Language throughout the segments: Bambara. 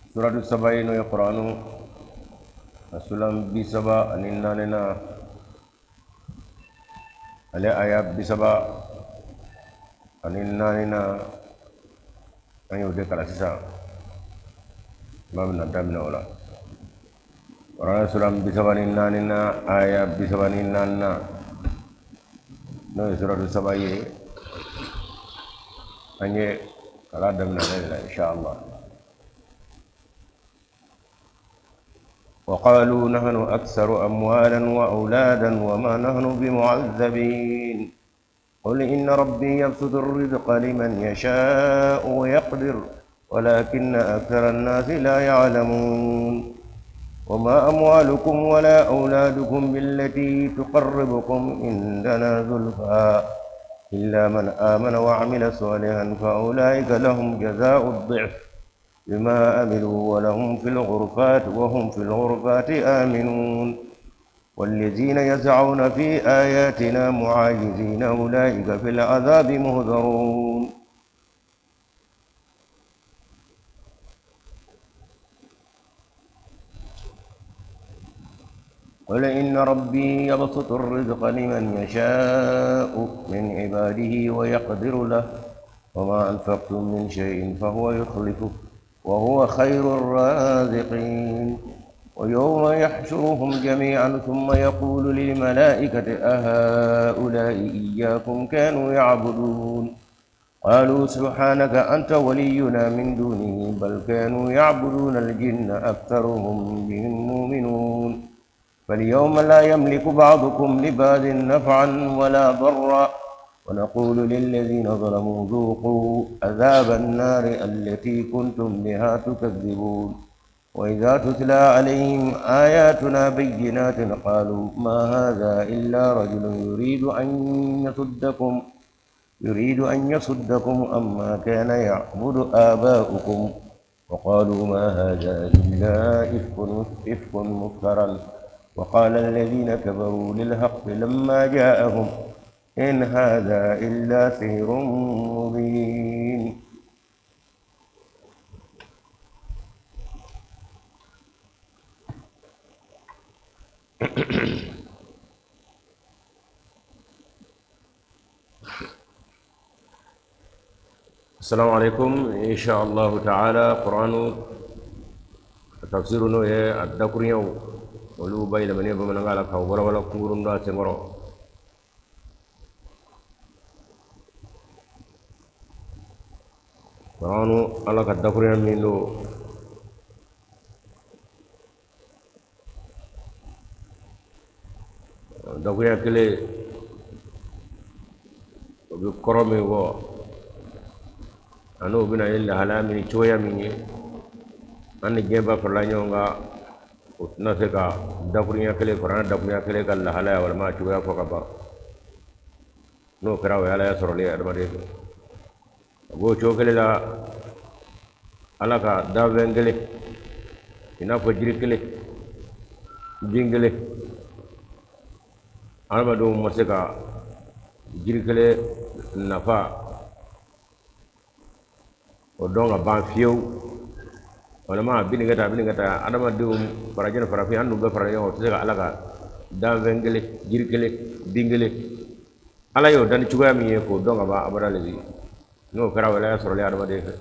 Suratu saba ye, n'o ye Kuranu a sulan 34nan, ale aya 34nan, an y'o de kalan sisan. Kuma bɛna daminɛ o la. Kurana sulan 34nan, aya 34nan, n'o ye suratu saba ye, an ye kalan daminɛ ale de la, inshallah. وقالوا نحن أكثر أموالا وأولادا وما نحن بمعذبين. قل إن ربي يبسط الرزق لمن يشاء ويقدر ولكن أكثر الناس لا يعلمون. وما أموالكم ولا أولادكم بالتي تقربكم عندنا زلفى إلا من آمن وعمل صالحا فأولئك لهم جزاء الضعف بما عملوا ولهم في الغرفات وهم في الغرفات آمنون. والذين يسعون في آياتنا معاجزين أولئك في العذاب مهذرون. قل إن ربي يبسط الرزق لمن يشاء من عباده ويقدر له وما أنفقتم من شيء فهو يخلفه وهو خير الرازقين. ويوم يحشرهم جميعا ثم يقول للملائكة أهؤلاء إياكم كانوا يعبدون. قالوا سبحانك أنت ولينا من دونه بل كانوا يعبدون الجن أكثرهم بهم مؤمنون. فاليوم لا يملك بعضكم لبعض نفعا ولا ضرا ونقول للذين ظلموا ذوقوا عذاب النار التي كنتم بها تكذبون. وإذا تتلى عليهم آياتنا بينات قالوا ما هذا إلا رجل يريد أن يصدكم أما كان يعبد آباؤكم. وقالوا ما هذا إلا إفك مفترى. وقال الذين كفروا للحق لما جاءهم إن هذا إلا سحر مبين. السلام عليكم. إن شاء الله تعالى قرآن tafsir n'o ye a dakuruɲɛw, olu bayɛlɛmani bamanankan la ka walawala kunkurun dɔ a senkɔrɔ. Kuranu, Ala ka dakuruɲɛ min don, dakuruɲɛ kelen o bɛ kɔrɔ min fɔ, ani o bɛna ni lahalaya min cogoya min ye, an ni diɲɛ bɛɛ farala ɲɔgɔn kan, o tɛna se ka dakuruɲɛ kelen, kuranɛ dakuruɲɛ kelen ka lahalaya walima a cogoya fɔ ka ban. N'o kɛra, o ye alaya sɔrɔli ye adamaden fɛ. A b'o cogo kelen la, Ala ka danfɛn kelen, i n'a fɔ jiri kelen, bin kelen, adamadenw ma se ka jiri kelen nafa o dɔn ka ban fiyewu, walima a bɛ nin kɛ tan, a bɛ nin kɛ tan. Adamadenw, farajɛ ni farafin, an dun bɛɛ fara ɲɔgɔn kan, o tɛ se ka Ala ka danfɛn kelen, jiri kelen, bin kelen, Ala y'o dan ni cogoya min ye, k'o dɔn ka ban abada le. N'o kɛra, o ye sɔrɔli adamaden fɛ.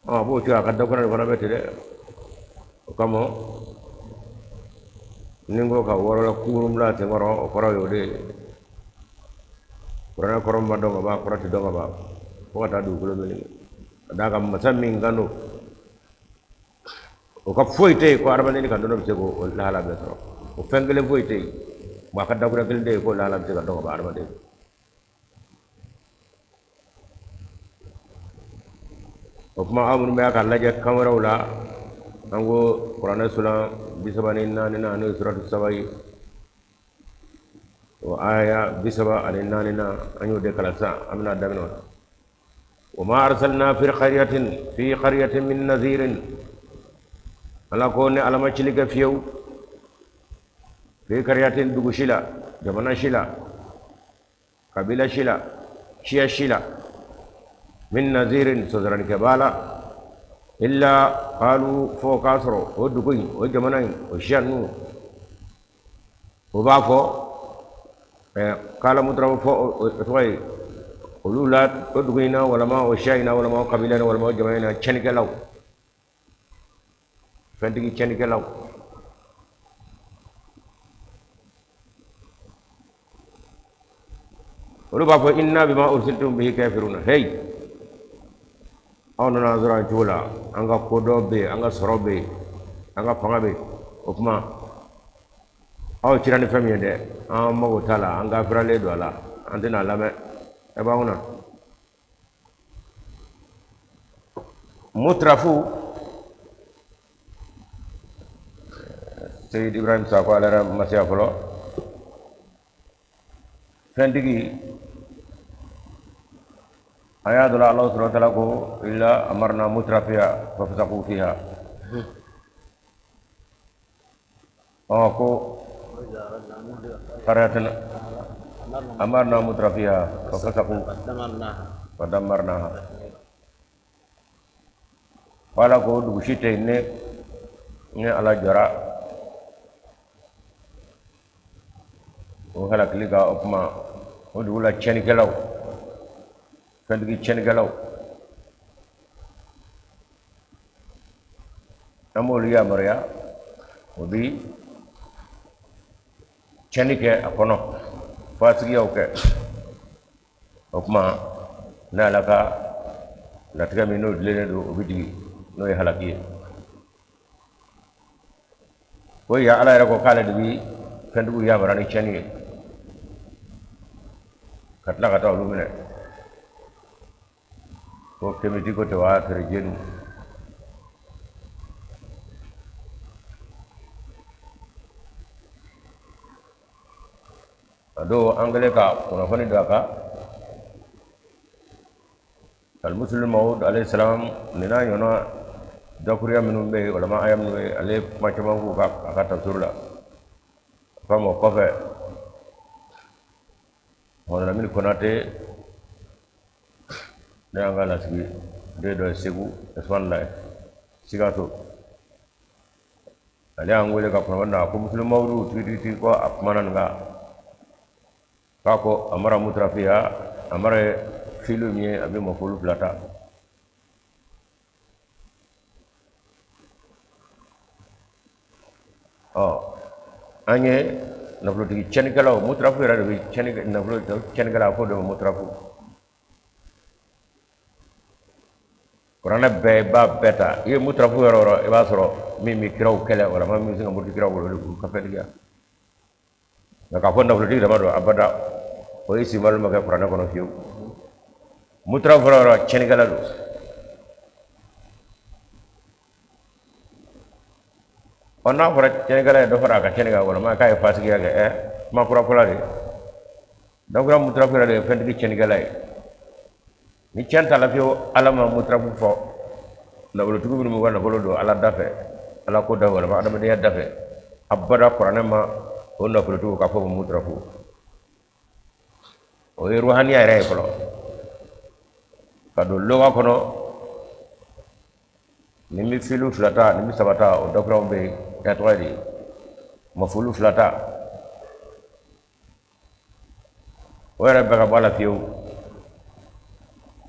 A b'o cogoya, a ka dakuruɲɛ de fana bɛ ten dɛ. O kama ni n ko ka wɔrɔla kunkurun bila a senkɔrɔ, o kɔrɔ y'o de ye. Kuranɛ kɔrɔ ma dɔn ka ban, kɔrɔ tɛ dɔn ka ban fo ka taa dugukolo meleke. Ka d'a kan, masa min kan don, o ka foyi tɛ yen ko adamaden ka dɔnni bɛ se k'o lahala bɛɛ sɔrɔ. O fɛn kelen foyi tɛ yen, wa a ka dakuruɲɛ kelen tɛ yen k'o lahala bɛ se ka dɔn ka ban adamaden. O tuma, aw minnu bɛ k'a lajɛ kan wɛrɛw la, an ko kuranɛ sulan 34nan, n'o ye suratu saba ye, o aya 34nan, an y'o de kalan sisan. An bɛna daminɛ o la. Wa ma arsalna fi qaryatin min nazirin. Ala ko ne Ala ma cili kɛ fiyewu fi qaryatin, dugu si la, jamana si la, kabila si la, siya si la, min nazirin, sɔsɔralikɛbaa la. Illa qalu, fo k'a sɔrɔ o dugu in, o jamana in, o siya ninnu, o b'a fɔ kala mutarafu, fɔ o tɔgɔ ye olu la o dugu in na, walama o siya in na, walama o kabila in na, walama o jamana in na, tiɲɛnikɛlaw, fɛntigi tiɲɛnikɛlaw. Olu b'a fɔ inna bima ursiltum bihi kafiruna. Hey, aw nana an sɔrɔ an cogo la, an ka kodɔn bɛ yen, an ka sɔrɔ bɛ yen, an ka fanga bɛ yen. O tuma aw cira ni fɛn min ye dɛ, an mago t'a la, an kafiralen don a la, an tɛna a lamɛn. Ɛ b'an kunna mutarafu. Seyid Ibrahim Sakɔ, ale yɛrɛ ma se yan fɔlɔ. Fɛntigi a y'a dɔn Ala subhanahu wa taala ko illa amarna mutrafiha fafasaku fiha. Ɔ ko qaryatan amarna mutrafiha fafasaku fadammarnaha. Ko Ala ko dugu si tɛ yen ne ni Ala jɔra o halakili kan. O tuma o dugu la tiɲɛnikɛlaw, fɛntigi tiɲɛnikɛlaw, an b'olu yamaruya, o bi tiɲɛni kɛ a kɔnɔ, fasigiyaw kɛ. O tuma ne Ala ka latigɛ min n'o dilennen don, o bɛ jigin, n'o ye halaki ye. Ko ya Ala yɛrɛ ko k'ale de bi fɛntigiw yamaruya ni tiɲɛni ye, ka tila ka taa olu minɛ. Ko kemiti ko tɛ waa tere jenu. A don an kɛlen ka kunnafoni don a kan Alimuslim Mawud alayhi salam, nin n'a ɲɔgɔnna dakuruya minnu bɛ yen, walama aya minnu bɛ yen, ale ye kuma caman k'u ka a ka tafsir la. A k'a ma o kɔfɛ, Mamadu Lamini Konate ne y'an ka lasigi den dɔ ye Segu Usumani la Sikaso, ale y'an wele ka kunnafoni na ko Muslim Mawudu tigitigi ko a kumana nin kan, k'a ko amara mutarafiya, amara ye fiilu min ye, a bɛ mafulu fila ta. Ɔ an ye nafolotigi tiɲɛnikɛlaw, mutarafu yɛrɛ de bɛ tiɲɛni, nafolo tiɲɛnikɛla, a fɔ o de ma mutarafu. Kuranɛ bɛɛ, i b'a bɛɛ ta, i ye mutarafu yɔrɔ o yɔrɔ, i b'a sɔrɔ min bɛ kiraw kɛlɛ walama min bɛ se ka muruti kiraw bolo, o de b'u ka fɛntigiya. Nka k'a fɔ nafolotigi dama don, abada, o ye sinbalo ma kɛ kuranɛ kɔnɔ fiyewu. Mutarafu yɔrɔ o yɔrɔ, tiɲɛnikɛla don. Ɔ n'a fɔra tiɲɛnikɛla ye dɔ fara a ka tiɲɛni kan, walama k'a ye fasigiya kɛ, ɛ kuma kura fɔla de dakura. Mutarafu yɛrɛ de ye fɛntigi tiɲɛnikɛla ye. Ni tiɲɛ t'a la fiyewu, Ala ma mutarafu fɔ nafolotigi minnu b'u ka nafolo don Ala da fɛ, Ala ko da fɛ, walama adamadenya da fɛ, abada. Kuranɛ ma o nafolotigiw k'a fɔ mutarafu. O ye ruhaniya yɛrɛ ye fɔlɔ ka don loga kɔnɔ. Nin bɛ filu fila ta, nin bɛ saba ta, o dakuraw bɛ yen. Ya tɔgɔ ye di mafulu fila ta, o yɛrɛ bɛɛ ka bɔ a la fiyewu.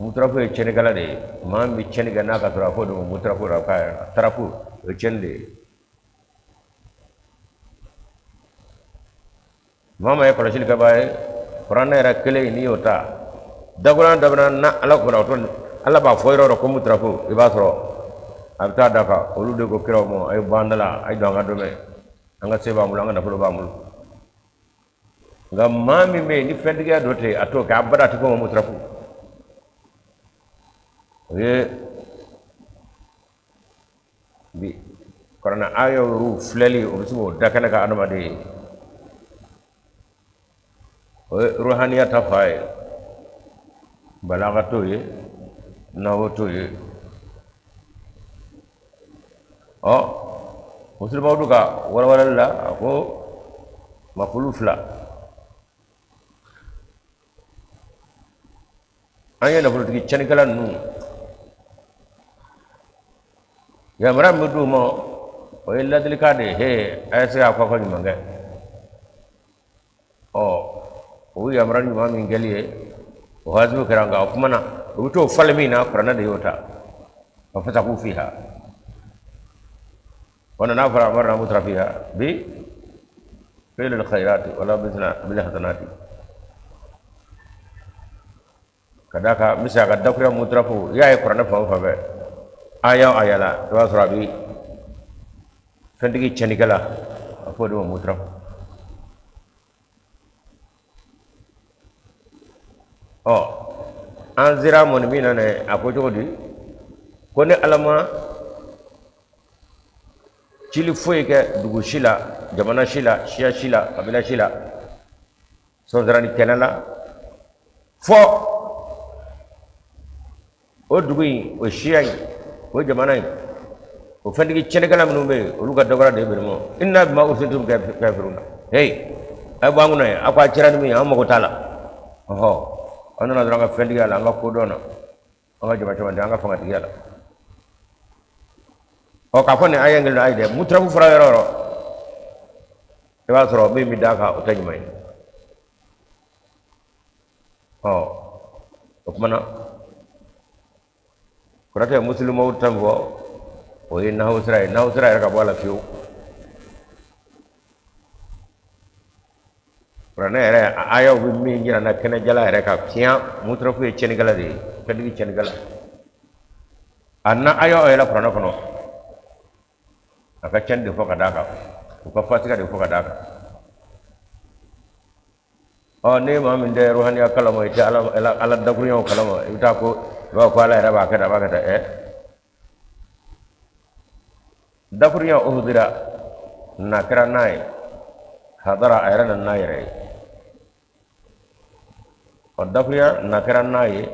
Mutarafu ye tiɲɛnikɛla de ye. Maa min bɛ tiɲɛni kɛ n'a ka sɔrɔ, a fɔ o de ma mutarafu. La k'a tarafu, o ye tiɲɛni de ye. Maa maa ye kɔlɔsili kɛbaa ye, kuranɛ yɛrɛ kelen, n'i y'o ta dakuran daminɛ na, Ala ko Ala b'a fɔ yɔrɔ o yɔrɔ ko mutarafu, i b'a sɔrɔ a bɛ taa da kan. Olu de ko kiraw ma: a ye bɔ an da la, a ye don an ka dɔmɛ, an ka se b'an bolo, an ka nafolo b'an bolo. Nka maa min bɛ yen ni fɛntigiya dɔ tɛ yen, a t'o kɛ abada, a tɛ f'o ma mutarafu. O ye bi kuranɛ aya yɛrɛ filɛli, o bɛ se k'o da kɛnɛ kan adamaden ye. O ye ruhaniya ta fan ye, balaga t'o ye, nawo t'o ye. Ɔ Muslim Mawudu ka walawalali la, a ko mafulu fila, an ye nafolotigi tiɲɛnikɛla ninnu. Yamaruya min bɛ d'u ma, o ye ladilikan de ye. He, a ye se k'a fɔ ka ɲuman kɛ. Ɔ, o yamaruya ɲuman min kɛli ye, o wajibi kɛra, nka o kuma na, u bɛ t'o falen min na, kuranɛ de y'o ta. Fa fasaku fiha. O nana fara amarna mutra fiha bi fi'lil khairati wala bil hasanati. Ka d'a kan, n bɛ se a ka dakuruya mutarafu, i y'a ye kuranɛ fan o fan fɛ, aya o aya la, i b'a sɔrɔ a bɛ fɛntigi tiɲɛnikɛla, a fɔ o de ma mutarafu. Ɔ, an sera mɔni min na dɛ, a ko cogo di ko ne Ala ma cili foyi kɛ dugu si la, jamana si la, siya si la, kabila si la, sɔnsarani kɛnɛ la, fɔ o dugu in, o siya in, o jamana in, o fɛntigi tiɲɛnikɛla minnu bɛ yen, olu ka dɔgɔya de ye bɛnɛmɔ. Inna bima ursiltum kafiruna. Hey, a ye bɔ an kunna yen. Aw ko a cira ni min ye, an mago t'a la. Ɔhɔ, an nana dɔrɔn an ka fɛntigiya la, an ka kodɔn na, an ka jama caman tɛ, an ka fangatigiya la. Ɔ, k'a fɔ nin aya in kelen, ayi dɛ, mutarafu fɔra yɔrɔ o yɔrɔ, i b'a sɔrɔ min bɛ d'a kan, o tɛ ɲuman ye. Ɔ, o tuma na, Kɔrɔtɛ musilimaw ta fɔ, o ye nahawu sira ye. Nahawu sira yɛrɛ ka bɔ a la fiyewu. Kuranɛ yɛrɛ a ayaw bɛ min jira na kɛnɛjala yɛrɛ ka fiɲɛ, mutarafu ye tiɲɛnikɛla de ye, fɛntigi tiɲɛnikɛla. A na aya o yɛlɛ kuranɛ kɔnɔ, a ka tiɲɛni de fɔ ka d'a kan, u ka fasika de fɔ ka d'a kan. Ɔ, ne maa min tɛ ruhaniya kalama, i tɛ ala ala dakurunyaw kalama, i bɛ taa ko i b'a fɔ ko ala yɛrɛ b'a kɛ tan, a b'a kɛ tan. Ɛ, dakurunya uhdira, na kɛra n'a ye, hadara, a yɛrɛ nana n'a yɛrɛ ye. Ɔ, dakurunya na kɛra n'a ye,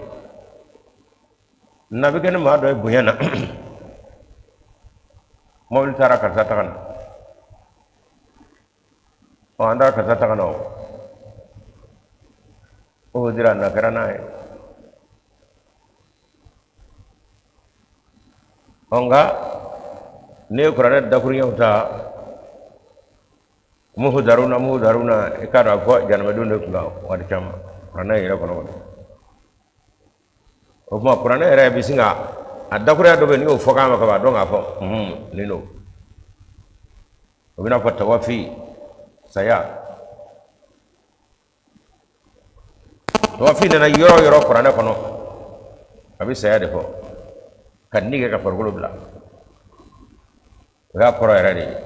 na bɛ kɛ ni maa dɔ ye bonya na. Mobili taara karisa ta ka na. Ɔ, an taara karisa ta ka na. O uhdira, na kɛra n'a ye. Ɔ, nka ne ye kuranɛ dakurunɲɛw ta, muhdaruna, muhdaruna, i k'a dɔn a fɔ janamɛdenw de kun kan waati caman kuranɛ yɛrɛ kɔnɔ. O tuma kuranɛ yɛrɛ bɛ sin ka a dakurunya dɔ bɛ yen, n'i y'o fɔ k'a ma ka ban, a dɔn k'a fɔ nin don. O bɛna fɔ tawafi, saya. Tawafi nana yɔrɔ o yɔrɔ kuranɛ kɔnɔ, a bɛ saya de fɔ, ka ni kɛ ka farikolo bila. O y'a kɔrɔ yɛrɛ de ye,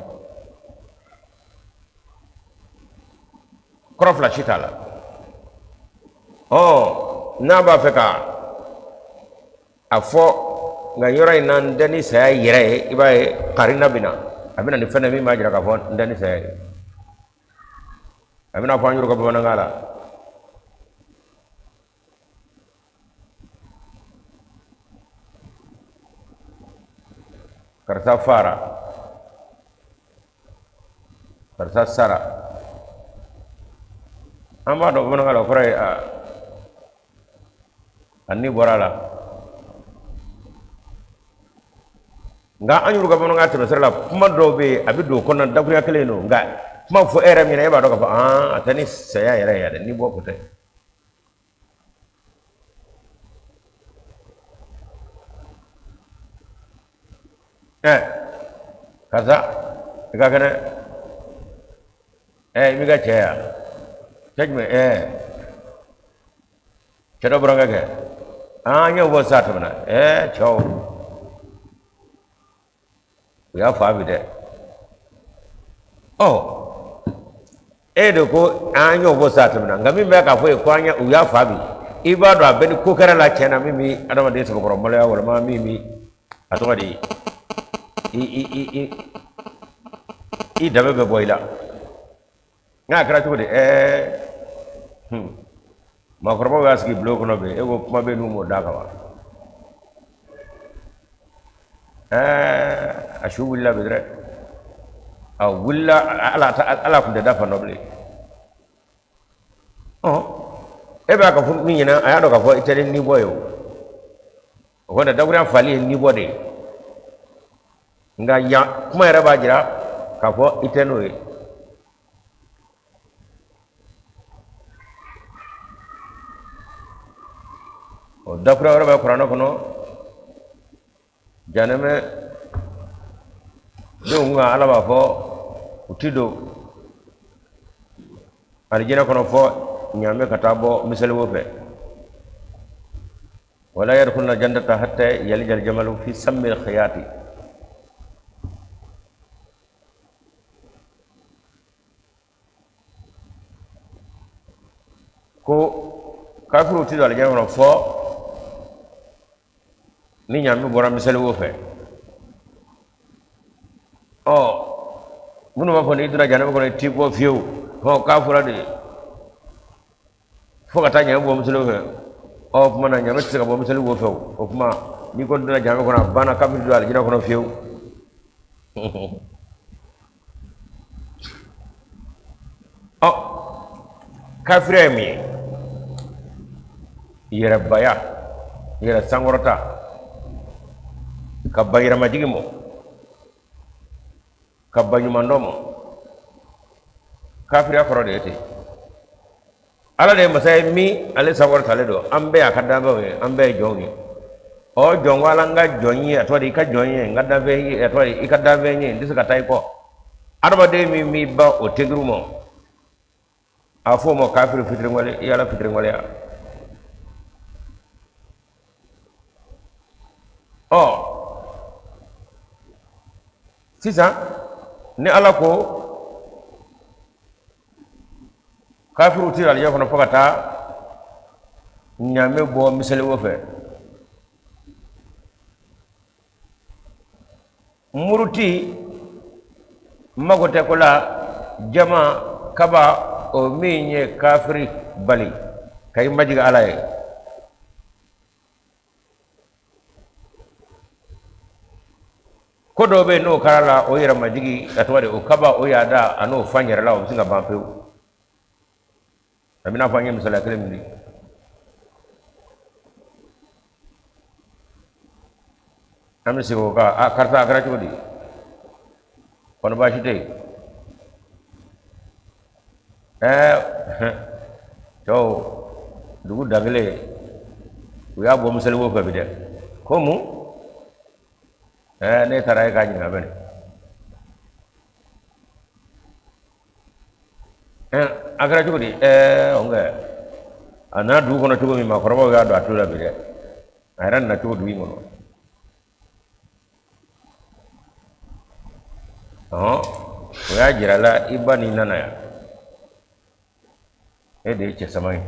kɔrɔ fila si t'a la. Ɔ, n'a b'a fɛ ka a fɔ nka yɔrɔ in na, n tɛ ni saya yɛrɛ ye, i b'a ye karina bɛ na, a bɛ na ni fɛn dɔ min b'a jira k'a fɔ n tɛ ni saya ye. A bɛna fɔ an yɛrɛ ka bamanankan la, karisa fara, karisa sara. An b'a dɔn bamanankan la, o kɔrɔ ye a ni bɔra a la. Nka an y'olu ka bamanankan tɛmɛsira la, kuma dɔw bɛ yen, a bɛ don o kɔnɔna, dakurunya kelen don, nka kuma fɔ e yɛrɛ min na, e b'a dɔn k'a fɔ a tɛ ni saya yɛrɛ ye dɛ, ni bɔ ko tɛ. Ɛ, karisa, i ka kɛnɛ. Ɛ, i b'i ka cɛ yan, cɛ jumɛn? Ɛ, cɛ dɔ burankɛ kɛ, an y'o bɔ sa tɛmɛna. Ɛ, cɛw, u y'a fɔ a bi dɛ. Ɔ, e de ko an y'o bɔ sa tɛmɛna, nka min bɛ k'a fɔ ye ko an u y'a fa bi, i b'a dɔn a bɛ ni ko kɛra la tiɲɛ na, min bɛ adamaden sɛbɛkɔrɔ maloya, walima min bɛ a tɔgɔ de ye i i i i i danbe bɛ bɔ i la. N'a kɛra cogo di? Ɛɛ, maakɔrɔbaw y'a sigi bulon kɔnɔ bi, e ko kuma bɛ n'u m'o da kan wa? Ɛɛ, a su wulila bi dɛ, a wulila. Ala ala tun tɛ da fan dɔ bilen. Ɔ, e b'a ka fɔ min ɲɛna, a y'a dɔn k'a fɔ i tɛ ni bɔ ye. O kɔni, dakurunya fali ye ni bɔ de ye. Nka yan kuma yɛrɛ b'a jira k'a fɔ i tɛ n'o ye. O dakura wɛrɛ bɛ kuranɛ kɔnɔ, janɛmɛ denw kan, Ala b'a fɔ u ti don alijinɛ kɔnɔ fɔ ɲaamɛ ka taa bɔ miseliwo fɛ. Wala yadkhuluna jannata hatta yalija aljamalu fi sammi alkhiyati. Ko kafiriw ti don alijinɛ kɔnɔ fɔ ni ɲaamɛ bɔra miseliwo fɛ. Ɔ, minnu b'a fɔ n'i donna janɛmɛ kɔnɔ i ti bɔ fiyewu, ɔ, k'a fɔra de fo ka taa ɲaamɛ bɔ miseliwo fɛ. Ɔ, o tuma na ɲaamɛ tɛ se ka bɔ miseliwo fɛ. O tuma n'i kɔni donna janɛmɛ kɔnɔ, a banna, kafiri don alijinɛ kɔnɔ fiyewu. Ɔ, kafiriya ye mun ye? Yɛrɛbaya, yɛrɛ sankɔrɔta, ka ban yɛrɛmajigin mɔ, ka ban ɲumandɔn mɔ, kafiriya kɔrɔ de ye ten. Ala de ye masa ye min ale sankɔrɔtalen don, an bɛɛ y'a ka danfɛnw ye, an bɛɛ ye jɔnw ye. Ɔ, jɔn ko ala n ka jɔn ye, a tɔgɔ di, i ka jɔn ye, n ka danfɛn ye, a tɔgɔ di, i ka danfɛn ye, n tɛ se ka taa i kɔ. Adamaden min b'i ban o teguru ma, a fɔ o ma kafiri fitiriwale, i ala fitiriwaleya. Ɔ, sisan ni Ala ko kafiriw tɛ alijinɛ kɔnɔ fo ka taa ɲaamɛ bɔ miseliwo fɛ, muruti mago tɛ ko la, jama kaba o min ye kafiri bali ka i majigin Ala ye. Ko dɔw bɛ yen, n'o kɛra la, o yɛrɛ majigi, a tɔgɔ de, o kaba, o yaada, a n'o fa yɛrɛ la, o bɛ se ka ban pewu. A bɛna fɔ an ye misaliya kelen min di, an bɛ segin o kan. A karisa, a kɛra cogo di? Kɔni baasi tɛ yen? Ɛɛ, cɛw, dugu dankelen, u y'a bɔ miseliwo fɛ bi dɛ. Ko mun? Ɛɛ, ne taara e k'a ɲininka bɛ nin. Ɛɛ, a kɛra cogo di? Ɛɛ, o kɛ a nana dugu kɔnɔ cogo min, maakɔrɔbaw y'a don a tulo la bi dɛ. A yɛrɛ nana cogo dugu in kɔnɔ. Ɔhɔn, o y'a jira la i ba n'i nana yan, e de ye cɛ sama ye.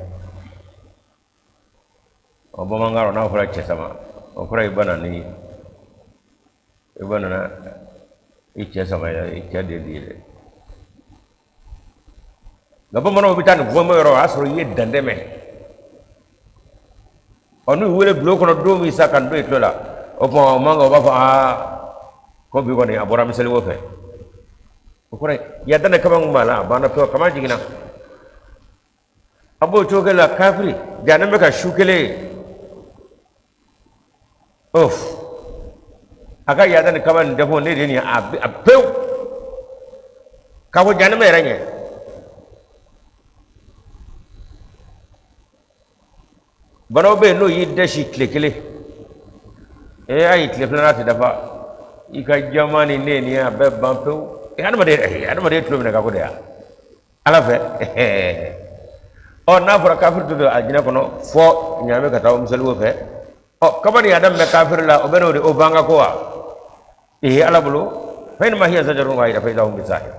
Ɔ, bamanankan rɔ, n'a fɔra cɛ sama, o kɔrɔ i ba nana ni i ba nana i cɛ sama ye, i cɛ de di dɛ. Nka bamananw bɛ taa nin fɔ yɔrɔ, o y'a sɔrɔ i ye dantɛmɛ. Ɔ, n'u wele bulon kɔnɔ don min sa ka don i tulo la, o tuma o man kan, o b'a fɔ aa, ko bi kɔni a bɔra miseliwo fɛ. O kɔrɔ ye yaada ni kaba min b'a la, a banna pewu, kaba jiginna. A b'o cogo kelen la, kafiri jahanama bɛ ka su kelen ye of a ka yaada ni kaba nin dɛfɔ ne de ye nin ye a pewu k'a fɔ jahanama yɛrɛ ɲɛ. Banaw bɛ yen, n'o y'i dɛsi tile kelen, ee, ayi, tile filanan tɛ dafa, i ka jama ni ne ni a bɛɛ ban pewu. Adamaden tulo minɛ ka ko de ya Ala fɛ. Ɔ, n'a fɔra kafiri tɛ don alijinɛ kɔnɔ fɔ ɲaamɛ ka taa miseliwo fɛ, ɔ, kaba ni yaada min bɛ kafiri la, o bɛ n'o de o ban ka ko wa? Ee, Ala bolo, fa innama hiya zajratun wahida fa iza hum bisahira.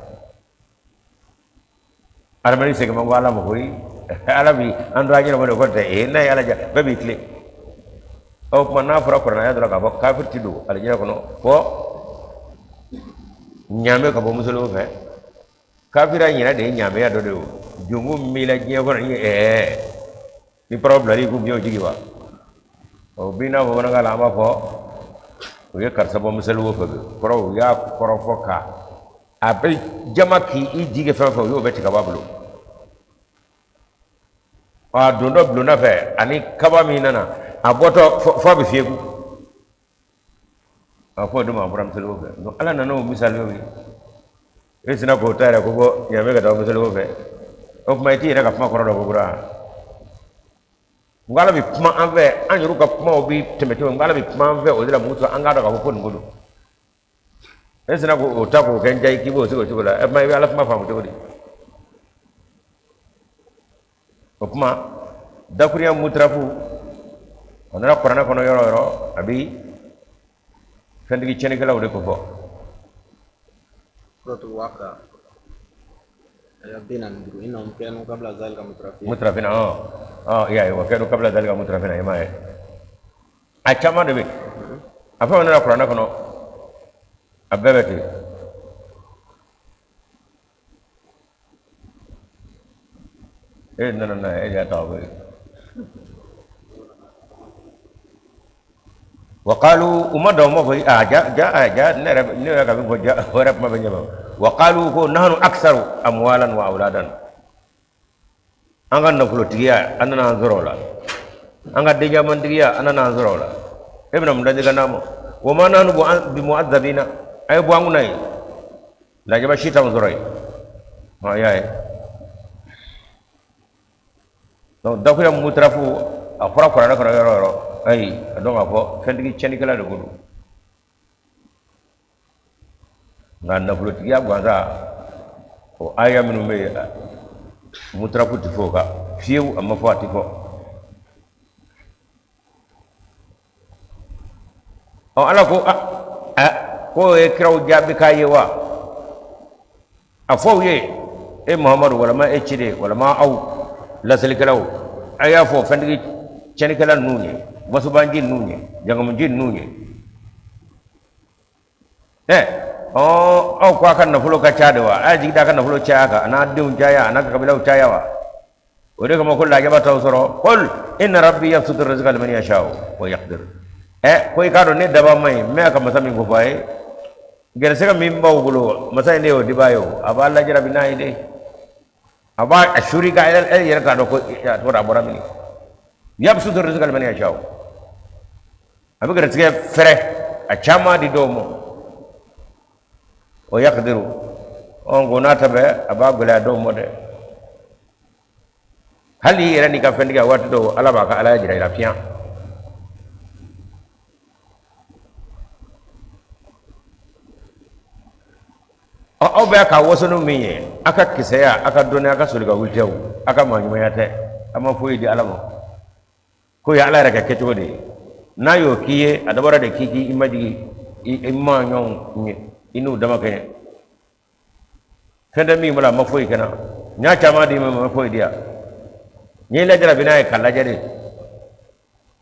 Adamaden segin man go Ala ma koyi. Ala bi an to an yɛrɛ ma de, o kɔrɔ tɛ. Ee, n'a ye Ala ja, bɛɛ b'i tilen. Ɔ, tuma n'a fɔra kuranɛ dɔrɔn k'a fɔ kafiri tɛ don alijinɛ kɔnɔ fɔ ɲaamɛ ka bɔ miseliwo fɛ, kafiriya yɛrɛ de ye ɲaamɛya dɔ de ye. O jurumu min b'i la diɲɛ kɔnɔ ni ni paraw bilali k'u y'o jigi wa, o b'i n'a fɔ bamanankan la, an b'a fɔ u ye karisa bɔ miseliwo fɛ bi, kɔrɔ u y'a kɔrɔfɔ ka a bɛ jama k'i ji kɛ fɛn fɛn, u y'o bɛɛ tigɛ ka bɔ a bolo. A dontɔ bulonda fɛ ani kaba min nana, a bɔtɔ fo a bɛ fiyɛ. A fɔ o de ma a bɔra miseli fɛ. Donc Ala nana o misaliyaw ye. E sina k'o ta yɛrɛ ko bɔ ɲamɛ ka taa miseli fɛ. O tuma i t'i yɛrɛ ka kuma kɔrɔ dɔn ko kura. N ko Ala bɛ kuma an fɛ, an yɛrɛw ka kumaw bɛ tɛmɛ cogo min, n ko Ala bɛ kuma an fɛ o de la Musa, an k'a dɔn k'a fɔ ko nin ko don. E sina k'o ta k'o kɛ n diya k'i b'o sigi o cogo la, e tuma i bɛ Ala kuma faamu cogo di? O tuma dakurunya mutarafu a nana kuranɛ kɔnɔ yɔrɔ o yɔrɔ, a bɛ fɛntigi tiɲɛnikɛlaw de kofɔ. Suratul Waqi'a aya 45, innahum kanu qabla zalika mutrafin. Mutrafina, ɔ ɔ i y'a ye, wa kanu qabla zalika mutrafina, i m'a ye, a caman de bɛ a fɛn o nana kuranɛ kɔnɔ, a bɛɛ bɛ ten. E nana n'a ye, e y'a ta ka bɔ yen. Wa qalu, u ma dan o ma koyi. A ja ja a ja, ne yɛrɛ, ne yɛrɛ ka min fɔ ja, o yɛrɛ kuma bɛ ɲɛma. Wa qalu, ko nahnu aksaru amwalan wa awladan, an ka nafolotigiya an nana an sɔrɔ o la, an ka denjamantigiya an nana an sɔrɔ o la. E bɛna mun da ka n'a ma? Wa ma nahnu bi mu'azzabina, a ye bɔ an kunna yen, lajaba si t'anw sɔrɔ yen. A y'a ye, donc dakuya mutarafu a fɔra kuranɛ kɔnɔ yɔrɔ o yɔrɔ, ayi, a dɔn k'a fɔ fɛntigi tiɲɛnikɛla de ko don. Nka nafolotigiya gansan, o aya minnu bɛ yen, mutarafu tɛ fɔ o kan fiyewu, a ma fɔ, a tɛ fɔ. Ɔ, Ala ko a k'o ye kiraw jaabi k'a ye wa a fɔ u ye, e Muhamadu, walama e ciden, walama aw laselikɛlaw, a y'a fɔ fɛntigi tiɲɛnikɛla ninnu ye, wasobanji ninnu ye, jangamuji ninnu ye, ɛ ɔ aw ko a ka nafolo ka ca de wa? A y'a jigi da a ka nafolo caya kan, a n'a denw caya, a n'a ka kabilaw caya wa? O de kama ko lajaba t'aw sɔrɔ. Qul inna rabbi yabsutu rizqa liman yasha'u wa yaqdir. Ɛ, ko i k'a dɔn ne daba ma ɲi, n bɛ ka masa min ko fɔ a ye, gɛrɛsɛgɛ min b'aw bolo, masa in de y'o dibaa ye. O a b'a lajarabi n'a ye de, a b'a a suri ka e yɛrɛ t'a dɔn ko a tɔgɔ a bɔra min. Yabsutu rizqa liman yasha'u, a bɛ gɛrɛsɛgɛ fɛrɛ a caman di dɔw ma, wa yaqdiru, ɔ ko n'a ta bɛɛ a b'a gɛlɛya dɔw ma dɛ. Hali i yɛrɛ n'i ka fɛntigiya, waati dɔw Ala b'a ka alaya jira i la fiyan. Ɔ, aw bɛ ka waso ni min ye, a ka kisɛya, a ka dɔnniya, a ka soli ka wuli tɛ o, a ka maaɲumanya tɛ, a ma foyi di Ala ma. Ko ye Ala yɛrɛ ka kɛcogo de ye. N'a y'o k'i ye, a dabɔra de k'i k'i majigin i maa ɲɔgɔnw ye, i n'u dama kɛɲɛ. Fɛn tɛ min bolo, a ma foyi kɛ n na, n y'a caman di ma, ma foyi di yan, n ye lajarabi n'a ye ka lajɛ de.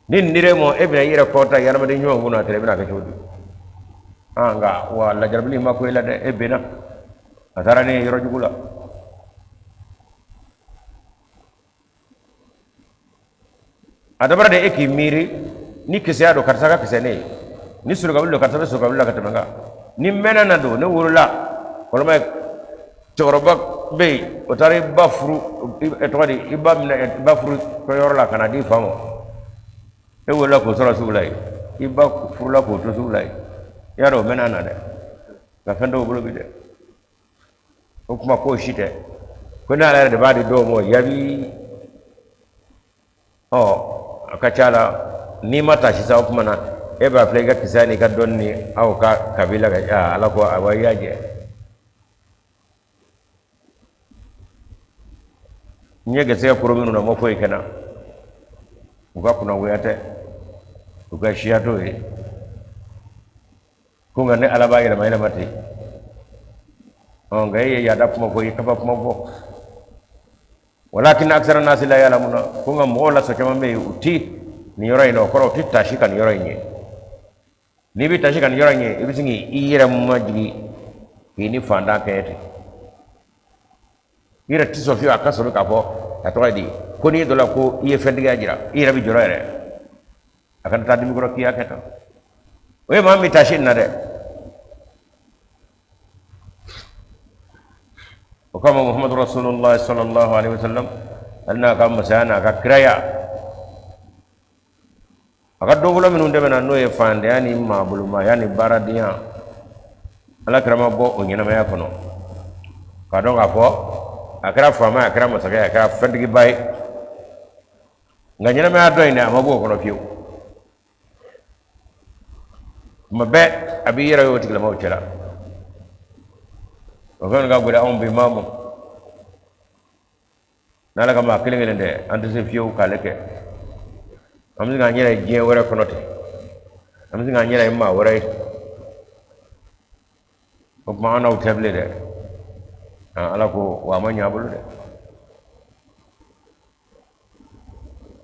Ni nin dir'e ma, e bɛna i yɛrɛ kɔrɔta hadamaden ɲɔgɔn kunna tɛrɛ, i bɛna kɛ cogo di? Ah, nka wa lajarabili ma ko e la dɛ, e benna, a taara ne ye yɔrɔ jugu la. A dabɔra de e k'i miiri ni kisɛya don, karisa ka kisɛ ne ye, ni solikawuli don, karisa bɛ solikawuli la ka tɛmɛ n kan, ni mɛnna na don, ne wolola walima cɛkɔrɔba bɛ yen, o taara i ba furu, tɔgɔ di, i ba minɛ, i ba furu kɔɲɔyɔrɔ la ka na di fa ma, e wolola k'o sɔrɔ sugu la yen, i ba furula k'o to sugu la yen, i y'a dɔn o mɛnna na dɛ, nka fɛn dɔw bolo bi dɛ. O kuma k'o si tɛ ko ne Ala yɛrɛ de b'a di dɔw ma yabi. Ɔ, a ka ca la n'i ma ta sisan, o tuma na e b'a filɛ i ka kisɛ n'i ka dɔnni ni aw ka kabila ka. Ala ko awa, i y'a jɛ, n ye gɛrɛsɛgɛ koro minnu na, ma foyi kɛ n na, u ka kunnagoya tɛ, u ka siya t'o ye. Ko nka ne Ala b'a yɛlɛma yɛlɛma ten. Ɔ, nka e ye yaada kuma fɔ, i ye kafa kuma fɔ. Walakin aksara nasi la yalamuna. Ko nka mɔgɔw la sɔ caman bɛ yen, u ti nin yɔrɔ in na. O kɔrɔ, u ti taasi ka nin yɔrɔ in ye. N'i bɛ taasi ka nin yɔrɔ in ye, i bɛ sin k'i yɛrɛ majigin k'i ni fantan kɛɲɛ ten. I yɛrɛ tɛ sɔn fiyewu a ka sɔrɔ k'a fɔ a tɔgɔ ye di, ko n'i dɔ la ko i ye fɛntigiya jira, i yɛrɛ bɛ jɔrɔ yɛrɛ, a kana taa dimi kɔrɔ k'i y'a kɛ tan. O ye maa min taasi nin na dɛ. O kama Muhammadu Rasulullah sallallahu alaihi wasallam, ale n'a ka masaya n'a ka kiraya. A ka don fɔlɔ minnu tɛmɛna, n'o ye fantanya ni maabolomaya ni baaradenya, Ala kira ma bɔ o ɲɛnamaya kɔnɔ k'a dɔn k'a fɔ a kɛra faama ye, a kɛra masakɛ ye, a kɛra fɛntigiba ye, nka ɲɛnamaya dɔ in dɛ, a ma bɔ o kɔnɔ fiyewu. Tuma bɛɛ a b'i yɛrɛ ye o tigilamaw cɛla. O fɛn ka gɛlɛn anw bi maa ma. N'Ala ka maa kelen kelen tɛ, an tɛ se fiyewu k'ale kɛ. An bɛ se k'an yɛrɛ ye diɲɛ wɛrɛ kɔnɔ ten, an bɛ se k'an yɛrɛ ye maa wɛrɛ ye. O tuma an n'aw tɛ bilen dɛ. Ala ko wa a ma ɲɛ a bolo dɛ.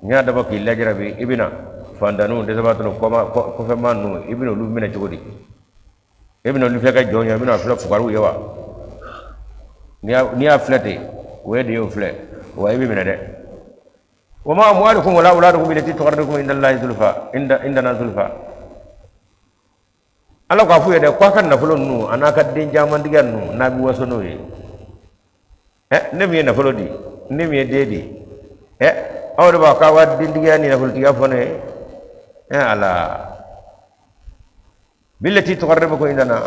N'i y'a dabɔ k'i lajarabi, i bɛna fantanninw, dɛsɛbaatɔw, kɔfɛmaa ninnu, i bɛna olu minɛ cogo di? E bɛna olu filɛ kɛ jɔn ye, i bɛna filɛ fugariw ye wa? N'i y'a filɛ ten, o ye de y'o filɛ wa, i bɛ minɛ dɛ. Wa ma amwalukum wala awladukum billati tuqarribukum inda Allahi zulfa inda indana zulfa. Ala k'a f'u ye dɛ, k'a ka nafolo ninnu a n'a ka den camantigiya ninnu, n'a bɛ waso n'o ye, ɛ, ne min ye nafolo di, ne min ye den di, ɛ, aw de b'a k'aw ka dentigiya ni nafolotigiya fɔ ne ye. Ɛ Ala, billati tuqarribukum indana,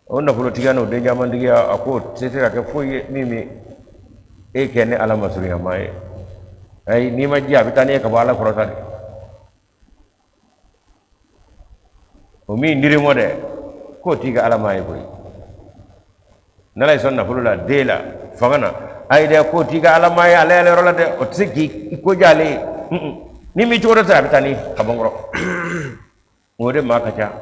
o nafolotigiya n'o den camantigiya, a k'o tɛ se ka kɛ foyi ye min bɛ e kɛ ne Ala masurunyama ye. Ayi, n'i ma jija, a bɛ taa n'i ye ka bɔ Ala kɔrɔ sa de. O min dir'i ma dɛ, k'o t'i ka Ala maa ye koyi. N'Ala y'i sɔn nafolo la, den la, fanga na, ayi dɛ, k'o t'i ka Ala maa ye ale yɛrɛ yɔrɔ la dɛ. O tɛ se k'i ko diya ale ye. N'i m'i cogo dɔ ta, a bɛ taa ni ka bɔ n kɔrɔ. O de maa ka ca.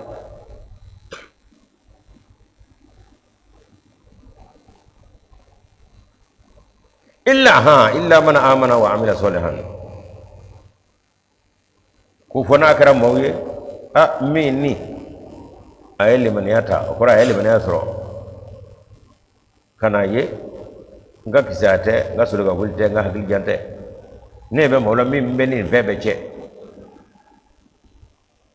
Illa ha illa man amana wa amila salihan, ko fo n'a kɛra maaw ye a min ni a ye limaniya ta, o kɔrɔ a ye limaniya sɔrɔ ka n'a ye n ka kisaya tɛ, n ka soli ka wuli tɛ, n ka hakili jan tɛ, ne bɛ maaw la min bɛ nin fɛn bɛɛ cɛ.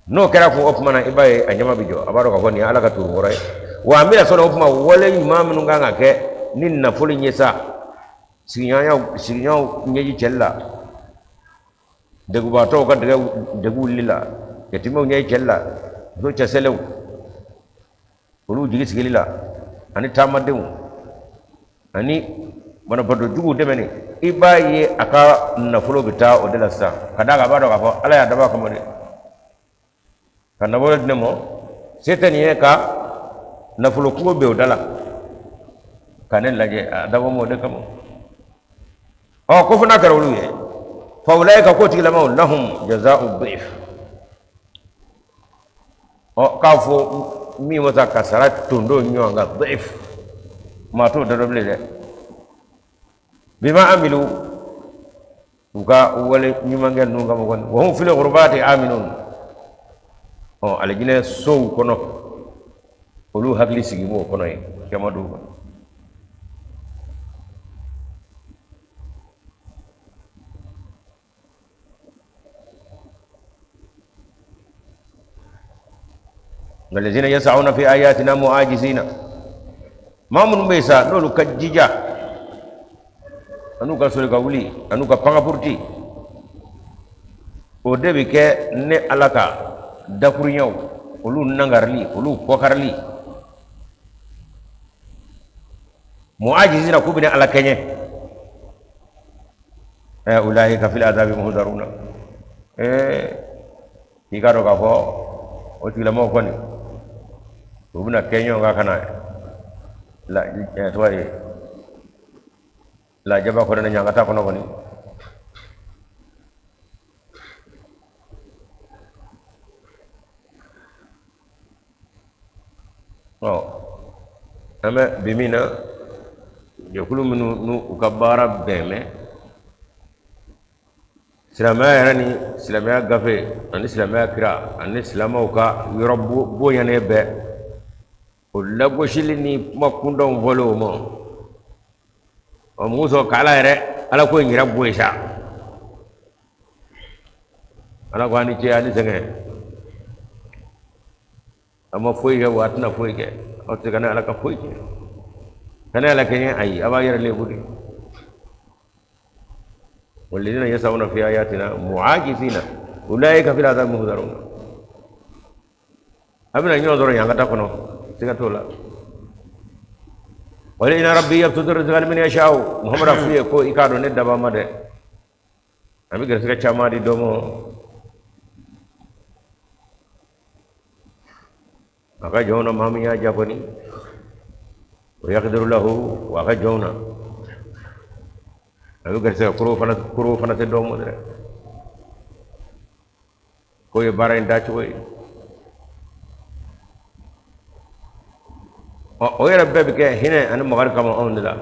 N'o kɛra kun, o tuma na i b'a ye a ɲɛma bɛ jɔ, a b'a dɔn k'a fɔ nin ye Ala ka turukɔrɔ ye. Wa an bɛna sɔrɔ o tuma wale ɲuman minnu kan ka kɛ ni nafolo in ye sa, sigiɲɔgɔnw ɲɛji cɛli la, degubaatɔw ka degun wulili la, yatimɛw ɲɛji cɛli la, muso cɛsɛlenw olu jigi sigili la, ani taamadenw ani banabaatɔ juguw dɛmɛni, i b'a ye a ka nafolo bɛ taa o de la sisan, ka d'a kan a b'a dɔn k'a fɔ Ala y'a dabɔ a kama de ka nafolo di ne ma. Se tɛ nin ye ka nafolo kungo bɛ o da la ka ne lajɛ, a dabɔ ma o de kama. Ɔ, ko fo n'a kɛra olu ye, fa ulaika, k'o tigilamaw, lahum jaza'u dhif. Ɔ, k'a fɔ min ma sa ka sara tondo ɲɔgɔn kan, dhif, maa t'o da dɔn bilen dɛ. Bima amilu, u ka wale ɲumankɛ ninnu kama kɔni. Wa hum fil ghurubati aminun. Ɔ, alijinɛ sow kɔnɔ, olu hakili sigi b'o kɔnɔ yen kiyama don kɔnɔ. Walazina yas'auna fi ayatina mu'ajizina, maa minnu bɛ yen sa, n'olu ka jija an'u ka soli ka wuli an'u ka pankapuruti, o de bɛ kɛ ne Ala ka dakurunɲɛw olu nangarili, olu kɔkarili. Mu'ajizina, k'u bɛ ne Ala kɛɲɛ. Ɛ, ulaika fil azabi muhdaruna. Ee, i k'a dɔn k'a fɔ o tigilamɔgɔw kɔni, u bɛna kɛ ɲɔgɔn kan ka na la tɔgɔ ye lajaba kɔnɔ ni ɲangata kɔnɔ kɔni. Ɔ, an bɛ bi min na, jɛkulu minnu n'u u ka baara bɛn bɛ silamɛya yɛrɛ ni silamɛya gafe ani silamɛya kira ani silamɛw ka yɔrɔ bonyanen bɛɛ, o lagosili ni kuma kuntanw fɔlen o ma, ɔ, mun sɔn k'Ala yɛrɛ, Ala ko in yɛrɛ bɔ yen sa. Ala ko a ni ce, a ni sɛgɛn, a ma foyi kɛ wa a tɛna foyi kɛ. Aw tɛ ka ne Ala ka foyi kɛ ka ne Ala kɛɲɛ. Ayi, a b'a yɛrɛ lebu de. Walladina yas'auna fi ayatina mu'ajizina. Ulaika fil azabi muhdaruna. A bɛna ɲɔgɔn sɔrɔ ɲangata kɔnɔ, siga t'o la. Qul inna rabbi yabsutu rizqa liman yasha'u. Muhamadu a f'u ye ko i k'a dɔn ne dabaa ma dɛ, a bɛ garisɛgɛ caman di dɔ ma a ka jɔnw na, maa min y'a diya kɔni, wa yaqdiru lahu, wa a ka jɔnw na a bɛ garisɛgɛ koro fana se dɔ ma dɛ. K'o ye baara in dacogo ye. Ɔ, o yɛrɛ bɛɛ bɛ kɛ hinɛ ani makari kama anw de la.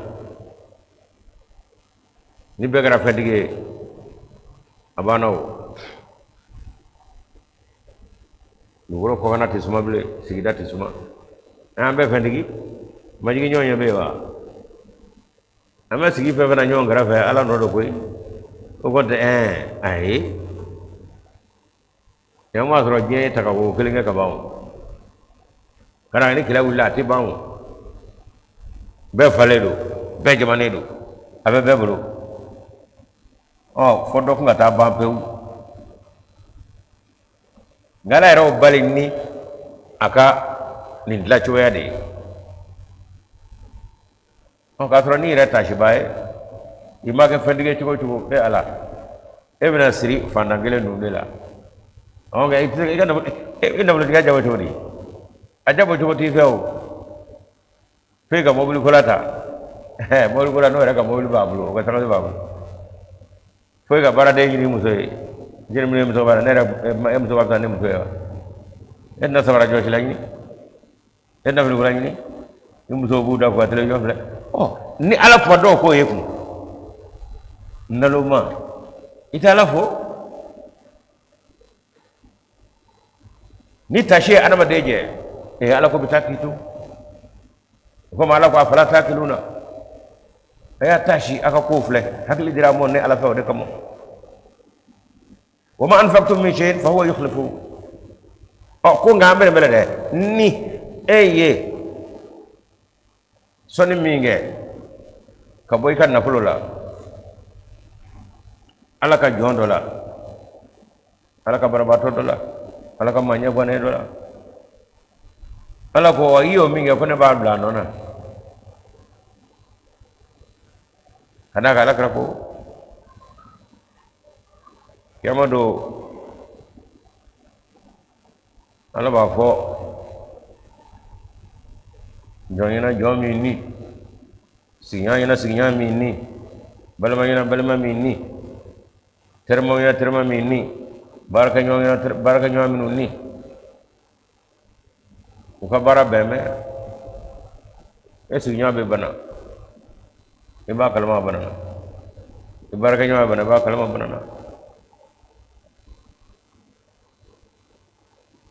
Ni bɛɛ kɛra fɛntigi ye, a banna. O dugukolo kɔkanna tɛ suma bilen, sigida tɛ suma. An bɛɛ fɛntigi, majigin ɲɔgɔn ɲɛ bɛ yen wa? An bɛ sigi fɛn fɛn na ɲɔgɔn kɛrɛfɛ, Ala nɔ don koyi. O kɔni tɛ ɛɛ ayi, yan b'a sɔrɔ diɲɛ ye tagako kelen kɛ ka ban. O ka ni kɛlɛ wulila, a tɛ ban. O bɛɛ falen don, bɛɛ jamanen don, a bɛ bɛɛ bolo. Ɔ, fɔ dɔ kun ka taa ban pewu. Nka Ala yɛrɛ y'o bali ni a ka nin dilancogoya de ye. Ɔ, k'a sɔrɔ n'i yɛrɛ tasiba ye, i ma kɛ fɛntigi ye cogo o cogo, e Ala, e bɛna siri fantan kelen ninnu de la. Ɔ, nka i tɛ se i ka nafolo, i nafolotigiya jabɔ cogo di? A jabɔ cogo t'i fɛ o. F'e ka mobili kola ta, mobili kola n'o yɛrɛ ka mobili b'a bolo, o ka sangaso b'a bolo. Fo e ka baaraden ɲini muso ye. Jɛnɛ minɛ muso b'a la, ne yɛrɛ e muso b'a fisa ne muso ye wa? E tɛna samara jɔsila ɲini, e tɛna finikola ɲini, ni musow b'u da ko ka télévision filɛ. Ɔ, ni Ala kuma dɔw k'o ye kun naloma, i tɛ Ala fo. Ni tasi ye adamaden jɛ, ee, Ala ko bɛ taa k'i to. Komi Ala ko afala takiluna, a y'a tasi a ka kow filɛ. Hakili dira a ma ne Ala fɛ o de kama. Wa ma anfaqtum min shay'in fa huwa yukhlifu. Ɔ, ko nka an bɛrɛ bɛrɛ dɛ, ni e ye sɔnni min kɛ ka bɔ i ka nafolo la Ala ka jɔn dɔ la, Ala ka banabaatɔ dɔ la, Ala ka maa ɲɛgannen dɔ la, Ala ko i y'o min kɛ, ko ne b'a bila a nɔ na. Ka d'a kan Ala kira ko kiyama don, Ala b'a fɔ jɔn ɲɛna jɔn min ni sigiɲɔgɔn ɲɛna sigiɲɔgɔn min ni balima ɲɛna balima min ni terima ɲɛna terima min ni baarakɛɲɔgɔn ɲɛna baarakɛɲɔgɔn minnu ni u ka baara bɛn bɛ. E sigiɲɔgɔn bɛ bana, i b'a kalama a banana. I baarakɛɲɔgɔn bɛ bana, i b'a kalama a banana.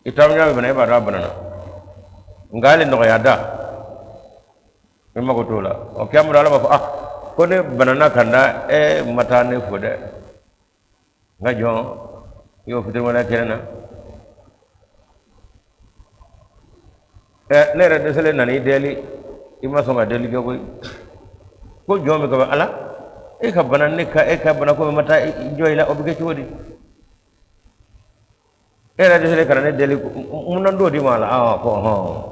I taamaɲɔgɔn bɛ bana, i b'a dɔn a banana. Nka hali nɔgɔya da, i mago t'o la. Ɔ, kiyama don, Ala b'a fɔ ah, ko ne banana ka da, e ma taa ne fo dɛ, n ka jɔn, i y'o fitiriwaleya kɛ ne na. Ɛ, ne yɛrɛ dɛsɛlen nana i deli, i ma sɔn ka deli kɛ koyi. Ko jɔn bɛ ka bɔ Ala, e ka bana, ne ka e ka bana ko ma taa jɔ i la, o bɛ kɛ cogo di? E yɛrɛ dɛsɛlen ka na ne deli, mun na n t'o di ma la? Aa, ko hɔn,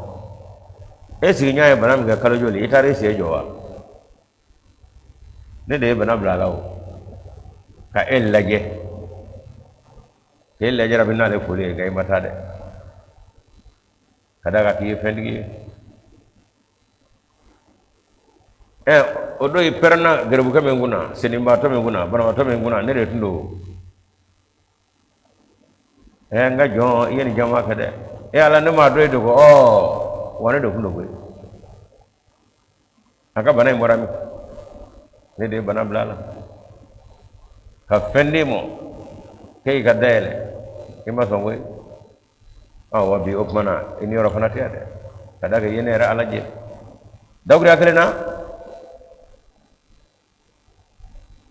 e sigiɲɔgɔn ye bana min kɛ kalo joli, i taara i sen jɔ wa? Ne de ye bana bila a la o, ka e lajɛ, k'e lajɛ bɛ n'ale foli ye, nka i ma taa dɛ, ka d'a kan k'i ye fɛntigi ye. Ɛ, o don i pɛrɛnna garibukɛ min kunna, sennibaatɔ min kunna, banabaatɔ min kunna, ne de tun don. Ɛ, n ka jɔn, i ye nin caman kɛ dɛ. E Ala, ne m'a dɔn e de ko. Ɔ wa, ne de tun don koyi. A ka bana in bɔra min? Ne de ye bana bila a la ka fɛn d'e ma k'e ka dayɛlɛ, i ma sɔn koyi. Ɔ wa, bi o tuma na i niyɔrɔ fana tɛ yan dɛ, ka d'a kan i ye ne yɛrɛ Ala jɛ dakuruya kelen na.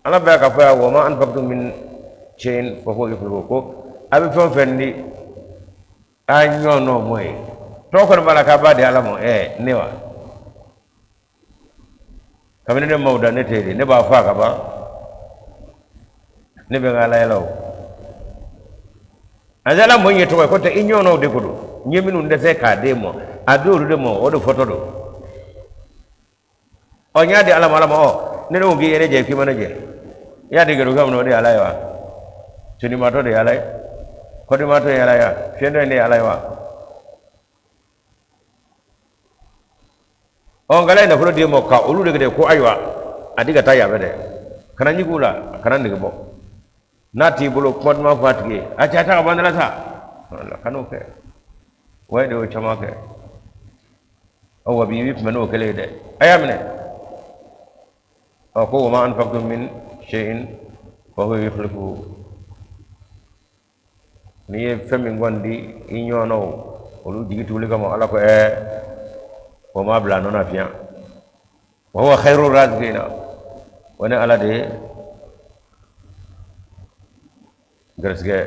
Ala bɛ k'a fɔ yan wa ma anfaqtum min shay'in fa huwa yukhlifuhu, ko a bɛ fɛn o fɛn di a ɲɔgɔn nɔ mɔ ye, tɔgɔ kɔni b'a la k'a b'a di Ala ma. Ɛ, ne wa, kabini ne m'aw da, ne tɛ yen de, ne b'a fɔ a ka ban, ne bɛ n ka Ala yɛlɛ o. A ala mɔ ɲɛ tɔgɔ ye ko tɛ i ɲɔgɔnnaw de ko don n ye minnu dɛsɛ k'a d'e ma a d'olu de ma o de fɔtɔ don ɔ n y'a di ala ma ala ma ɔ ne de ko k'i ye ne jɛ k'i ma ne jɛ i y'a di garibuya min na o de ye ala ye wa sonimatɔ de ye ala ye kɔdimatɔ ye ala ye wa fiyentɔ in de ye ala ye wa ɔ nka ala ye nafolo d'e ma ka olu de kɛ ko ayiwa a di ka taa yan fɛ dɛ kana ɲugu u la kana nege bɔ n'a t'i bolo kuma duman fɔ a tigi ye a cɛ a ta ka bɔ an da la sa kan'o kɛ wa e de y'o caman kɛ ɔ wa bi i bɛ tɛmɛ n'o kelen ye dɛ a y'a minɛ ɔ ko wa ma anfaqtum min shay'in fa huwa yukhlifuhu n'i ye fɛn min kɔni di i ɲɔgɔnnaw olu jigi tuguli kama ala ko ɛɛ o m'a bila a nɔ na fiyan wa huwa khairu razikina wa ne ala de ye garisɛgɛ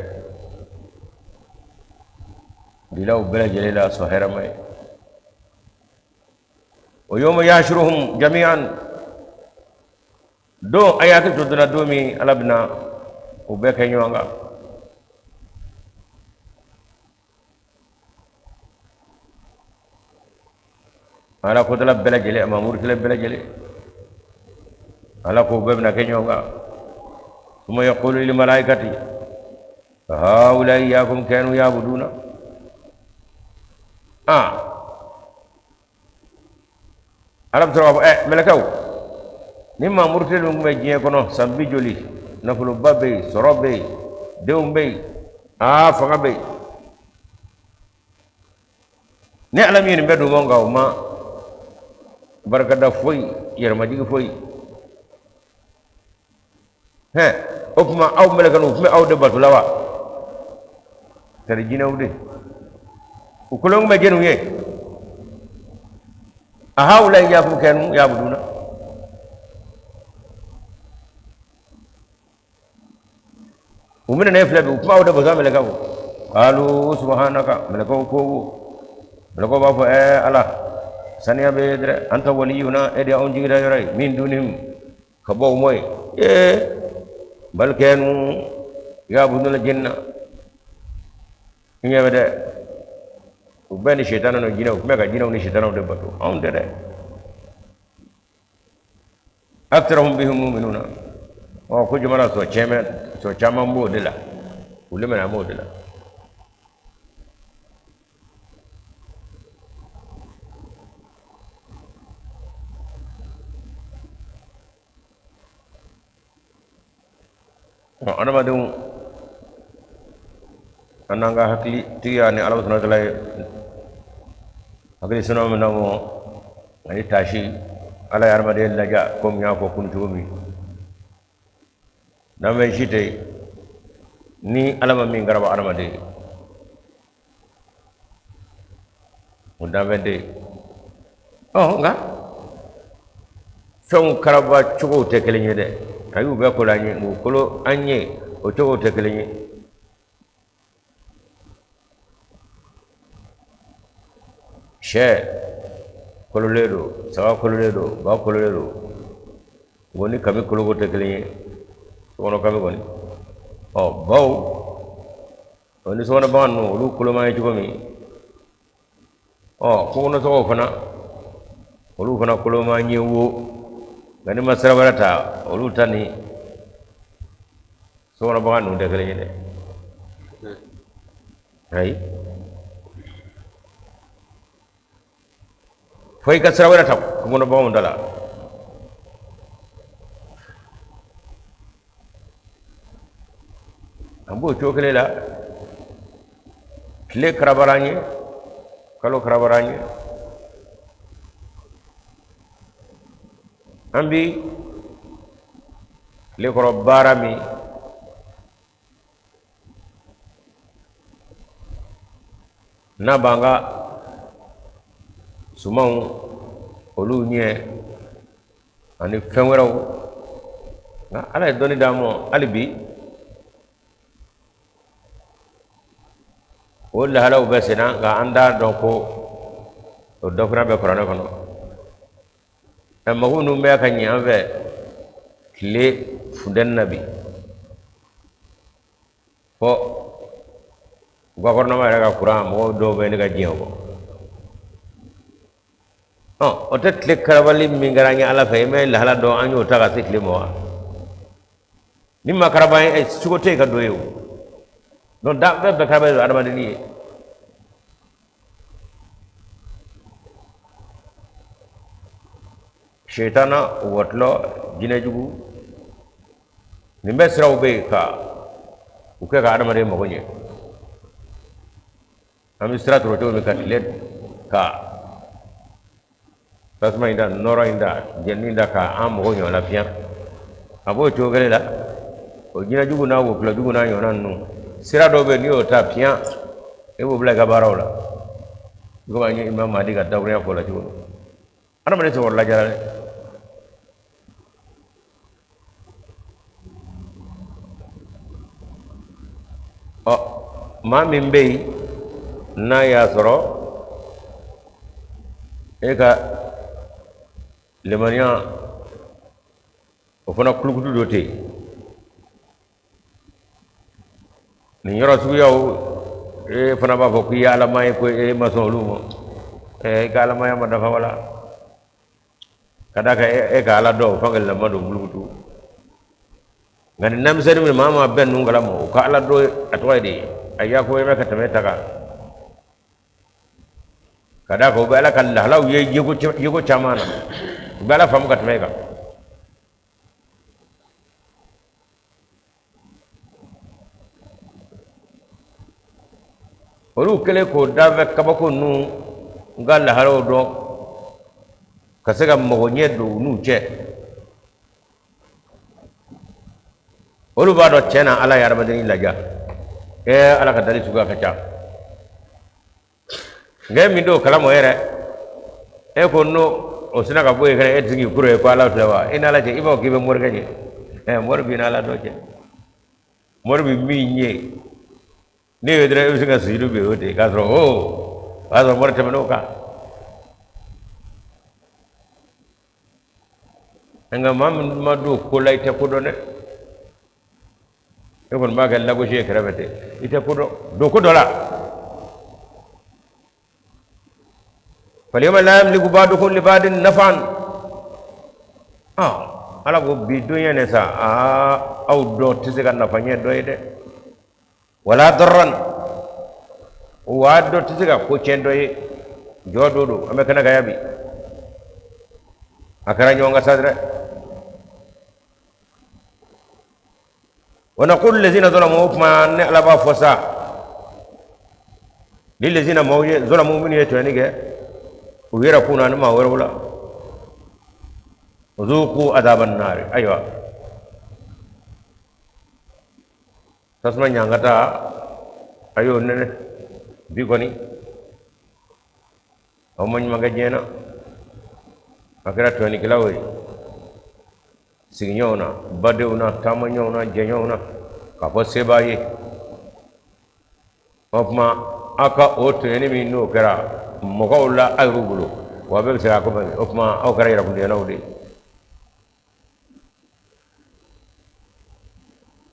dilaw bɛɛ lajɛlen la sɔn hɛrɛma ye wa yawma yahshuruhum jami'an don a y'a hakili to donna don min ala bɛna u bɛɛ kɛ ɲɔgɔn kan ala kotala bɛɛ lajɛlen a ma murutila bɛɛ lajɛlen ala ko bɛɛ bɛna kɛ ɲɔgɔn kan summa yaqulu lil malaikati haulai iyyakum kanu ya'buduna ah ala bɛ sɔrɔ k'a fɔ ɛ mɛlɛkɛw ni maa murutilen ninnu tun bɛ diɲɛ kɔnɔ san bi joli nafoloba bɛ yen sɔrɔ bɛ yen denw bɛ yen aa fanga bɛ yen ne ala min ye nin bɛɛ d'u ma nka u ma barikada foyi yɛrɛmajigi foyi hɛn o tuma aw mɛlɛkɛ u tun bɛ aw de bato la wa tari jinɛw de u kolo tun bɛ jɛniw ye a haulai iyakum kanu yabuduna u minɛ ne filɛ bi u tun b'aw de bato mɛlɛkɛw qalu subhanaka mɛlɛkɛw ko mɛlɛkɛw b'a fɔ ɛɛ ala saniya bɛ dɛrɛ anta waliyuna e de y'anw jigida yɔrɔ ye min dunihim ka bɔ u mɔ ye ee bal kanu yabuduna jinna i ɲɛ bɛ dɛ u bɛɛ ni sitana ni jinɛw u tun bɛ ka jinɛw ni sitanaw de bato anw tɛ dɛ aktharuhum bihim mu'minuna ɔ ko jamana sɔ cɛmɛ sɔ caman b'o de la u limaniya b'o de la Adamadenw an n'an ka hakilitigiya ni ala subhanahu wa ta'ala ye hakili senu min d'an ma ani taasi ala ye adamaden laja komi n y'a fɔ kunun cogo min danfɛn si tɛ yen ni ala ma min karaba adamaden ye o danfɛn tɛ yen ɔ nka fɛnw karaba cogow tɛ kelen ye dɛ a y'u bɛɛ kolo an ye u kolo an ye o cogow tɛ kelen ye sɛ kololen don saga kololen don ba kololen don o ni kami koloko tɛ kelen ye sokɔnɔ kami kɔni ɔ baw o ni sokɔnɔ bagan ninnu olu koloma ye cogo min ɔ kungokɔnɔ sagaw fana olu fana koloma ye wo nka n'i ma sira wɛrɛ ta olu ta ni sokɔnɔ bagan ninnu tɛ kelen ye dɛ ayi fo i ka sira wɛrɛ ta kungokɔnɔ baganw da la an b'o cogo kelen la tile karabara an ye kalo karabara an ye an bi tile kɔrɔ baara min n'a b'an ka sumanw olu ɲɛ ani fɛn wɛrɛw nka ala ye dɔnni d'an ma hali bi o lahalaw bɛ senna nka an t'a dɔn ko o dɔ fana bɛ kuranɛ kɔnɔ ɛ mago minnu bɛ ka ɲɛ an fɛ tile funtɛni na bi fɔ Gouvernement yɛrɛ ka kuran mɔgɔw dɔw bɛ ne ka diɲɛ kɔ. Ɔ o tɛ tile karabali min kɛra an ye Ala fɛ, i ma lahala dɔn, an y'o ta ka se tile ma wa? Ni ma karaba ye, cogo tɛ yen ka don ye o. Donc da bɛɛ bɛɛ karabali don adamadenni ye. Sitana, wɔtulɔ, jinɛjugu, nin bɛɛ siraw bɛ yen ka u kɛ ka adamaden mago ɲɛ. An bɛ sira tɔrɔ cogo min ka tile ka tasuma in da, nɔrɔ in da, jɛnini in da, ka an mago ɲɔ lafiya, a b'o cogo kelen la. O jinɛjugu n'a wɔkulɔjugu n'a ɲɔgɔnna ninnu, sira dɔw bɛ yen, n'i y'o ta piyan, e b'o bila i ka baaraw la, komi an ye Imam Mahdi ka dakurunya fɔ o la cogo min. Adamaden senkɔrɔla jara dɛ. Ɔ maa min bɛ yen n'a y'a sɔrɔ e ka limaniya o fana kulukutu dɔ tɛ yen, nin yɔrɔ suguyaw, e fana b'a fɔ k'i ye alama ye, ko e ma sɔn olu ma, i ka alamaya ma dafa wala ka d'a kan e ka ala dɔn o fan lama don bulukutu. Nka nin namisɛnnin min maa maa bɛɛ ninnu kalama, o ka ala dɔn a tɔgɔ ye de a yakubaya bɛ ka tɛmɛ e ta kan, ka d'a kan u bɛ ala ka lahalaw ye yeko caman na, u bɛ ala faamu ka tɛmɛ e kan. Olu kɛlen k'o danfɛ kabako ninnu ka lahalaw dɔn ka se ka mɔgɔ ɲɛ don u n'u cɛ, olu b'a dɔn tiɲɛ na ala ye adamaden laja. Ɛɛ, ala ka dali suguya ka ca. Nka e min t'o kalama yɛrɛ, e ko n'o o sina ka bɔ yen fɛnɛ, e tɛ se k'i kuro ye ko ala filɛ wa? I n'ala cɛ, i b'a fɔ k'i bɛ morikɛ ɲɛ. Ɛ, mori b'i n'ala dɔ cɛ, mori bɛ min ɲɛ ne ye dɔrɔn, e bɛ se ka sujudu bɛ o ten, k'a sɔrɔ o y'a sɔrɔ mori tɛmɛn'o kan. Nka maa min ma don ko la, i tɛ ko dɔn dɛ. E kɔni b'a kɛ lagosi ye kɛrɛfɛ ten, i tɛ ko dɔn. Don ko dɔ la, falyawma la yamliku ba'dukum li ba'din naf'an. Ala ko bi don ye ne sa, aa, aw dɔ tɛ se ka nafa ɲɛ dɔ ye dɛ, wala darran, wa dɔ tɛ se ka ko tiɲɛ dɔ ye. Jɔ don don, an bɛ kɛnɛ kan yan bi, a kɛra ɲɔgɔn kan sa dɛ. Wa naqulu lillazina zalamu, o tuma ne ala b'a fɔ sa, lillazina, maaw ye, zalamu, minnu ye tɔɲɔni kɛ u yɛrɛ kun na ni maa wɛrɛw la, zuqu azaban nari, ayiwa tasuma ɲangata a y'o nɛnɛ bi kɔni, aw ma ɲuman kɛ diɲɛ na, a kɛra tɔɲɔnikɛlaw ye sigiɲɔgɔnw na, badenw na, taamaɲɔgɔnw na, jɛɲɔgɔnw na, k'a fɔ se b'a ye. O tuma aw ka o tɔɲɔni min n'o kɛra mɔgɔw la aw yɛrɛw bolo, wa bɛɛ bɛ se k'a ko, o tuma aw kɛra yɛrɛkuntigɛlaw de ye.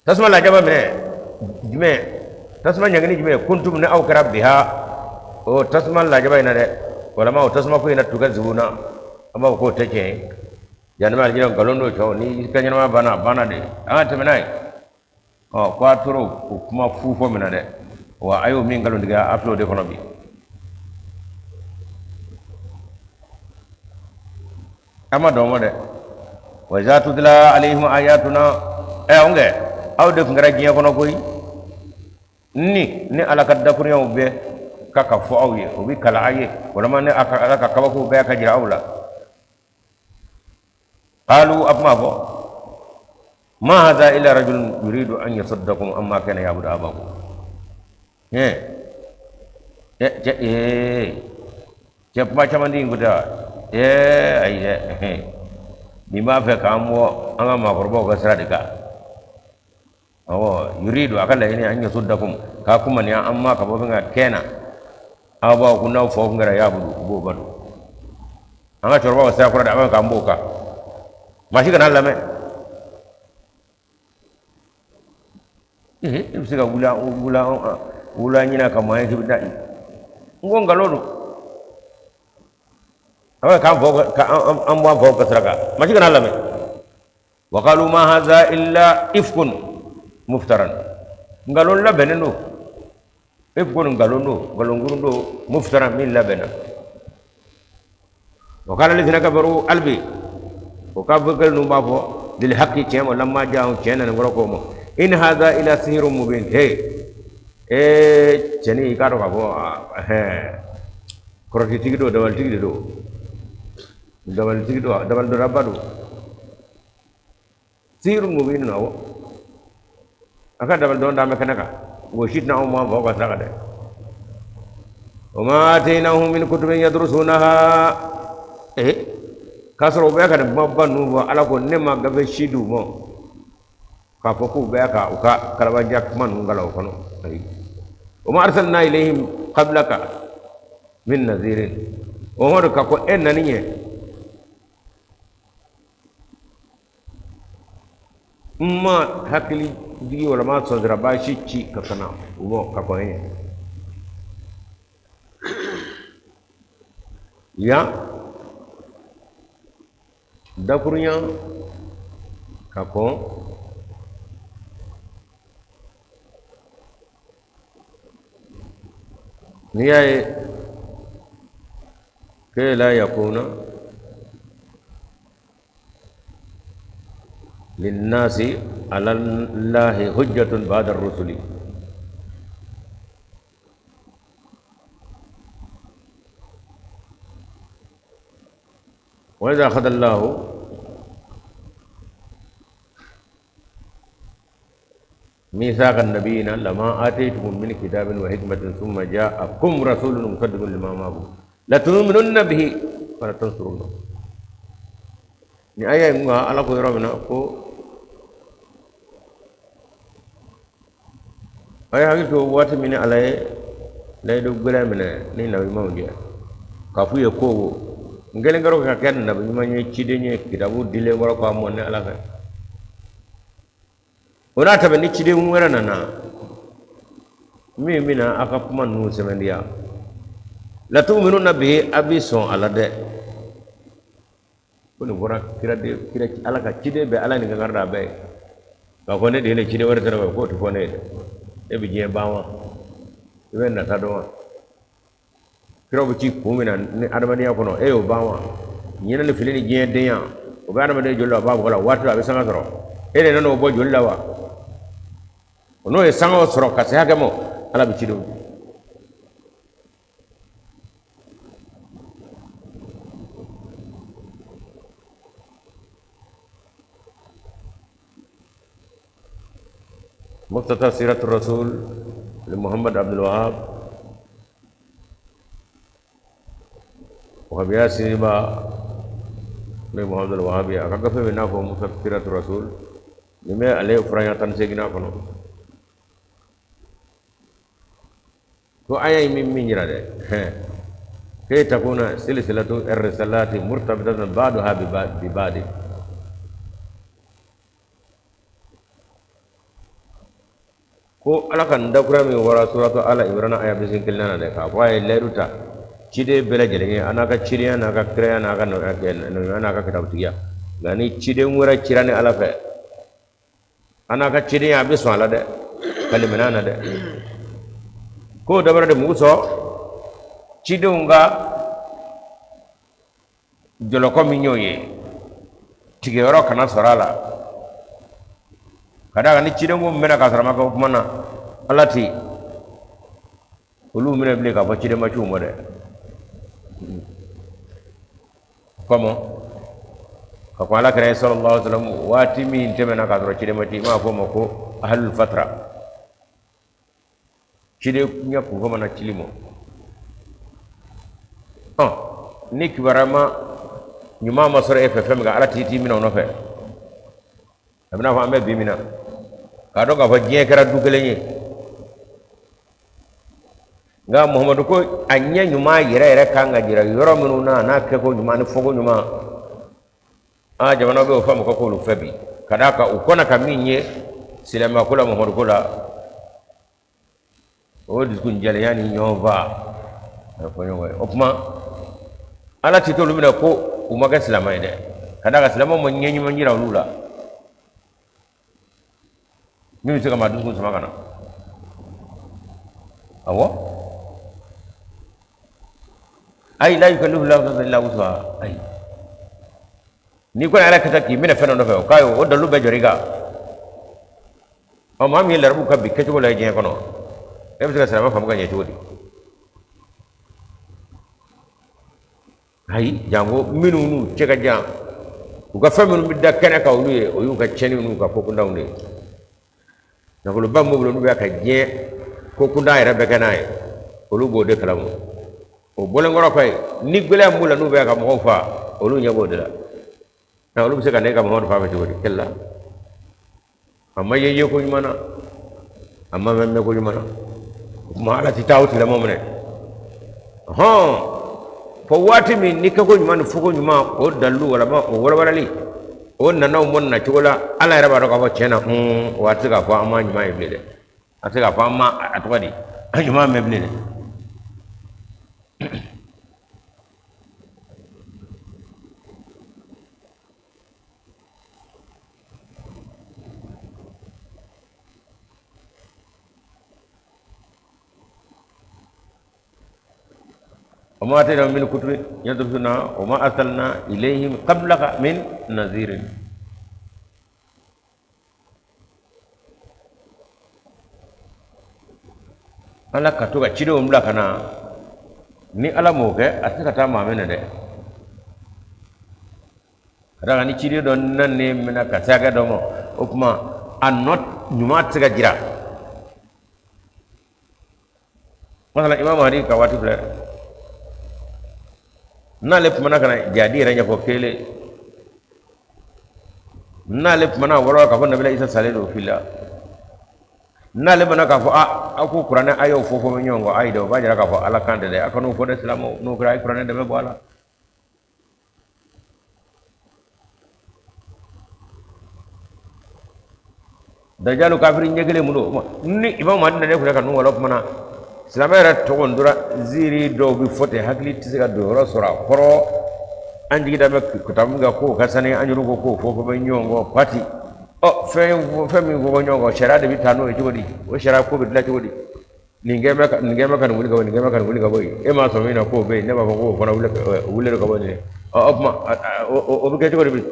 Tasuma lajaba minɛ jumɛn, tasuma ɲangini jumɛn, kuntum, ni aw kɛra, biha, o tasuma lajaba in na dɛ, walama o tasuma ko in na, tukazibuna, an b'a fɔ k'o tɛ tiɲɛ ye. Jahanama, alijinɛ, nkalon don cɛw, ni i ka ɲɛnamaya banna, a banna de, an ka tɛmɛ n'a ye. Ɔ ko a tora o kuma fu fɔ min na dɛ, wa a y'o min nkalontigiya, a filɛ o de kɔnɔ bi. An ma dɔn ma dɛ. Wa iza tutla alayhim ayatuna, ɛ an kɛ aw de tun kɛra diɲɛ kɔnɔ koyi, ni ala ka dakurunyaw bɛ ka fɔ aw ye, o bɛ kalan aw ye, walima ni ala ka kabakow bɛɛ ka jira aw la, qalu, a kuma fɔ, ma hadha illa rajulun yuridu an yasuddakum amma kana ya'budu abakum. Cɛ cɛ cɛ kuma caman di in ko tɛ wa? Ayi dɛ, nin b'a fɛ k'an bɔ an ka maakɔrɔbaw ka sira de kan. Awɔ, yuridu, a ka laɲini, an yasuddakum, k'a kumaniya an ma ka bɔ fɛn kan kana aw b'aw kun n'aw faw kun kɛra ya'budu, u b'o bato, an ka cɛkɔrɔbaw ka sira kɔrɔ de, a b'a fɛ k'an b'o kan, maa si kana lamɛn. I bɛ se ka wuli wuli Wula ɲina ka mɔ k'i bɛ taa n ko nkalon don a bɛ k'an faw ka an bɔ an faw ka sira kan maa si kana lamɛn. Wa qalu ma haza illa ifkun muftaran, nkalon labɛnnen don, ifkun nkalon don, nkalonkurun don, muftaran min labɛnna. Wa qala alladhina kafaru hali bi o kafiri kelen ninnu b'a fɔ lil haqqi tiɲɛ ma lamma ja'ahum tiɲɛ nana kɔrɔ k'o ma in hadha illa sihrun mubin he ee cɛnin i k'a dɔn k'a fɔ ɛɛ kɔrɔtitigi don, dabalitigi de don, dabalitigi don, dabalidɔnnaba don, sihrun mubin awɔ a ka dabalidɔn d'an bɛ kɛnɛ kan o si tɛna anw bɔ an faw ka sira kan dɛ. Wa ma atainahum min kutubin yadrusunaha ee k'a sɔrɔ u bɛ ka nin kumaba ninnu fɔ ala ko ne ma gafe si d'u ma k'a fɔ k'u bɛ ka u ka kalabanciya kuma ninnu kalan o kɔnɔ ayi. Wa ma arsalna ilayhim qablaka min nazirin o hɔn ka kɔn e nani ɲɛ n ma hakili jigi walama sɔnsiraba si ci ka na u ma ka kɔn e ɲɛ yan dakurunya ka kɔn n'i y'a ye kay la yakuna linnasi ala llahi hujjatun ba'da rusuli wa idha akhadha Allahu ميثاق النبيين لما آتيتكم من كتاب وحكمة ثم جاءكم رسول مصدق لما معكم لتؤمنن به ولتنصرنه ni aya in nka ala ko yɔrɔ min na ko a ye hakili to waati min ni ala ye layidu gɛlɛn minɛ ni nabi ɲumanw cɛ k'a f'u ye ko n kɛlen kɔrɔ ka kɛ nabi ɲuman ye ciden ye kitabu dilen kɔrɔ k'a mɔ ne ala fɛ o n'a ta bɛɛ ni ciden wɛrɛ nana min bɛna a ka kuma ninnu sɛmɛntiya latuminunna bihi a bɛ sɔn a la dɛ ko nin fɔra kira kira ala ka ciden bɛɛ ala nin kan da bɛɛ ye k'a fɔ ne de ye ne ciden wɛrɛ tɛ ne k'o tɛ fɔ ne ye dɛ e bɛ diɲɛ ban wa i bɛ nata dɔn wa kiraw bɛ ci kun min na ni adamadenya kɔnɔ e y'o ban wa ɲinɛ ni fili ni diɲɛ denya o bɛ adamaden joli la o b'a bɔ la waati la a bɛ sanga sɔrɔ e de nana o bɔ joli la wa o n'o ye sanga sɔrɔ ka se hakɛ ma ala bɛ cidenw di Mukhtasar Siratul Rasul Muhammad Abdul Wahab Wahabiya sinba n'o ye Muhammad Abdul Wahab ye a ka gafe min n'a fɔ Mukhtasar Siratul Rasul nin bɛ ale furaɲɛ 18nan kɔnɔ ko aya in min min jira dɛ kay takuna silsilatu ar-risalati murtabitatan ba'daha bi ba'd ko ala ka nin dakura min fɔra suratu ala imrana aya 81 na dɛ k'a fɔ a ye layidu ta ciden bɛɛ lajɛlen ye a n'a ka cidenya n'a ka kiraya n'a ka nɔgɔya n'a ka kitabutigiya nka ni ciden wɛrɛ cira ni ala fɛ a n'a ka cidenya a bɛ sɔn a la dɛ ka limaniya na dɛ k'o dabara de mun sɔn cidenw ka jɔlɔkɔ min y'o ye tigɛyɔrɔ kana sɔrɔ a la ka d'a kan ni ciden ko mɛnna k'a sɔrɔ a ma kɛ o kuma na ala ti olu minɛ bilen k'a fɔ ciden ma ci u ma dɛ kɔmɔ ka ko ala kira ye sallallahu alaihi wasallam waati min tɛmɛna k'a sɔrɔ ciden ma ci i m'a fɔ o ma ko ahlul fatra ciden ɲɛ kun fɔ mana cili ma ɔ ni kibaruya ma ɲuman ma sɔrɔ e fɛ fɛn min kan ala t'i minɛ o nɔfɛ a bɛna fɔ an bɛ bi min na k'a dɔn k'a fɔ diɲɛ kɛra du kelen ye nka muhamadu ko a ɲɛ ɲuman yɛrɛ yɛrɛ kan ka jira yɔrɔ minnu na a n'a kɛko ɲuman ni fɔko ɲuman an jamana bɛ o faamu ko k'olu fɛ bi ka d'a kan u kɔnna ka min ye silamɛya ko la muhamadu ko la O dusukun jɛlenya ni ɲɔgɔn fa a fɔ ɲɔgɔn ye. O tuma Ala tɛ t'olu minɛ ko u ma kɛ silamɛ ye dɛ, ka d'a kan silamɛw ma ɲɛ ɲuman jira olu la min bɛ se ka maa dusukun sama ka na. Awɔ, ayi, la yukallifu lahu nafsan illa wusaha. Ayi, n'i kɔni Ala kɛta k'i minɛ fɛn dɔ nɔfɛ, o k'a ye o dalilu bɛɛ jɔr'i kan. Ɔ, maa min ye larabuw ka bi kɛcogo lajɛ diɲɛ kɔnɔ, e bɛ se ka silamɛ faamu ka ɲɛ cogo di? Ayi, janko minnu n'u cɛ ka jan, u ka fɛn minnu bɛ da kɛnɛ kan olu ye, o y'u ka tiɲɛniw n'u ka kokundanw de ye. Nafoloba min b'u bolo n'u bɛ ka diɲɛ kokundan yɛrɛ bɛɛ kɛ n'a ye, olu b'o de kalama. O bɔlen kɔrɔ kɔ ye, ni gɛlɛya min b'u la n'u bɛ ka mɔgɔw faa, olu ɲɛ b'o de la. Nka olu bɛ se ka ne ka Muhamadu faa fɛ cogo di? Kɛlɛ la a ma ye yeko ɲuman na, a ma mɛn mɛnko ɲuman na. O tuma Ala tɛ taa o tigilamɔgɔ minɛ hɔn fo waati min ni kɛko ɲuman ni fɔko ɲuman, o dalilu walama o walawalali, o nana u mɔ na cogo la, Ala yɛrɛ b'a dɔn k'a fɔ tiɲɛ na, o a tɛ se k'a fɔ an ma ɲuman ye bilen dɛ, a tɛ se k'a fɔ an ma a tɔgɔ di an ɲuman mɛn bilen dɛ. وما آتيناهم من كتب يدرسونها وما أرسلنا إليهم قبلك من نذير. Ala ka to ka cidenw bila ka na, ni Ala m'o kɛ, a tɛ se ka taa maa minɛ dɛ. Ka d'a kan ni ciden dɔ nanen mɛnna ka se hakɛ dɔ ma, o tuma a nɔ ɲuman tɛ se ka jira. Masala Imam Mahdi ka waati filɛ, n'ale kumana ka na jadi yɛrɛ ɲɛfɔ kelen, n'ale kumana wɔrɔ k'a fɔ Nabila Isa salen don fili la, n'ale mana k'a fɔ a aw ko kuranɛ a y'o fɔ fɔ ɲɔgɔn kɔ, ayi dɛ, o b'a jira k'a fɔ Ala kan tɛ dɛ, a kan'o fɔ dɛ silamɛw, n'o kɛra a ye kuranɛ dɛmɛ bɔ a la. Dajalu kafiri ɲɛ kelen mun don ni Imam Mahdi nana filɛ ka ninnu wala kuma na, silamɛ yɛrɛ tɔgɔ n tora ziiri dɔw bɛ fɔ ten, hakili tɛ se ka don yɔrɔ sɔrɔ a kɔrɔ. An jigi da bɛ kitabu min kan k'o ka sani, an yɛrɛ ko k'o fɔ fɔ bɛ ɲɔgɔn kɔ pati. Ɔ, fɛn min fɔ bɛ ɲɔgɔn kɔ, sariya de bɛ taa n'o ye cogo di? O sariya ko bɛ dilan cogo di? Nin kɛ bɛ ka nin kɛ bɛ ka nin wuli ka bɔ, nin kɛ bɛ ka nin wuli ka bɔ yen, e m'a sɔn min na k'o bɛ yen, ne b'a fɔ k'o fana wuli ka bɔ nin ye. Ɔ, o tuma o bɛ kɛ cogo di bi?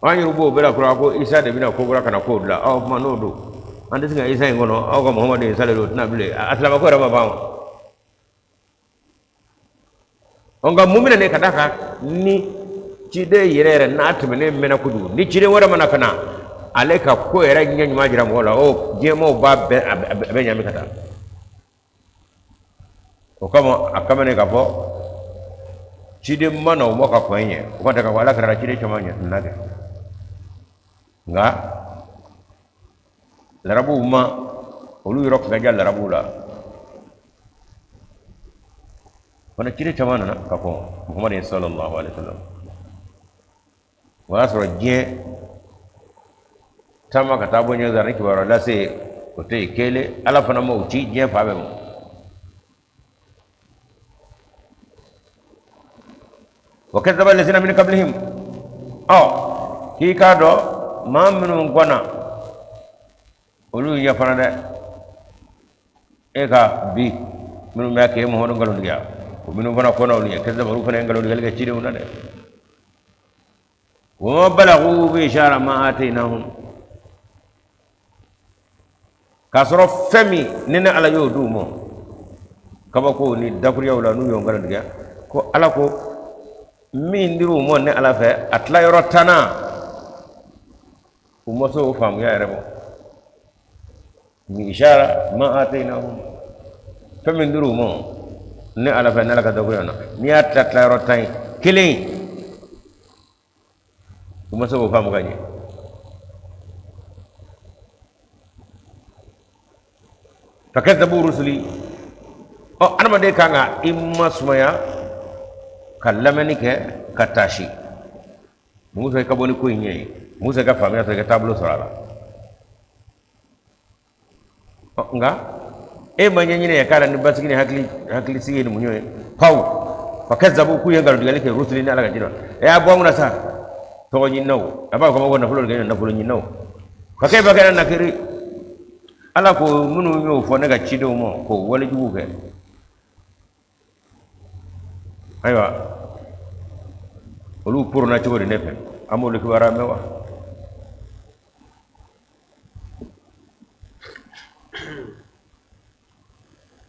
An yɛrɛ b'o bɛɛ la kura ko Isa de bɛna ko kura ka na k'o dilan. Ɔ, o tuma n'o don, an tɛ se ka Isa in kɔnɔ, aw ka Muhamadu in salen don, o tɛna bilen, a silamɛ ko yɛrɛ ma ban wa? Nka mun bɛna ne ka d'a kan ni ciden yɛrɛ yɛrɛ n'a tɛmɛnen mɛnna kojugu, ni ciden wɛrɛ mana ka na ale ka ko yɛrɛ ɲɛ ɲuman jira mɔgɔw la, o diɲɛmaaw b'a bɛɛ a bɛ ɲami ka taa. O kama a kama ne k'a fɔ ciden ma na u ma ka kɔn ɲɛ, o ka tɛ k'a fɔ Ala kɛra ciden caman ɲɛ na kɛ. Nka larabuw ma, olu yɔrɔ tun ka jan larabuw la fana, ciden caman nana ka kɔn Muhamadu sallallahu alaihi wasallam. O y'a sɔrɔ diɲɛ taama ka taa bɔ ɲɛ ni kibaruya lase o tɛ yen kelen, Ala fana ma o ci diɲɛ fan bɛɛ ma. Wa kazzaba allazina min qablihim. Ɔ, k'i k'a dɔn maa minnu kɔnna olu ɲɛ fana dɛ, e ka bi minnu bɛ k'e Muhamadu nkalontigiya, o minnu fana kɔnna olu ɲɛ, kazzaba, olu fana ye nkalontigɛli kɛ cidenw na dɛ. Wa ma balagu mi'shara ma atainahum, k'a sɔrɔ fɛn min ni ne Ala y'o d'u ma kabako ni dakuruyaw la, n'u y'o nkalontigiya, ko Ala ko min dir'u ma ne Ala fɛ, a tilayɔrɔ tannan u ma se o faamuya yɛrɛ ma. Mi'shara ma atainahum, fɛn min dir'u ma ne Ala fɛ, ne Ala ka dakuruya na, n'i y'a tila tilayɔrɔ tan ye kelen, u ma se k'o faamu ka ɲɛ. Fakazzabu rusuli. Ɔ, adamaden kan ka i masumaya ka lamɛnni kɛ ka taasi. Musa i ka bɔ ni ko in ɲɛ ye, Musa i ka faamuya sɔrɔ, i ka taabolo sɔrɔ a la. Nka e ma ɲɛɲini ye k'a la ni basigi ni hakilisigi ye ni muɲu ye pawu fa kazabu k'u ye nkalontigɛli kɛ rusuli ni ala ka ciden e y'a bɔ an kunna sa tɔgɔ ɲininaw a b'a fɔ ko nafolo de kɛ nafolo ɲininaw fa kayfa kana nakiri ala ko minnu y'o fɔ ne ka cidenw ma k'o walejugu kɛ ayiwa olu poronna cogo di ne fɛ an b'olu kibaruya mɛn wa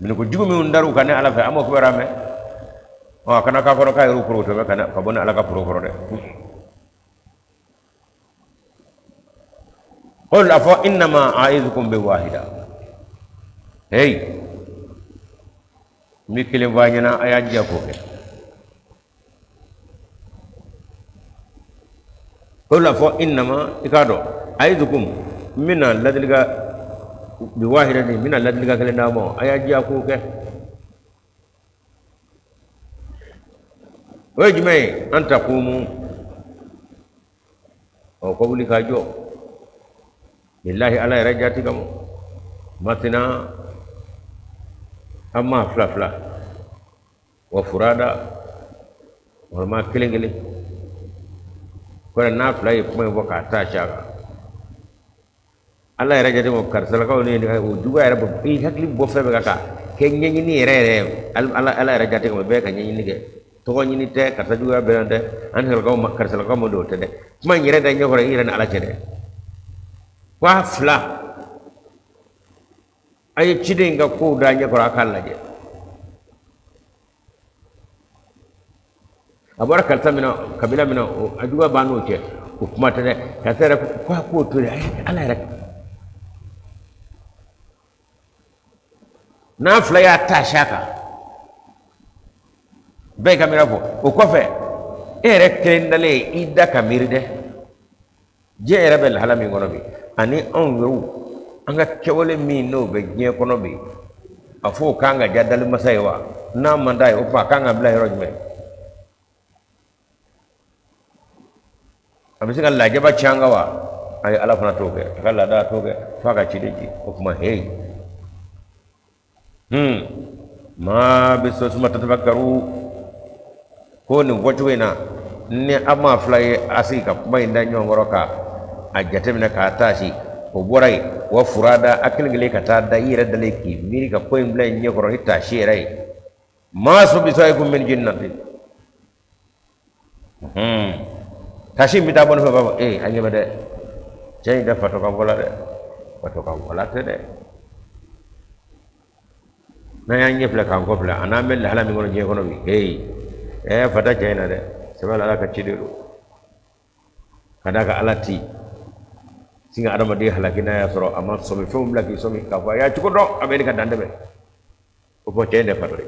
minɛko jugu minnu dar'u kan ne ala fɛ an b'o kibaruya mɛn ɔ a kana k'a kɔrɔ k'a yɛrɛ poroto bɛ ka bɔ ne ala ka poro kɔrɔ dɛ qul a fɔ innama a'izukum bi wahida hey n bɛ kelen fɔ a ɲɛna a y'a jija k'o kɛ qul a fɔ innama i k'a dɔn a'izukum n bɛna ladilikan bi wahidatin n bɛna ladilikan kelen d'aw ma a y'a jija k'o kɛ o ye jumɛn ye an takumu ɔ ko wuli ka jɔ lillahi ala yɛrɛ jati kama masina an maa fila fila wa furada walima kelen kelen kɔrɔ n'a fila ye kuma in fɔ k'a ta siya kan ala yɛrɛ jate ma karisalakaw ni o juguya yɛrɛ bɔ i hakili bɔ fɛn bɛɛ kan ka kɛ ɲɛɲini yɛrɛ yɛrɛ ala ala yɛrɛ jate kama bɛɛ ka ɲɛɲini kɛ tɔgɔ ɲini tɛ karisa juguya bɛɛ tɛ an karisalakaw ma karisalakaw ma don o tɛ dɛ kuma in yɛrɛ da ɲɛkɔrɔ i yɛrɛ ni ala cɛ dɛ ko a fila a ye ciden in ka kow da ɲɛkɔrɔ a k'a lajɛ a bɔra karisa min na kabila min na a juguya b'an n'o cɛ o kuma tɛ dɛ karisa yɛrɛ ko a k'o to yen ala yɛrɛ n'a fila y'a ta siya kan bɛɛ ka miiri fɔ o kɔfɛ e yɛrɛ kelen dalen i da ka miiri dɛ diɲɛ yɛrɛ bɛ lahala min kɔnɔ bi ani anw yɛrɛw an ka kɛwale min n'o bɛ diɲɛ kɔnɔ bi a fɔ o kan ka diya dalimasa ye wa n'a man d'a ye o tuma a kan ka bila yɔrɔ jumɛn a bɛ se ka lajaba ci an kan wa ayi ala fana t'o kɛ a ka laada t'o kɛ f'a ka ciden ci o tuma heyi maa bɛ sɔ suma tatafakkaru ko nin fɔcogo in na ni a maa fila ye a sigi ka kuma in da ɲɔgɔn kɔrɔ ka a jateminɛ k'a taasi o bɔra yen wa furada a kelen kelen ka taa da i yɛrɛ dalen k'i miiri ka ko in bila i ɲɛkɔrɔ ni taasi yɛrɛ ye maa so bisahibikum min jinnati taasi in bɛ taa bɔ ne fɛ b'a fɔ ee an ɲɛ bɛ dɛ cɛ in tɛ fatɔ kan fɔla dɛ fatɔ kan fɔla tɛ dɛ n'an y'an ɲɛ filɛ k'an kɔ filɛ a n'an bɛ lahala min kɔnɔ diɲɛ kɔnɔ bi heyi ɛɛ fata cɛ in na dɛ sɛbɛ la ala ka ciden don ka d'a kan ala ti sin ka adamaden halaki n'a y'a sɔrɔ a ma sɔmi fɛnw bila k'i sɔmi k'a fɔ a y'a cogo dɔn a bɛ ka dan tɛmɛ o fɔ cɛ in tɛ fatɔ ye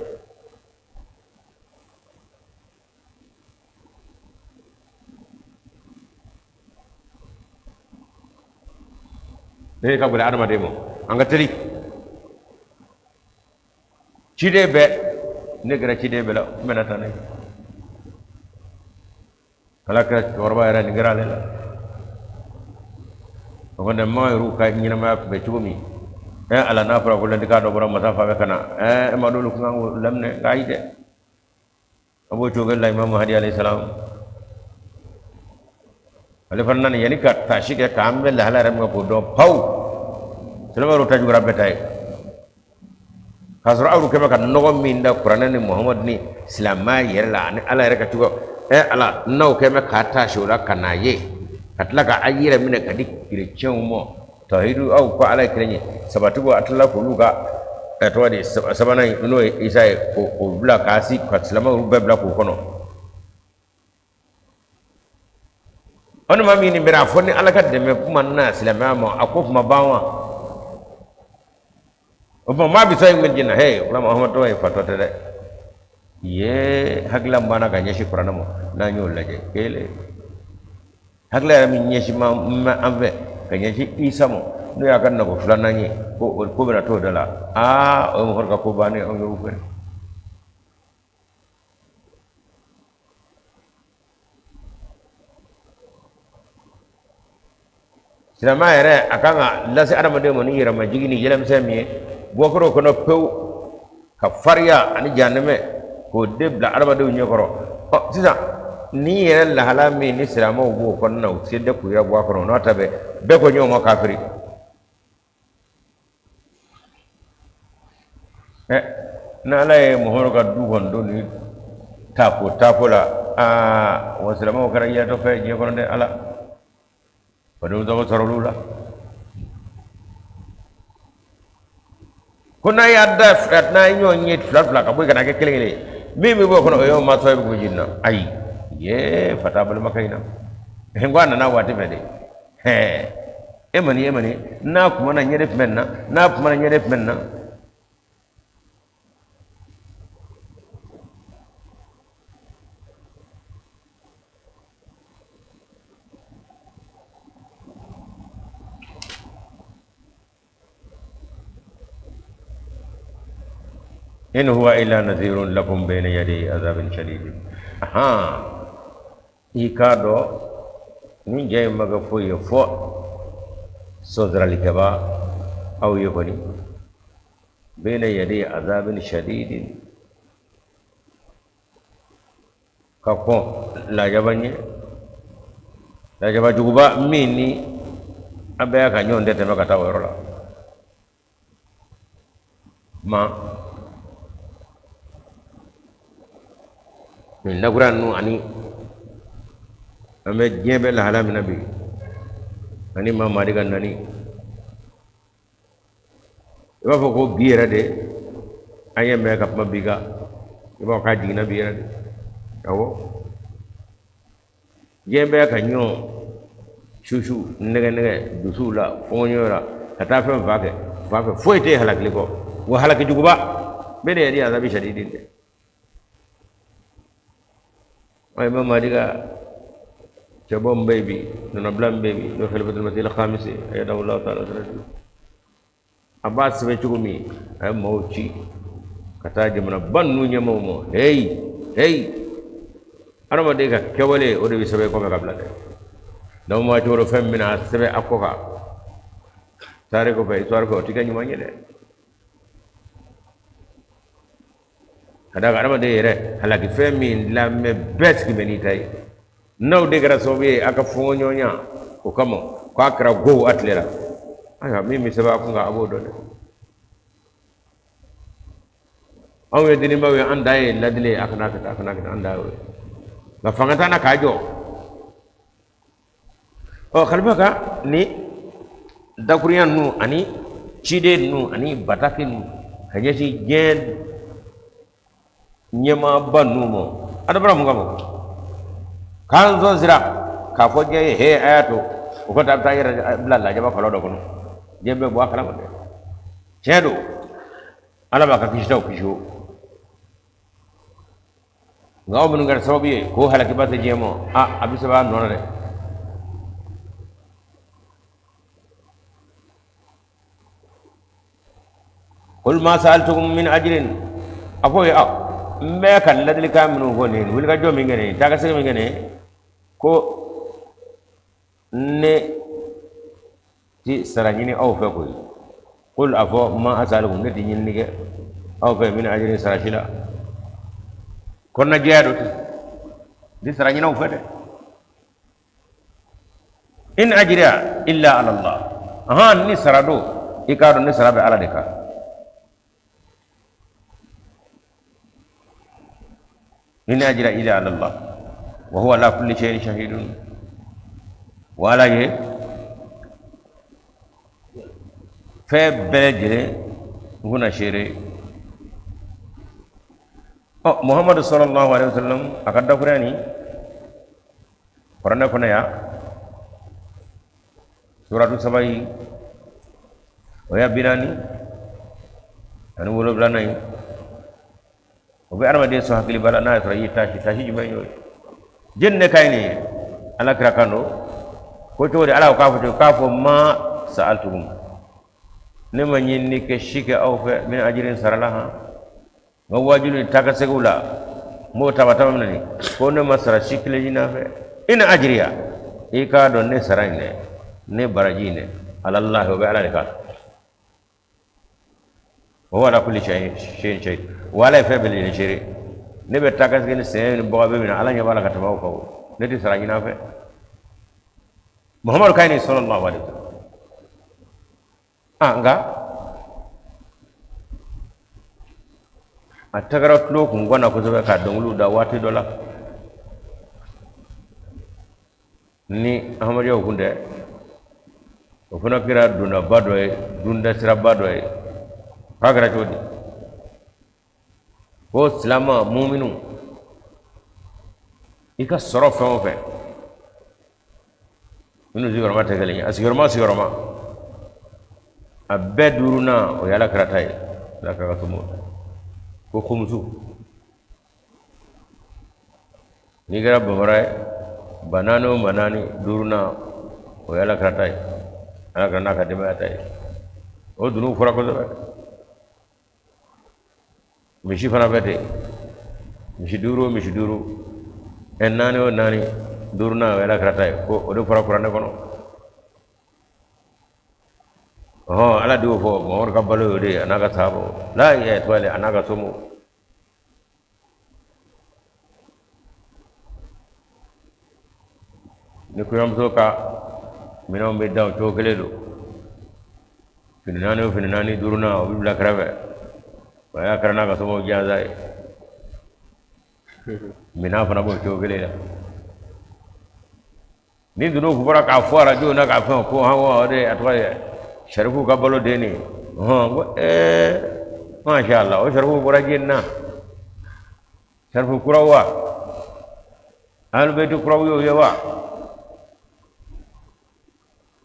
Ne ka gɛlɛn adamaden ma an ka teli ciden bɛɛ ne kɛra ciden bɛɛ la n bɛna taa ne ala kɛra cɛkɔrɔba yɛrɛ nin kɛra ale la o kɔni maa yɛrɛw ka ɲɛnamaya tun bɛ cogo min ɛ ala n'a fɔra ko ladilikan dɔ bɔra masa fan fɛ ka na ɛ e ma d'olu kun kan k'o laminɛ nka ayi dɛ a b'o cogo la imamu hadi alayhi salam ale fana nana yanni ka taasi kɛ k'an bɛ lahala yɛrɛ min kan k'o dɔn pawu silamɛw yɛrɛ ta jugura bɛɛ ta ye k'a sɔrɔ aw kɛ bɛ ka nɔgɔ min da kuranɛ ni muhamadu ni silamɛya yɛrɛ la ani ala yɛrɛ ka cogo ɛ ala n'aw kɛ bɛ k'a taasi o la ka n'a ye ka tila ka a yɛrɛ minɛ ka di kerecɛnw ma tawhidu aw ko ala ye kelen ye sabatigiw a tilala k'olu ka tɔgɔ di sabanan in n'o ye isa ye k'o bila k'a si ka silamɛw bɛɛ bila k'o kɔnɔ aw ni maa min nin bɛra a fɔ ni ala ka dɛmɛ kuma na silamɛya ma a ko kuma ban wa o tuma maa bisahibikum min jinna he wala muhammadu tɔgɔ ye fatɔ tɛ dɛ ye hakilila banna ka ɲɛsin kuranɛ ma n'an y'o lajɛ kelen hakilila yɛrɛ min ɲɛsin ma an fɛ ka ɲɛsin isa ma n'o y'a ka nako filanan ye ko ko bɛna t'o da la aa o ye mɔgɔ ka ko bannen anw yɛrɛw fɛ Silamɛya yɛrɛ a kan ka lase adamaden ma ni yɛrɛmajigin ni yɛlɛmisɛn min ye, bɔ kɛra o kɔnɔ pewu ka fariya ani janɛmɛ k'o de bila adamadenw ɲɛkɔrɔ. Ɔ sisan nin yɛrɛ lahala min ni silamɛw b'o kɔnɔna na, u se tɛ k'u yɛrɛ bɔ a kɔnɔ, n'o ta bɛɛ bɛɛ ko ɲɔgɔn ma kafiri. Ɛ n'Ala ye Muhamadu ka du kɔni don ni tako tako la, aa wa silamɛw kɛra yɛlɛtɔ fɛ diɲɛ kɔnɔ dɛ. Ala fadenw tɔgɔ sɔrɔ olu la ko n'a y'a da fila, n'a ye ɲɔgɔn ye fila fila ka bɔ yen ka na kɛ kelen kelen ye, min bɛ bɔ o kɔnɔ o y'o ma tɔ ye bɛ k'o jeni na. Ayi ye fata balimakɛ in na n ko a nana waati fɛ de. Hɛɛ e ma nin, e ma nin, n'a kumana ɲɛ de tun bɛ nin na, n'a kumana ɲɛ de tun bɛ nin na. In huwa illa nadhirun lakum bayna yaday azabin shadid. Ahan, i k'a dɔn nin jɛ in ma kɛ foyi ye fo sɔnsiralikɛba aw ye kɔni, bayna yaday azabin shadidin, ka kɔn lajaba ɲɛ, lajaba juguba min ni an bɛɛ ka ɲɔgɔn tɛ tɛmɛ ka taa o yɔrɔ la. Ma nin lakura ninnu ani an bɛ diɲɛ bɛ lahala min na bi, ani maa madi ka nani, i b'a fɔ ko bi yɛrɛ de an ye mɛn ka kuma bi kan, i b'a fɔ k'a jiginna bi yɛrɛ de. Awɔ, diɲɛ bɛɛ ka ɲɔgɔn susu nɛgɛ nɛgɛ dusuw la fɔɲɔgɔn la ka taa fɛn fa kɛ fa fɛ, foyi tɛ halakili kɔ, wa halaki juguba bɛɛ de yɛrɛ azabi sadidi dɛ. Ɔ Imam Mahdi ka cɛbɔ min bɛ yen bi, nɔnabila min bɛ yen bi, n'o ye Khalifatul Masih al-Khamis ayyadahu Allahu ta'ala, a b'a sɛbɛn cogo min, a ye maaw ci ka taa jamanaba ninnu ɲɛmaaw ma. Heyi heyi, adamaden ka kɛwale o de bɛ sɛbɛn kɔfɛ ka bila dɛ. N'aw ma cogo dɔ fɛn min bɛna sɛbɛn a kɔ kan taari kɔfɛ, histoire fɛ, o tɛ kɛ ɲuman ye dɛ. Ka d'a kan adamaden yɛrɛ halaki fɛn min lamɛn bɛɛ sigi bɛ n'i ta ye, n'aw de kɛra sababu ye a ka fɔɲɔgɔnya o kama k'a kɛra go a tile la, ayiwa min bɛ sɛbɛn a kun kan a b'o dɔn dɛ. Anw ye denibaw ye, an dan ye ladili ye, a kana kɛ tan, a kana kɛ tan, an dan y'o ye, nka fanga t'an na k'a jɔ. Ɔ kalifa ka ni dakurunya ninnu ani ciden ninnu ani bataki ninnu ka ɲɛsin diɲɛ ɲɛmaaba ninnu ma, a dabɔra mun kama? K'an sɔn sira k'a fɔ diɲɛ ye he, a y'a to o ka taa, a bɛ taa yɛrɛ bila lajaba kɔlɔn dɔ kɔnɔ, diɲɛ bɛɛ bɔ a kalama dɛ. Tiɲɛ don, Ala b'a ka kisitaw kisi o, nka aw minnu kɛra sababu ye k'o halakiba se diɲɛ ma, a a bɛ sɛbɛn a nɔ na dɛ. Qul ma sa'altukum min ajrin, a fɔ ye aw n bɛ ka ladilikan minnu fɔ nin ye, wulikajɔ min kɛ nin ye, taa ka segin min kɛ nin ye, ko ne ti sara ɲini aw fɛ koyi. Qul, a fɔ, ma as'alukum, ne ti ɲinini kɛ aw fɛ, min ajrin, sara si la. Kɔnɔnajɛya dɔ tɛ ti sara ɲini aw fɛ dɛ. In ajriya illa ala Allah, ahan, ni sara don, i k'a dɔn ne sara bɛ Ala de kan. In ajriya illa ala Allah wa huwa ala kulli shay'in shahidun. Wa Ala ye fɛn bɛɛ lajɛlen kunna seere. Ɔ Muhamadu sallallahu alaihi wasallam a ka dakuruya nin kuranɛ kɔnɔ yan, suratu saba yi, o ya 47nan ye, o bɛ adamaden sɔn hakiliba la n'a y'a sɔrɔ i ye taasi taasi jumɛn y'o ye? Jɛni ne ka ɲi nin ye, Ala kira kan don ko cogo di? Ala ko k'a fɔ cogo k'a fɔ ma sa'altukum, ne ma ɲinini kɛ si kɛ aw fɛ, min ajirin, sara la. Han, n ka waajuli taa ka seginw la, n b'o taba taba minɛ nin ko ne ma sara si kelen ɲini a fɛ. In ajiriya, i k'a dɔn ne sara in dɛ. Ne baraji in dɛ, alallahi, o bɛ Ala de kan. Wa huwa ala kulli shay'in shahid. Wa Ala ye fɛn bɛɛ lajɛlen seere. Ne bɛ taa ka segin ni sɛgɛn ni bɔgɔ bɛ min na, Ala ɲɛ b'a la ka tɛmɛ aw kan. O ne tɛ sara ɲini a fɛ. Muhammadu ka ɲi sallallahu alaihi wasallam. Ah, nka a tagara tulo kun gwanna kosɛbɛ ka dɔnkiliw da waati dɔ la. Ni Ahmadiyyaw kun tɛ, o fana kɛra dondaba dɔ ye, dundasiraba dɔ ye. K'a kɛra cogo di? Ko silama muminu, i ka sɔrɔ fɛn o fɛn, minnu sigiyɔrɔma tɛ kelen ye, a sigiyɔrɔma sigiyɔrɔma a bɛɛ duurunan, o ye Ala kira ta ye, Ala kira ka somɔgɔw ta ye. Ko kumusu, n'i kɛra bamara ye, ba naani o ba naani, duurunan o ye Ala kira ta ye, Ala kira n'a ka denbaya ta ye. O dunun fɔra kosɛbɛ. Misi fana bɛ ten, misi duuru o misi duuru, ɛ naani o naani, duurunan o ye Ala kira ta ye. Ko o de fɔra kuranɛ kɔnɔ. Ɔhɔn, Ala de y'o fɔ. Mamadu ka balo y'o de ye, a n'a ka sahabaw la yɛ tɔgɔ a n'a ka somɔgɔw. Ni kɔɲɔmuso ka minɛnw bɛ dan o cogo kelen don, fini naani o fini naani, duurunan o bɛ bila kɛrɛfɛ, o y'a kɛra n'a ka somɔgɔw jansa ye. Minɛn fana b'o cogo kelen la. Ni dunun kun bɔra k'a fɔ arajo na k'a fɛn ko hɔn, o de a tɔgɔ ye sarifuw ka balo den nin hɔn. Ko masha Allah, o sarifuw bɔra jeni na, sarifu kuraw wa, alibɛti kuraw y'o ye wa,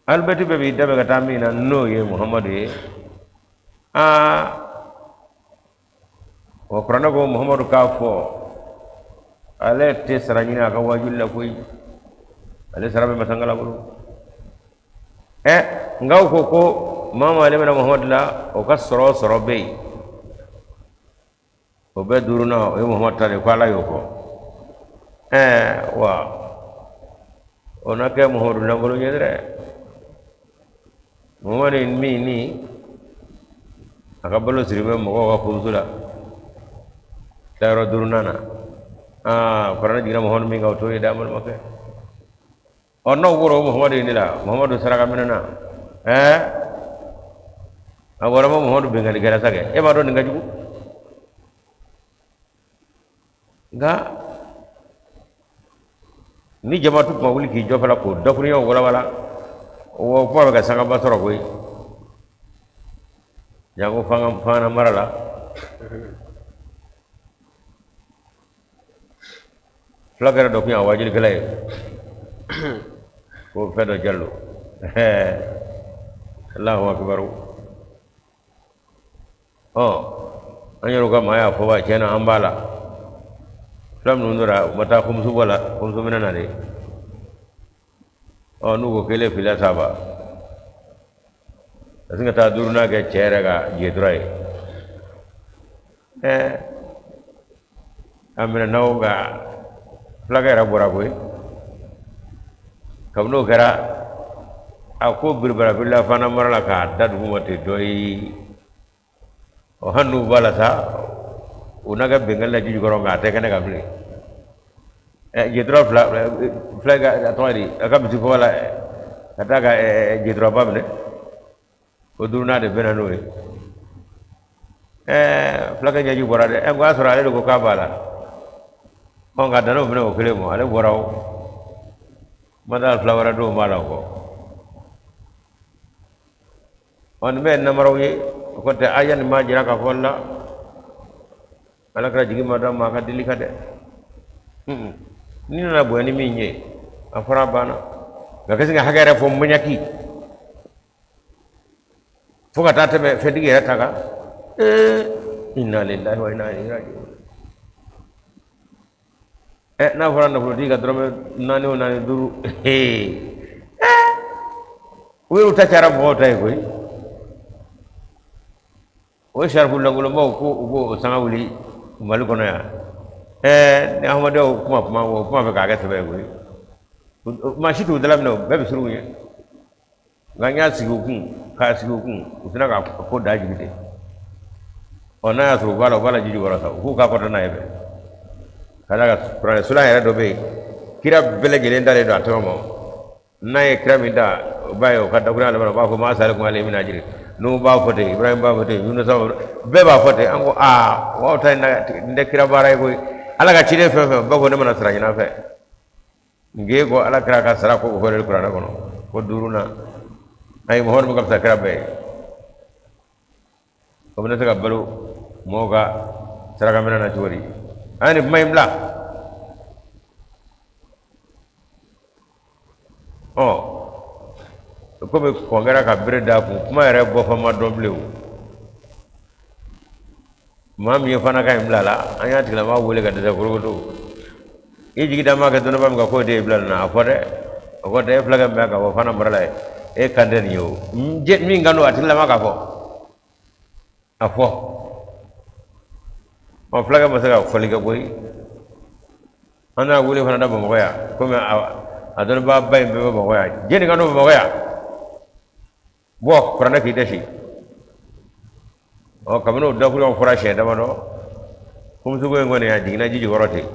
alibɛti bɛɛ b'i dɛmɛ ka taa min na, n'o ye Muhamadu ye. Aa, wa kuranɛ ko Muhamadu k'a fɔ, ale tɛ sara ɲini a ka wajuli la koyi, ale sara bɛ masangala bolo. Ɛ, nka u ko ko maa maa ale bɛna Muhamadu la, o ka sɔrɔ sɔrɔ bɛ yen, o bɛɛ duurunan o ye Muhamadu ta de ye, ko Ala y'o fɔ. Ɛ wa, o na kɛ Muhamadu lankolon ye dɛ. Muhamadu min ni a ka balo siri bɛ mɔgɔw ka kumusu la tilayɔrɔ duurunan na, aa, kuranɛ jiginna Muhamadu min kan, o t'o ye dɛ, an balimakɛ. Ɔ, n'aw bɔra o Muhamadu in de la, Muhamadu saraka minɛna, ɛɛ, a bɔra ma Muhamadu binkannikɛla sa kɛ, e b'a dɔn nin ka jugu. Nka ni jama tun ma wuli k'i jɔ fana k'o dakuruɲɛw walawala, o kuma bɛ ka sangaba sɔrɔ koyi, janko fanga fana mara la. Fulakɛ dɔ tun y'a wajulikɛla ye, ko fɛn dɔ Jalo. Alahu akibaru. Ɔ, an yɛrɛ ka maa y'a fɔ wa, tiɲɛ na an b'a la. Fula minnu tora, u ma taa kumusu bɔ la, kumusu minɛ na de. Ɔ, n'u ko kelen fila saba, ka sin ka taa duurunan kɛ cɛ yɛrɛ ka jetura ye. Ɛɛ, a minɛ n'aw ka fulakɛ yɛrɛ bɔra koyi. Kabini o kɛra, a ko biribara birila fana mara la k'a da dugu ma ten dɔ ye. Ɔ, hali n'u b'a la sa, u n'a kɛ bɛnkan la ji jukɔrɔ, nka a tɛ kɛnɛ kan bilen. Ɛ, jetura fila fila ka, a tɔgɔ di, a ka misi fɔ la ka taa ka jeturaba minɛ, o duurunan de bɛnna n'o ye. Ɛɛ, fulakɛ ɲɛji bɔra dɛ. Ɛ, n ko y'a sɔrɔ ale de ko k'a b'a la. Ɔ, nka dan'o minɛ o kelen ma, ale bɔra. O ma taa fila wɛrɛ dɔw b'a la o kɔ. Ɔ, nin bɛɛ ye namaraw ye. O kɔ tɛ aya nin b'a jira k'a fɔ la Ala kira jigi ma da maa ka deli kan dɛ. N'i nana bonya ni min ye, a fɔra, a banna. Nka ka se ka hakɛ yɛrɛ fɔ maɲaki fo ka taa tɛmɛ fɛntigi yɛrɛ ta kan, ee, inna lillahi wa inna ilaihi raji'un. Ɛ, n'a fɔra nafolotigi ka dɔrɔmɛ naani o naani duuru, ee, u yɛrɛw ta cayara mɔgɔw ta ye koyi. O sarifu lankolonbaw ko u b'o sanga wuli Mali kɔnɔ yan. Ɛɛ, ni ahmadiyyaw kuma kuma o kuma fɛ k'a kɛ sɛbɛ ye koyi, maa si t'u dala minɛ, o bɛɛ bɛ siran u ɲɛ. Nka n y'a sigi u kun k'a sigi u kun, u tɛna ka ko da jigin ten. Ɔ, n'a y'a sɔrɔ u b'a la, u b'a la ji jukɔrɔ sa, u k'u k'a kɔrɔ n'a ye bɛɛ ka d'a kan kuranɛ sulan yɛrɛ dɔ bɛ yen, kira bɛɛ lajɛlen dalen don a tɔgɔ ma. N'a ye kira min ta, o b'a ye o ka dakurunya laban, u b'a fɔ ma as'alukum alayhi min ajiri. N'u b'a fɔ ten, Ibrahim b'a fɔ ten, Yunusa, bɛɛ b'a fɔ ten. An ko aa, aw ta in tɛ kira baara ye koyi. Ala ka ciden fɛn fɛn bɛɛ ko ne mana sara ɲini a fɛ. Nge ko ala kira ka sara ko fɔlen kuranɛ kɔnɔ ko duurunan, ayi, Muhamadu min ka fisa kira bɛɛ ye, o bɛna se ka balo mɔgɔw ka saraka minɛ na cogo di? An ye nin kuma in bila. Ɔ, komi kɔn kɛra ka bere d'a kun, kuma yɛrɛ bɔfan ma dɔn bilen. O maa min ye fana ka in bila la, an y'a tigilama wele ka dɛsɛ korokoto. I jigi da ma kɛ dɔnnibaa min kan k'o de ye bila nin na, a fɔ dɛ, o kɔ tɛ e fulakɛ min bɛ ka bɔ fana mara la ye, e kan tɛ nin ye. O min kan don, a tigilama k'a fɔ, a fɔ. Ɔ, fulakɛ ma se ka fɔli kɛ koyi. An n'a wele fana da Bamakɔ yan, komi a dɔnnibaaba in bɛɛ bɛ Bamakɔ yan. Jɛni ka don Bamakɔ yan, bɔ kuranɛ k'i dɛsi. Ɔ, kabini o dakuruɲaw fɔra siɲɛ damadɔ, kumusuko in kɔni a jiginna ji jukɔrɔ ten.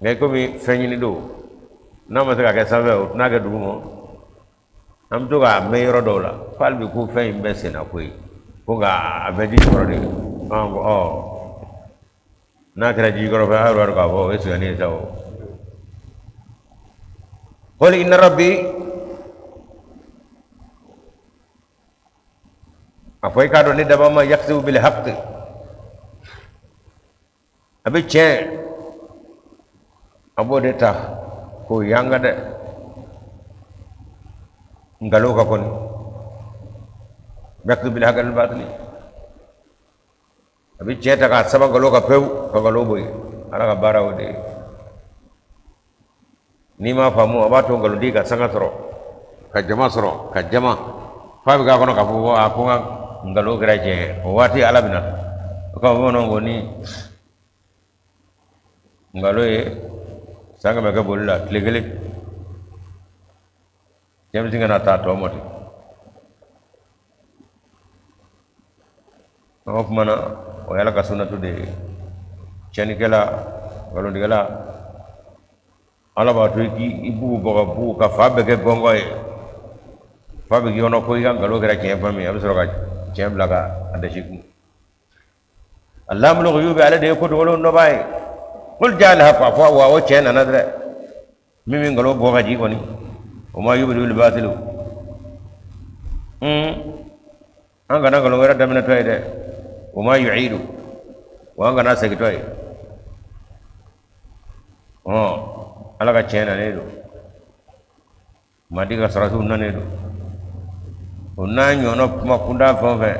Nka komi fɛn ɲini don, n'a ma se ka kɛ sanfɛ, o tɛna kɛ duguma. An bɛ to k'a mɛn yɔrɔ dɔw la ko hali bi ko fɛn in bɛ senna koyi, ko nka a bɛ ji jukɔrɔ de. An ko ɔ, n'a kɛra ji jukɔrɔ fɛn, a yɛrɛ b'a dɔn k'a fɔ o ye sonyani ye sa. O qul inna rabbi, a fɔ i k'a dɔn ne daba ma, yaksibu bil haqqi, a bɛ tiɲɛ, a b'o de ta k'o yanga dɛ nkalon kan kɔni. Yaksibu bil haqqi al batili, a bɛ tiɲɛ ta k'a saba nkalon kan pewu, ka nkalon bɔ yen. Ala ka baara o de ye. N'i m'a faamu, a b'a to nkalontigi ka sanga sɔrɔ, ka jama sɔrɔ, ka jama f'a bɛ k'a kɔnɔ k'a fɔ ko a ko n ka nkalon kɛra tiɲɛ ye. O waati ala bɛ na o kama. Bamananw ko ni nkalon ye san 100 kɛ boli la, tile kelen tiɲɛ bɛ sin ka na taa tɔ ma ten. An ka kuma na, o ye ala ka sunnatu de ye. Tiɲɛnikɛla, nkalontigɛla, ala b'a to i k'i bugu bɔ ka bugu ka fa bɛɛ kɛ gɔngɔn ye, fa bɛ k'i kɔnɔ ko i ka nkalon kɛra tiɲɛ fan min, a bɛ sɔrɔ ka tiɲɛ bila ka a dasi kun. Allamul ghuyubi, ale de ye ko dogolenw dɔnbaa ye. Qul jaa al haqq, a fɔ wa o tiɲɛ nana dɛ, min bɛ nkalon bɔ ka jigin kɔni. Wa ma yubdi'ul batilu, an kana nkalon wɛrɛ daminɛtɔ ye dɛ. Wa ma yu'idu, wa an kana segintɔ ye. Ala ka tiɲɛ nanen don, madi ka sɔrɔdasiw nanen don. O n'a ɲɔgɔnna kuma kunda fɛn o fɛn,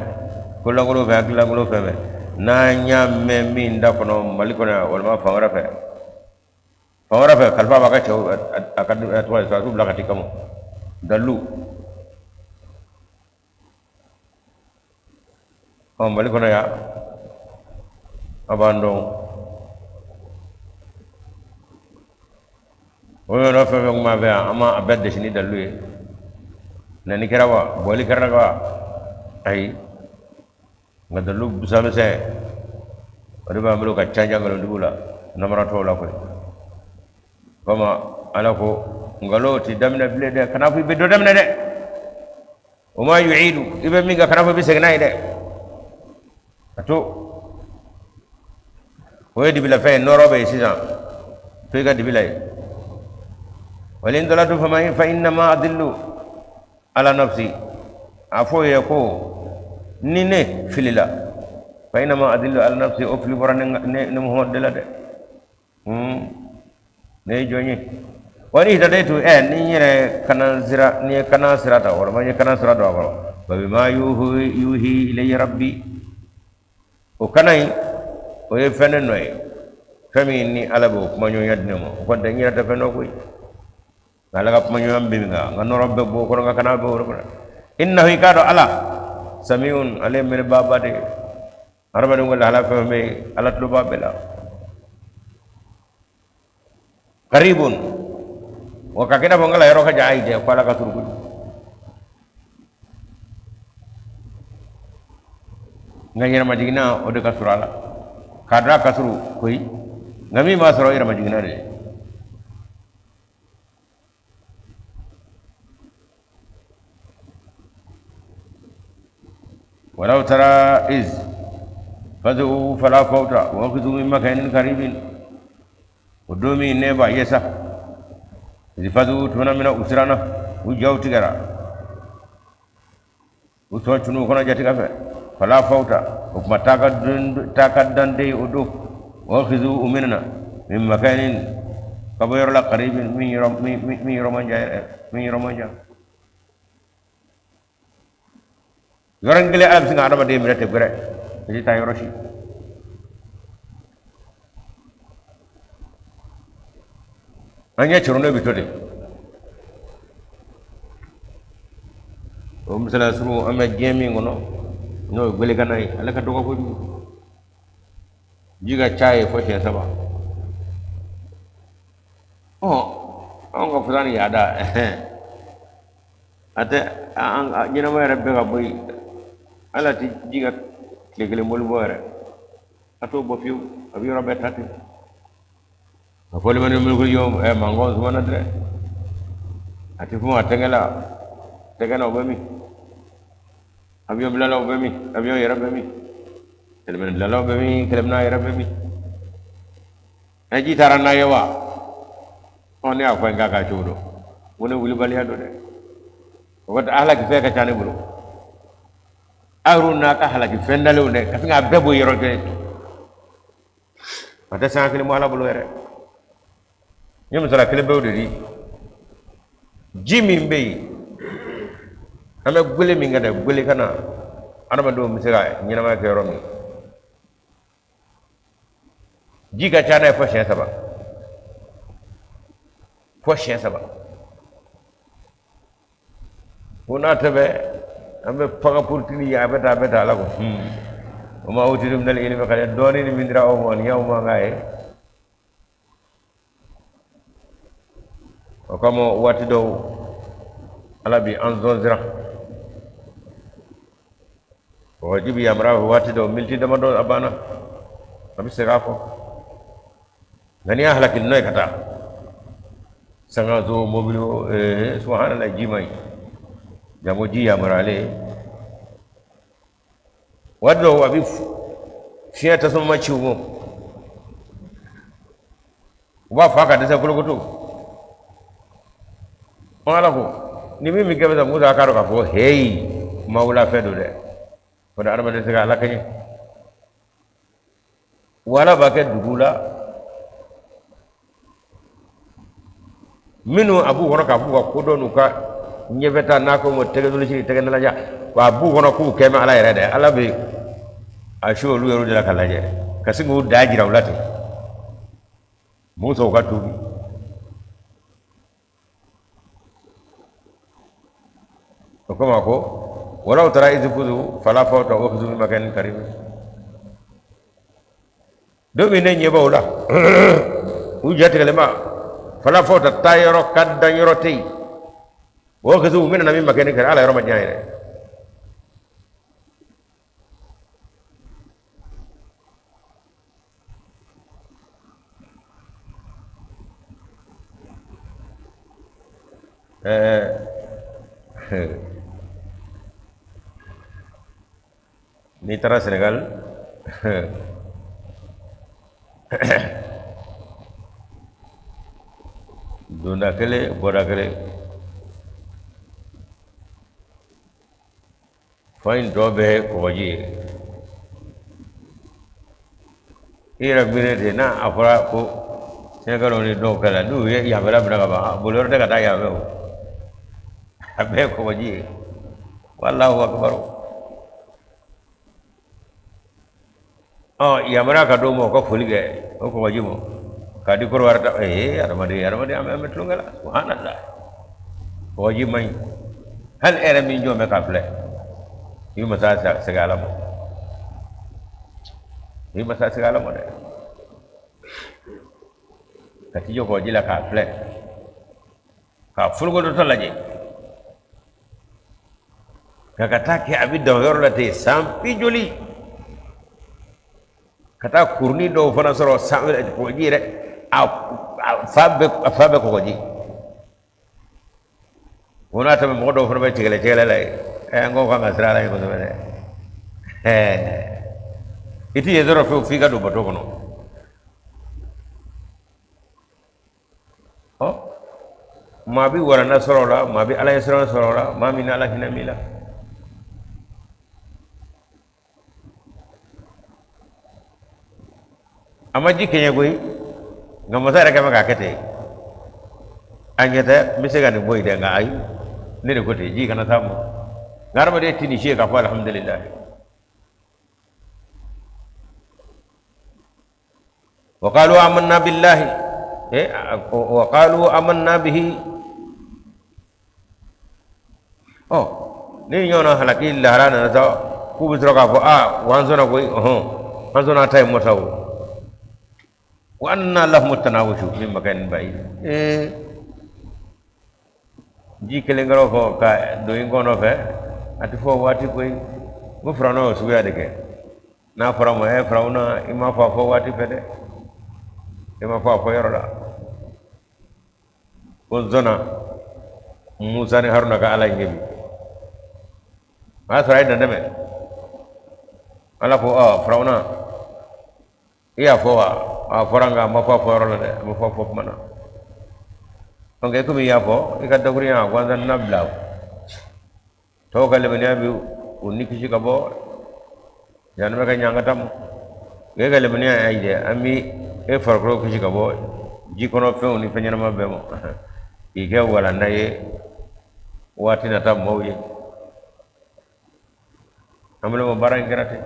ko lankolon fɛn, hakili lankolon fɛn fɛn, n'an y'a mɛn min da kɔnɔ Mali kɔnɔ yan walima fan wɛrɛ fɛ, fan wɛrɛ fɛ, kalifa b'a ka cɛw, a ka tɔgɔ ye sɔrɔdasiw bila ka t'i kama dalilu. Ɔ, Mali kɔnɔ yan, a b'an dɔn, o yɔrɔ fɛn fɛn kun b'an fɛ yan, an ma a bɛɛ dɛsi ni dalilu ye. Nani kɛra wa, bɔli kɛra wa? Ayi, nka dalilu busamisɛn o de b'an bolo ka ca nkalontigiw la, namaratɔw la koyi. Kama ala ko nkalon tɛ daminɛ bilen dɛ, kana fɔ i bɛ dɔ daminɛ dɛ. Wa ma yu'idu, i bɛ min kɛ, kana fɔ i bɛ segin n'a ye dɛ. A to o ye dibilafɛn ye, nɔrɔ bɛ yen sisan, to i ka dibi la yen. Wal in dalaltu fa innama adillu ala nafsi, a fɔ ye ko ni ne filila, fa innama adillu ala nafsi, o fili bɔra ne Muhamadu de la dɛ. Ne ye jɔn ye. Wa in ihtadaitu, ni n yɛrɛ kana sira, ni ye kana sira ta, walima n ye kana sira don a kɔrɔ, fa bima yuhi ilayya rabbi, o kana in o ye fɛn ne nɔ ye, fɛn min ni ala b'o kumaɲɔgɔnya di ne ma. O kɔni tɛ n yɛrɛ tɛ fɛn dɔn koyi, nka ala ka kumaɲɔgɔnya bɛ min kan, n ka nɔrɔ bɛɛ b'o kɔnɔ, n ka kana bɛɛ o kɔnɔ. Innahu, i k'a dɔn ala samiun, ale ye mɛnnibaaba de ye. Hadamadenw ka lahala fɛn fɛn bɛ yen, ala tulo b'a bɛɛ la. Karibun, wa ka kɛ i n'a fɔ n ka yɔrɔ ka jan, ayi dɛ, ko ala ka surun kojugu. Nka yɛrɛmajiginna o de ka surun a la k'a dɔn a ka surun koyi, nka min b'a sɔrɔ yɛrɛmajiginna de ye. Walaw tara iz fazi'u fala fawta wa ukhizu min makanin karibin, o don min ne b'a ye sa, iz fazi'u, tuma min na u siranna, u jaw tigɛra, u sɔn cunna u kɔnɔ jatigɛ fɛ, fala fawta, o tuma taa ka dan tɛ yen o don, wa ukhizu, u minɛna, min makanin, ka bɔ yɔrɔ la, karibin, min yɔrɔ man jan yɛrɛ, min yɔrɔ man jan. Yɔrɔnin kelen Ala bɛ se ka adamaden minɛ ten gbɛrɛ, i tɛ taa yɔrɔ si. An ɲɛ coronnen bɛ to de. O misaliya surun, an bɛ diɲɛ min kɔnɔ, n'o ye gwelekana ye, ale ka dɔgɔ kojugu, ji ka ca yen fo siɲɛ saba. Ɔ, anw ka fisa ni yaada a tɛ an ɲɛnama yɛrɛ bɛɛ ka bɔ yen. Ala tɛ ji ka tile kelen boli bɔ yɛrɛ, a t'o bɔ fiyewu, a bɛ yɔrɔ bɛɛ ta ten. A fɔ limani mulku yawm, ɛ mankan sumana dɛ, a tɛ fɔ ma tɛgɛ la, tɛgɛ na o bɛ min, avion bilalaw bɛ min, avion yɛrɛ bɛ min, kɛlɛminɛ bilalaw bɛ min, kɛlɛminɛ yɛrɛ bɛ min, ɛ ji taara n'a ye wa? Ɔ, ne y'a fɔ n k'a ka cogo dɔn ko ne wulibaliya don dɛ, o ka halaki fɛn ka ca ne bolo. Aw yɛrɛw n'a ka halaki fɛn dalenw dɛ, ka sin k'a bɛɛ bɔ yɔrɔ kelen, a tɛ sanga kelen bɔ Ala bolo yɛrɛ. N ye misaliya kelen pewu de di. Ji min bɛ yen, an bɛ gwele min kan dɛ, gwele kana adamadenw bɛ se ka ɲɛnamaya kɛ yɔrɔ min, ji ka ca n'a ye fo siɲɛ saba, fo siɲɛ saba. Ko n'a tɛ bɛ an bɛ paga purutili ye, a bɛ taa, a bɛ taa. Ala ko wa ma utitum minal ilmi qalil, dɔɔni ni min dira aw ma, nin y'aw mankan ye. O kama waati dɔw Ala bi an zɔn siran, kɔgɔji bi yamaruya fɛ waati dɔw, miniti damadɔ a banna, a bɛ segin a kɔ. Nka n'i y'a halaki nɔ ye ka taa sangaso mobili o, subhanallah, ji man ɲi, janko ji yamaruyalen. Waati dɔw a bɛ fiɲɛ tasuma ci u ma, u b'a faa ka dɛsɛ kolokoto. Ala ko ni min bɛ kɛ sa, Musa k'a dɔn k'a fɔ heyi, ma wula fɛn don dɛ, o de adamaden se ka Ala kɛɲɛ. Wala b'a kɛ dugu la minnu a b'u kɔnɔ k'a f'u ka kodɔn n'u ka ɲɛfɛta n'a ko ma tɛgɛdolisi tɛgɛ nalaja, wa a b'u kɔnɔ k'u kɛ ala yɛrɛ dɛ. Ala bɛ a su olu yɛrɛ de la ka lajɛ ka sin k'u da jira u la ten, Musa u ka tuubi. O kama ko walaw tara iz fuzi'u fala fawta wa ukhizu min makanin karib, don min ne ɲɛ b'o la, u jatigɛlen ba, fala fawta, taa yɔrɔ ka dan yɔrɔ tɛ yen, wa ukhizu, u minɛna, min makanin karib, ala yɔrɔ ma jan yɛrɛ. N'i taara Senegal, donda kelen bɔda kelen, fan in tɔ bɛɛ ye kɔgɔji ye. I yɛrɛ miiri ten, n'a a fɔra ko Senegalw ni dɔw kɛlɛ, n'u ye yanfɛla minɛ ka ban, boli yɔrɔ tɛ ka taa yan fɛ, o a bɛɛ ye kɔgɔji ye. Wallahu akbar. Ɔ, yamaruya ka d'o ma, o ka foli kɛ o kɔgɔji ma k'a di kɔrɔwari ta. Ee, adamaden, adamaden, an bɛ tulonkɛ la. Subhanallah, kɔgɔji man ɲi. Hali e yɛrɛ min jɔ bɛ k'a filɛ, i bɛ masa segin Ala ma, i bɛ masa segin Ala ma dɛ. Ka t'i jɔ kɔgɔji la k'a filɛ, k'a folokotɔ lajɛ, ka taa kɛ a bɛ dan yɔrɔ la ten san bi joli. Ka taa kurunin dɔw fana sɔrɔ sanfɛ kɔgɔji yɛrɛ, a fan bɛɛ, a fan bɛɛ kɔgɔji. O n'a tɛmɛ, mɔgɔ dɔw fana bɛ cɛgɛlɛ cɛgɛlɛ la yen. Ɛ, n ko kan ka siran Ala ɲɛ kosɛbɛ dɛ. Ɛɛ, i ti yen sɔrɔ fewu f'i ka don bato kɔnɔ. Ɔ, maa bi waranda sɔrɔ o la, maa bi Ala ɲɛsiran sɔrɔ o la, maa min ni Ala hinɛ b'i la. A ma ji kɛɲɛ koyi, nka masa yɛrɛ kɛmɛ k'a kɛ ten. A ɲɛ tɛ n bɛ se ka nin bɔ yen dɛ, nka ayi, ne de ko ten, ji kana s'a ma. Nka hadamaden ti nin si ye k'a fɔ alihamudulilayi. Wa qalu amanna billahi, wa qalu amanna bihi. Ɔ, ni ɲɔgɔnna halaki lahara nana sa, k'u bɛ sɔrɔ k'a fɔ aa, wa an sɔnna koyi, ɔhɔn, an sɔnna a ta ye masa o. Wa anna lahumu tanawushu min makanin ba'id. Ee, ji kelen kɛra fɔ ka don i kɔnɔ fɛ, a tɛ fɔ waati koyi. N ko Firawuna y'o suguya de kɛ. N'a fɔra ma, ɛ Firawuna, i ma fɔ a fɔ waati fɛ dɛ, i ma fɔ a fɔ yɔrɔ la ko n sɔnna Musa ni Haruna ka Ala in ɲɛ bi. O y'a sɔrɔ a ye dantɛmɛ. Ala ko, ɔ Firawuna, i y'a fɔ wa? A fɔra, nka a ma fɔ a fɔ yɔrɔ la dɛ, a ma fɔ a fɔ kuma na. Donc komi i y'a fɔ, i ka dakurunya gansan na bila, tɔw ka limaniya bi u ni kisi ka bɔ jahanama ka ɲangata ma. E ka limaniya y'a jɛ, an bi e farikolo kisi ka bɔ ji kɔnɔ fɛnw ni fɛn ɲɛnama bɛɛ ma, k'i kɛ walanda ye waati nata maaw ye. An bolo baara in kɛra ten.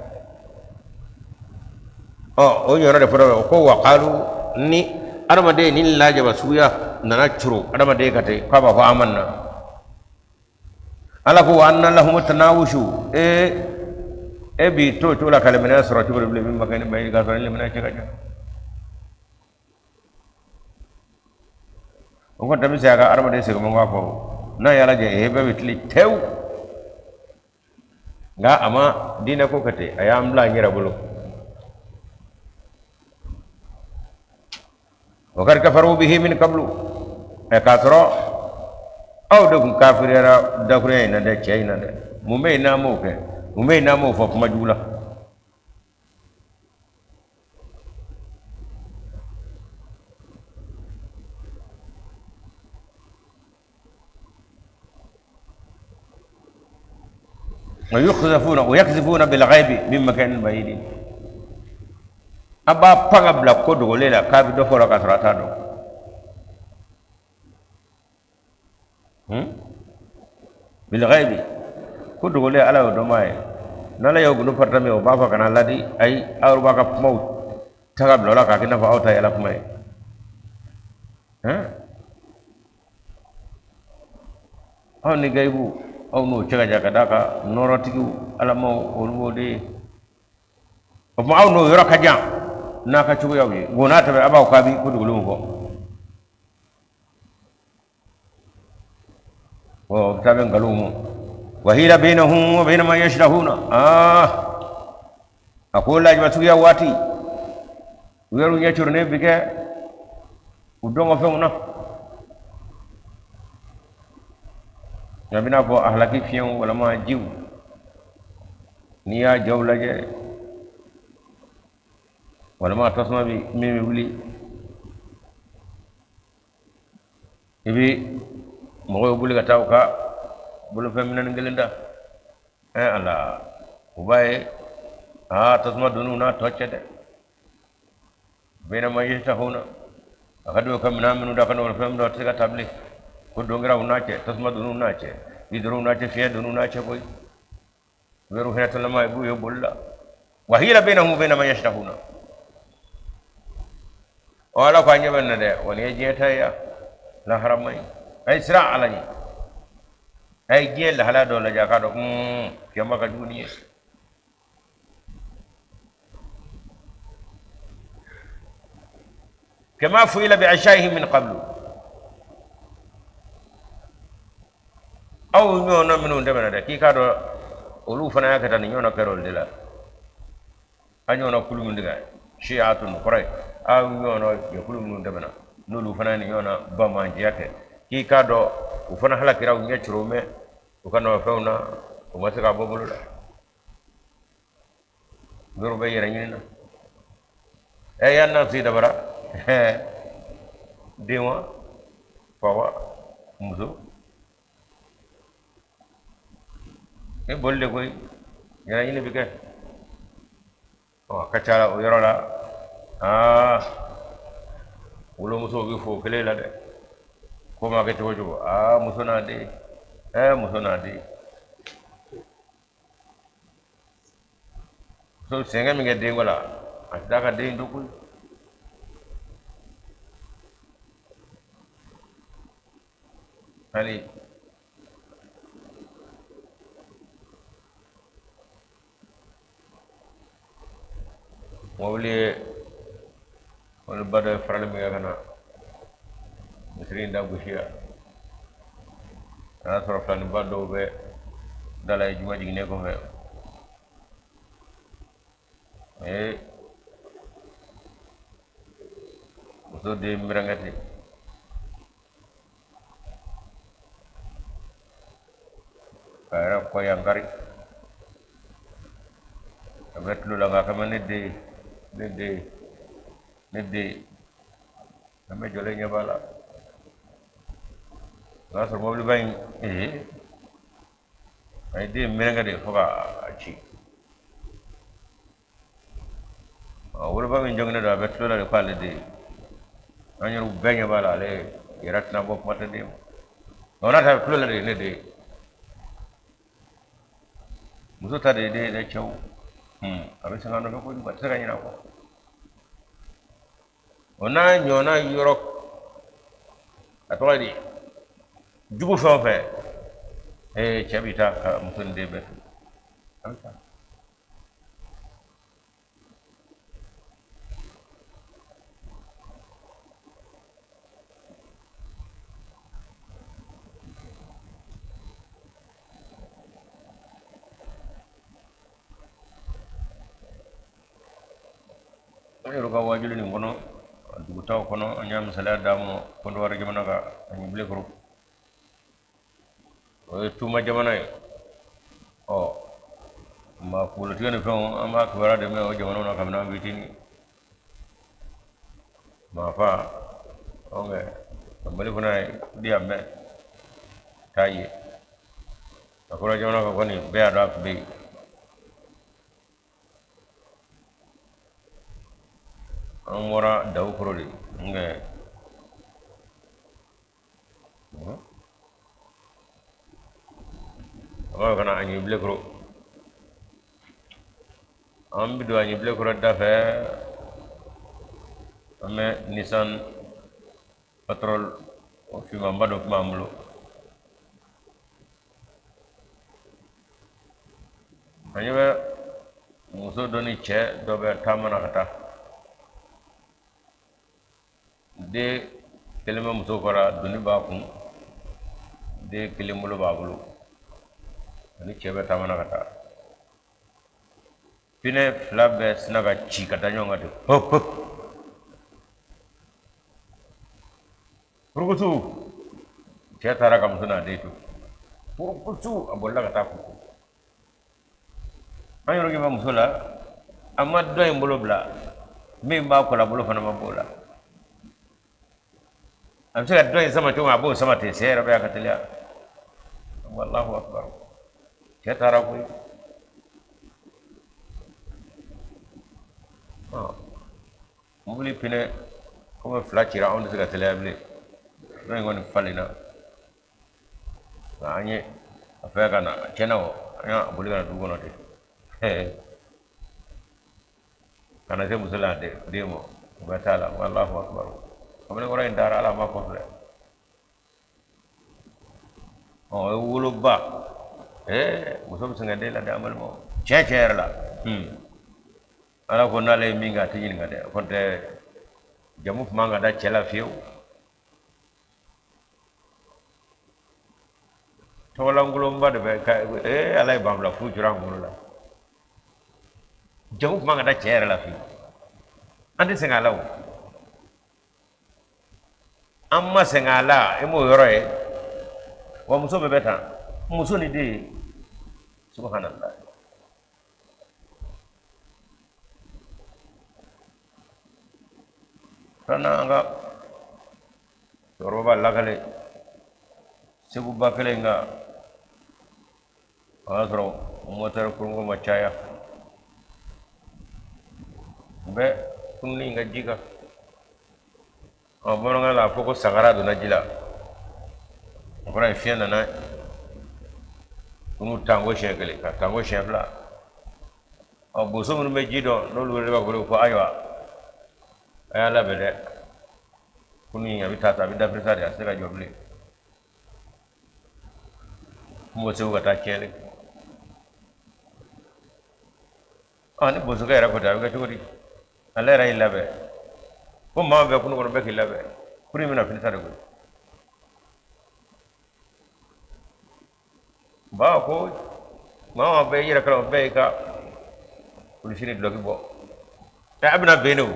Ɔ, o ɲɔgɔnna de fɔra ko waqalu, ni adamaden ni lajaba suguya nana coro adamaden ka ten, k'a b'a fɔ amanna. Ala ko wa anna lahumu tanawushu. Ee, e b'i to cogo la ka limaniya sɔrɔ cogo di bilen min ma kɛ ni bayi, k'a sɔrɔ ni limaniya cɛ ka jan? O kɔni tɛ bɛ se a ka adamaden segin k'a fɔ n'a ye Ala jɛ, e bɛɛ bɛ tilen tewu. Nka a ma diinɛ ko kɛ ten, a y'an bila an yɛrɛ bolo. Wa kad kafaru bihi min qablu. Ɛ, k'a sɔrɔ aw de tun kafiriyara dakurunya in na dɛ, cɛ in na dɛ. Mun bɛ yen n'an m'o kɛ? Mun bɛ yen n'an m'o fɔ kuma jugu la? Wa yukhzafuna wa yakzifuna bil ghaibi min makanin ba'idin. A b'a pan ka bila ko dogolen la k'a bɛ dɔ fɔ la k'a sɔrɔ a t'a dɔn. Bil ghaibi, ko dogolen, Ala y'o dɔnbaa ye. N'Ala y'o gundo parata min, o b'a fɔ ka na ladi. Ayi, aw b'a ka kumaw ta ka bila o la k'a kɛ i n'a fɔ aw ta ye Ala kuma ye. Aw ni gayibu, aw n'o cɛ ka jan, ka d'a kan nɔɔrɔtigiw alamaw olu b'o de ye. O tuma aw n'o yɔrɔ ka jan n'a ka cogoyaw ye. Nka o n'a ta bɛɛ, a b'aw k'a bi ko dogolenw fɔ. Ɔ, o bɛ taa bɛn nkalonw ma. Wa hila bainahum wa baina ma yashtahuna. Aa, a ko lajaba suguya waati, u yɛrɛ ɲɛ coronnen bi kɛ u dɔnkɔfɛnw na. A bɛna fɔ a halaki fiɲɛw walama jiw, n'i y'a jaw lajɛ, walima tasuma bi min bɛ wuli, i bɛ mɔgɔw boli ka taa u ka bolofɛn minɛnin kelen ta. Ɛ Ala, u b'a ye aa, tasuma donn'u n'a tɔ cɛ dɛ. Baina ma yashtahuna, a ka di u ka minɛn minnu da ka nɔgɔn, fɛn minnu a tɛ se ka ta bilen, ko don kɛra u n'a cɛ, tasuma donn'u n'a cɛ, ji donn'u n'a cɛ, fiɲɛ donn'u n'a cɛ koyi. U yɛrɛ hinɛtɔlama, i b'u ye boli la. Wa hila bainahum wa baina ma yashtahuna. Ɔ, Ala ko a ɲɛ bɛ nin na dɛ, wa nin ye diɲɛ ta ye ya, lahara man ɲi. A ye siran Ala ɲɛ, a ye diɲɛ lahalaya dɔw lajɛ, a k'a dɔn kiyama ka jugu nin ye. Kama fu'ila bi ashya'ihim min qablu, aw ɲɔgɔnna minnu tɛmɛna dɛ, k'i k'a dɔn olu fana y'a kɛ tan, nin ɲɔgɔnna kɛra olu de la, a ɲɔgɔnna kulu min tigɛ. Shi'atun kɔrɔ ye aw ɲɔgɔnna jɛkulu minnu tɛmɛna n'olu fana ye nin ɲɔgɔnna banbaanciya kɛ, k'i k'a dɔn u fana halakira, u ɲɛ coro mɛn u ka nɔfɛnw na, u ma se k'a bɔ bolo la. Yɔrɔ bɛ yɛrɛ ɲini na. Ɛ yan nafsi dabara den wa, fa wa, muso e boli de koyi, yɛrɛ ɲini bɛ kɛ. Ɔ a ka ca la o yɔrɔ la, aa wolomusow bɛ fo kelen la dɛ. Ko ma kɛ cogo cogo, aa muso n'a den, ɛ muso n'a den, muso sɛgɛn min kɛ denko la, a tɛ taa ka den to koyi. Hali mobili ye mɔbiliba dɔ ye farali min kɛ ka na misiri in da gosi yan, a y'a sɔrɔ filaniba dɔw bɛ da la ye juma jiginnen kɔfɛ. Ee muso den mɛrɛnkɛ ten a yɛrɛ kɔ yankari, a bɛ tulo la nka a kama ne den, ne den, ne den. An bɛ jɔlen ɲɛ b'a la, o y'a sɔrɔ mobiliba in, ee a ye den mɛrɛnkɛ de fo ka a ci. Ɔ woloba min joginnen don, a bɛ tulo la de k'ale den. An yɛrɛ bɛɛ ɲɛ b'a la, ale yɛrɛ tɛna bɔ kuma tɛ den ma. O n'a ta bɛ tulo la de, ne den. Muso ta de ye den ye dɛ, cɛw. A bɛ sɛgɛn a nɔfɛ kojugu, a tɛ se ka ɲinɛ a kɔ. O n'a ɲɔgɔnna yɔrɔ, a tɔgɔ ye di, jugu fɛn o fɛn, ee cɛ bɛ taa ka muso ni den bɛɛ to, a bɛ taa. An yɛrɛ ka wajuli nin kɔnɔ, dugutaw kɔnɔ, an y'a misaliya d'a ma Kɔdiwari jamana kan ani Bilekoro. O ye tuma jamana ye. Ɔ maa kunkolotigɛ ni fɛnw, an b'a kibaruya de mɛn o jamanaw na kabini an fitinin. Maa fa ɔnkɛ Mali fana di yan mɛn t'a ye a kɔrɔ jamana kan kɔni, bɛɛ y'a dɔn a tun bɛ yen. An bɔra Dawukoro de nkɛ an b'a fɛ ka na Aɲi Bilekoro. An bɛ don Aɲi Bilekoro da fɛ, an bɛ Nissan Patrol o finmanba dɔ tun b'an bolo. An ɲɛ bɛ muso dɔ ni cɛ dɔ bɛ taama na ka taa. Den kelen bɛ muso kɔrɔ, doni b'a kun, den kelen bolo b'a bolo, ani cɛ bɛ taama na ka taa. Pinɛ fila bɛɛ sinna ka ci ka da ɲɔgɔn kan ten, pop pop, purukutu. Cɛ taara ka muso n'a den to, purukutu, a bolila ka taa kuku. An yɛrɛ bɛ muso la, a ma dɔ in bolo bila, min b'a kɔ la bolo fana ma b'o la. A bɛ se ka dɔ in sama cogo min, a b'o sama ten, sen yɛrɛ bɛ a ka teliya. Allahu akbar, cɛ taara koyi. Mobili pinɛ komi fila cira, anw tɛ se ka teliya bilen. Dɔ in kɔni falenna nka an ye a fɛ ka na, a tiɲɛna o, an y'a boli ka na dugu kɔnɔ ten ka na se muso la den ma, u bɛ taa la. Allahu akbar, kamalenkɔrɔ in taara, ala ma kɔfilɛ. Ɔ o ye woloba. Ee muso bɛ sɛgɛn den la dɛ, an balimaw, tiɲɛ tiɲɛ yɛrɛ la. Ala ko n'ale ye min kɛ, a tɛ ɲininka dɛ. O tɛ jamu tun man ka da cɛ la fiyewu. Tɔgɔlankolonba de bɛ ka ee ala ye banfula fu jɔra an kunkolo la. Jamu tun man ka da cɛ yɛrɛ la fiyewu. An tɛ sɛgɛn a la o, an ma sɛgɛn a la, e m'o yɔrɔ ye wa. Muso bɛɛ bɛ tan, muso ni den, subhanallah. Filanan, an ka cɛkɔrɔba b'a lakale Segu ba kelen kan, o y'a sɔrɔ motɛri kurunko ma caya, u bɛ kunun in ka ji kan. Ɔ, bamanankan la a fɔ ko sagara donna ji la, o kɔrɔ ye fiɲɛ nana kunun tanko siɲɛ kelen ka tanko siɲɛ fila. Ɔ, boso minnu bɛ ji dɔn, n'olu wele b'a wele ko ayiwa, a y'a labɛn dɛ, kunun in a bɛ taa ta, a bɛ dafiri sa de, a tɛ se ka jɔ bilen. Kun bɔ Segu ka taa tiɲɛni. Ɔ, ni bosokɛ yɛrɛ ko ten, a bɛ kɛ cogo di? Ale yɛrɛ y'i labɛn ko maa bɛɛ kunun kɔnɔ, bɛɛ k'i labɛn, kunun in bɛna fini sa de koyi. Ba ko maa bɛɛ yɛrɛ kala, bɛɛ y'i ka kulusi ni dulɔki bɔ. Ɛ, a bɛna ben de o.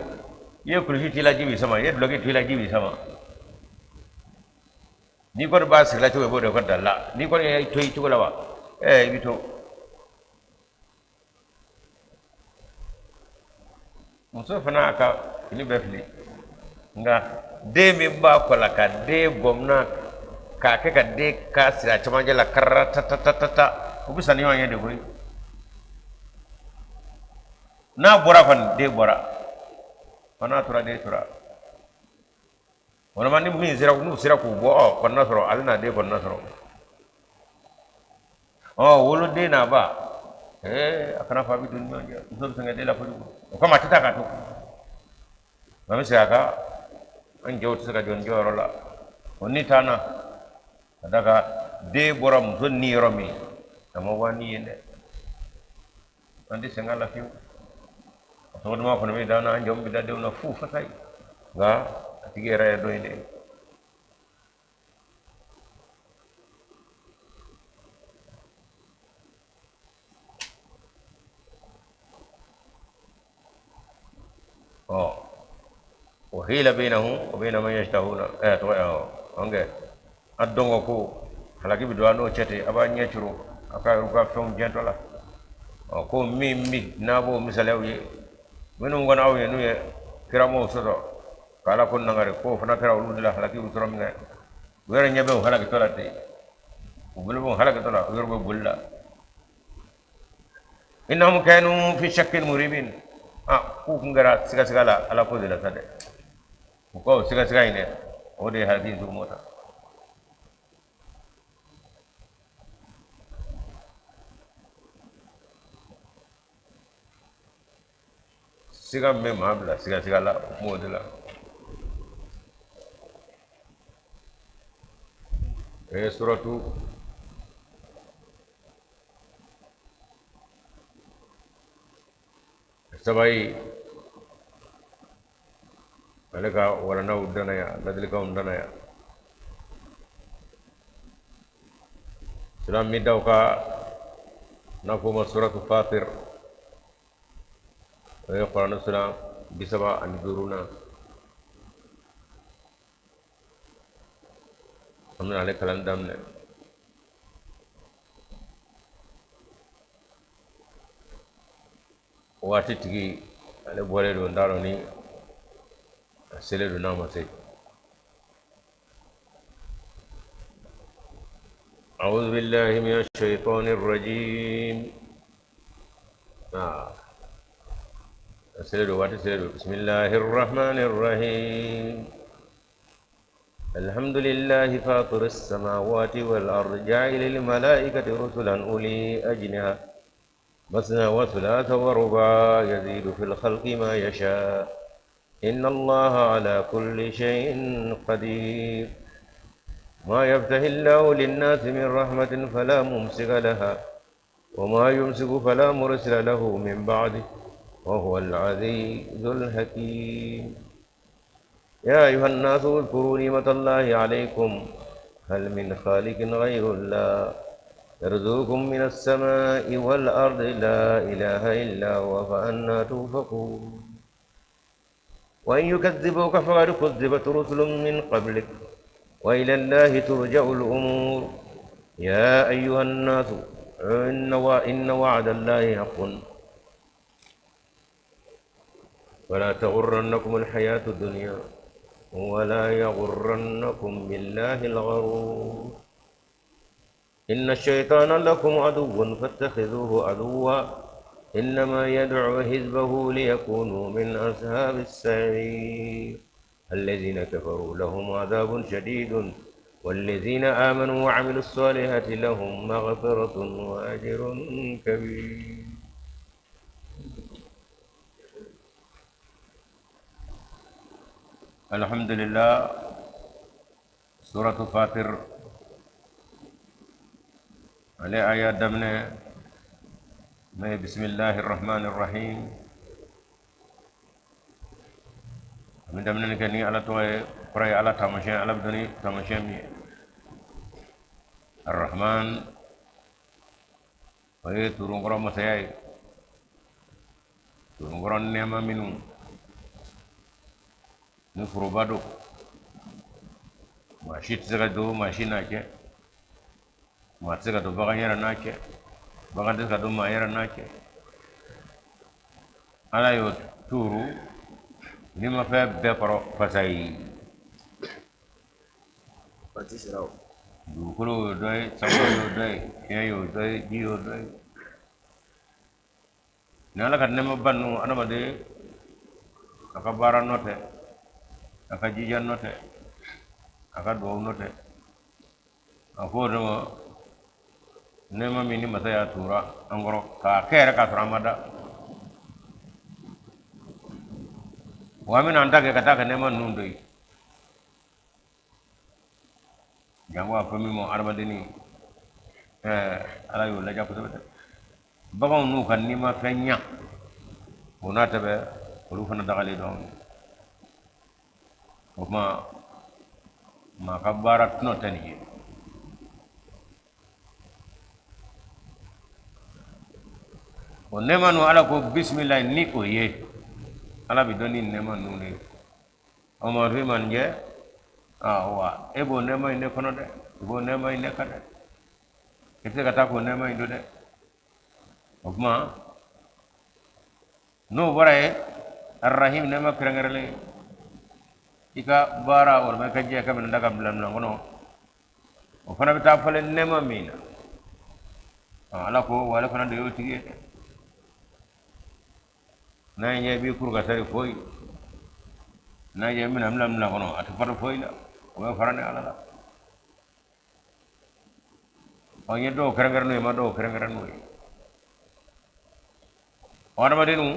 I ye kulusi t'i la, ji b'i sama. I ye dulɔki t'i la, ji b'i sama. N'i kɔni b'a sirila cogo, i b'o de kɛ da la. N'i kɔni y'i to i cogo la wa, ɛ, i bɛ to. Muso fana a ka fini bɛɛ fili, nka den min b'a kɔ la, ka den bɔmina k'a kɛ ka den ka siri a cɛmancɛ la, karara ta ta ta ta ta, u bɛ sa ni ɲɔgɔn ye de koyi. N'a bɔra kɔni, den bɔra wa, n'a tora, den tora. Walima ni min sera, n'u sera k'u bɔ, ɔ kɔnɔna sɔrɔ, ale n'a den kɔnɔna sɔrɔ. Ɔ, woloden n'a ba, ee, a kana fɔ a bɛ don ni ɲɔgɔn cɛ. Muso bɛ sɛgɛn den la kojugu, o kama a tɛ taa k'a to. Nka n bɛ segin a kan, an cɛw tɛ se ka jɔ nin jɔyɔrɔ la, o ni t'an na, ka d'a kan den bɔra muso ni yɔrɔ min, a ma bɔ a ni yen dɛ. An tɛ sɛgɛn a la fiyewu. A tɔgɔ duman kɔni bɛ d'an na, an jamu bɛ da denw na fu fasa ye, nka a tigi yɛrɛ ye dɔ in de ye. Ɔ, wa hila bainahum wa baina ma yashtahuna. Ɛ, tɔgɔ ɔ kɛ a dɔn ko halaki bɛ don a n'o cɛ ten, a b'a ɲɛ curu a ka yɛrɛ ka fɛnw jɛntɔ la. Ɔ, ko min min n'a b'o misaliyaw ye, minnu kɔni aw ye n'u ye kiramaw sɔsɔ k'Ala ko nangari, k'o fana kɛra olu de la halaki bɛ sɔrɔ min kɛ, u yɛrɛ ɲɛ bɛ u halakitɔ la ten, u bolo bɛ u halakitɔ la, u yɛrɛ bɛ boli la. Innahum kanu fi shakkin muribin. A k'u kun kɛra sigasiga la Ala ko de la sa dɛ. U ka o sigasiga in dɛ, o de ye halaki in sugu ta. Siga min bɛ maa bila sigasiga la, o kuma o de la. O ye suratu Sabayi, ale ka walandaw danna yan, ladilikanw danna yan. Sura min daw ka n'a fɔ o ma suratu Fatir, o ye kuranɛ sura 35nan. An bɛna ale kalan daminɛ. Waati tigi ale bɔlen don, n t'a dɔn ni a selen don n'a ma se. أعوذ بالله من الشيطان الرجيم. آه. بسم الله الرحمن الرحيم. الحمد لله فاطر السماوات والأرض، جاعل الملائكة رسلا أولي أجنحة مثنى وثلاث ورباع، يزيد في الخلق ما يشاء، إن الله على كل شيء قدير. ما يفتح الله للناس من رحمة فلا ممسك لها، وما يمسك فلا مرسل له من بعده، وهو العزيز الحكيم. يا أيها الناس اذكروا نعمة الله عليكم، هل من خالق غير الله يرزقكم من السماء والأرض؟ لا إله إلا هو، فأنى توفكون. وإن يكذبوك فقد كذبت رسل من قبلك وإلى الله ترجع الأمور يا أيها الناس إن وعد الله حق ولا تغرنكم الحياة الدنيا ولا يغرنكم بالله الغرور إن الشيطان لكم عدو فاتخذوه عدوا إنما يدعو حزبه ليكونوا من أصحاب السعير الذين كفروا لهم عذاب شديد والذين آمنوا وعملوا الصالحات لهم مغفرة وأجر كبير. الحمد لله. سورة فاطر ale aya daminɛ n'o ye bisimilahi rahmani rahim. An bɛ daminɛni kɛ ni Ala tɔgɔ ye, kɔrɔ ye Ala taamasiyɛn, Ala bɛ dɔn ni taamasiyɛn min ye. Arahman, o ye turunkɔrɔ masaya ye, turunkɔrɔ nɛɛma minnu ni foroba don, maa si tɛ se ka don maa si n'a cɛ, maa tɛ se ka don bagan yɛrɛ n'a cɛ, bagan tɛ se ka don maa yɛrɛ n'a cɛ. Ala y'o tuuru nimafɛn bɛɛ kɔrɔ fasayi. Waati sera o. Dugukolo y'o dɔ ye, sankolo y'o dɔ ye, fiɲɛ y'o dɔ ye, ji y'o dɔ ye. Ni Ala ka nɛɛmaba ninnu, adamaden a ka baara nɔ tɛ, a ka jija nɔ tɛ, a ka duwawu nɔ tɛ. A fɔ o de ma nɛɛma min ni masa y'a tura an kɔrɔ k'a kɛ yɛrɛ k'a sɔrɔ an ma da wa, an bɛna an ta kɛ ka taa ka nɛɛma ninnu to yen. Jango a fɔ min ma adamadenni, ɛɛ Ala y'o ladiya kosɛbɛ dɛ. Baganw n'u ka nimafɛn ɲa, o n'a ta bɛɛ, olu fana dagalen don anw ye. O tuma maa ka baara tɔnɔ tɛ nin ye. O nɛɛma ninnu, Ala ko bisimilayi ni o ye, Ala bɛ dɔn ni nɛɛma ninnu de ye. O ma fi man jɛ wa, e b'o nɛɛma in de kɔnɔ dɛ, i b'o nɛɛma in de kan dɛ, i tɛ se ka taa k'o nɛɛma in to dɛ. O tuma n'o bɔra yen, arahim, nɛɛma kɛrɛnkɛrɛnlen, i ka baara walima i ka jɛ ka minɛ da ka bila minɛn kɔnɔ, o fana bɛ taa falen nɛɛma min na, Ala ko wa ale fana de y'o tigi ye dɛ. N'a ye ɲɛ b'i kuru ka sari foyi, n'a ye minɛ bila minɛn kɔnɔ, a tɛ fara foyi la, o bɛ fara ni Ala la. Ɔ n ye dɔw kɛrɛnkɛrɛn n'o ye, ma dɔw kɛrɛnkɛrɛn n'o ye. Ɔ adamadenw,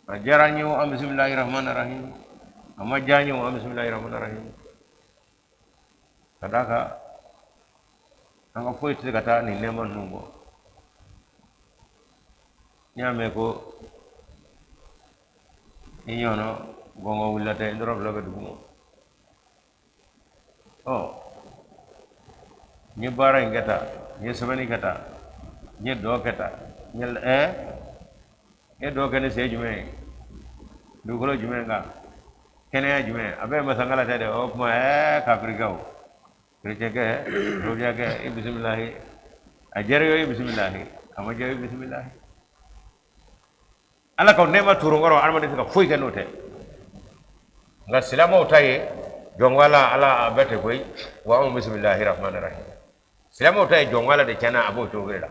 a diyara an ye o, an bisimilahi rahmani rahim, a ma diya an ye o, an bisimilahi rahmani rahim. Ka d'a kan an ka foyi tɛ se ka taa nin nɛɛma ninnu kɔ. N'i y'a mɛn ko i ɲɔgɔnna gɔngɔn wulila tɛ, n dɔrɔn fila bɛ duguma. Ɔ n ye baara in kɛ tan, n ye sɛbɛnni kɛ tan, n ye dɔ kɛ tan, n ye n ye dɔ kɛ ni sen jumɛn ye, dugukolo jumɛn kan, kɛnɛya jumɛn, a bɛɛ ye masankala tɛ dɛ. O tuma kafirikɛw, kerecɛnkɛ, yahudiyankɛ, i bisimilahi, a diyara i ye, i bisimilahi, a ma diya i bisimilahi. Ala ka nɛɛma turu kɔrɔ, adamaden tɛ se ka foyi kɛ n'o tɛ. Nka silamɛw ta ye jɔnwala, Ala a bɛɛ tɛ koyi. Wa anw bisimilahi rahmani rahim. Silamɛw ta ye jɔnwala de tiɲɛna, a b'o cogo la.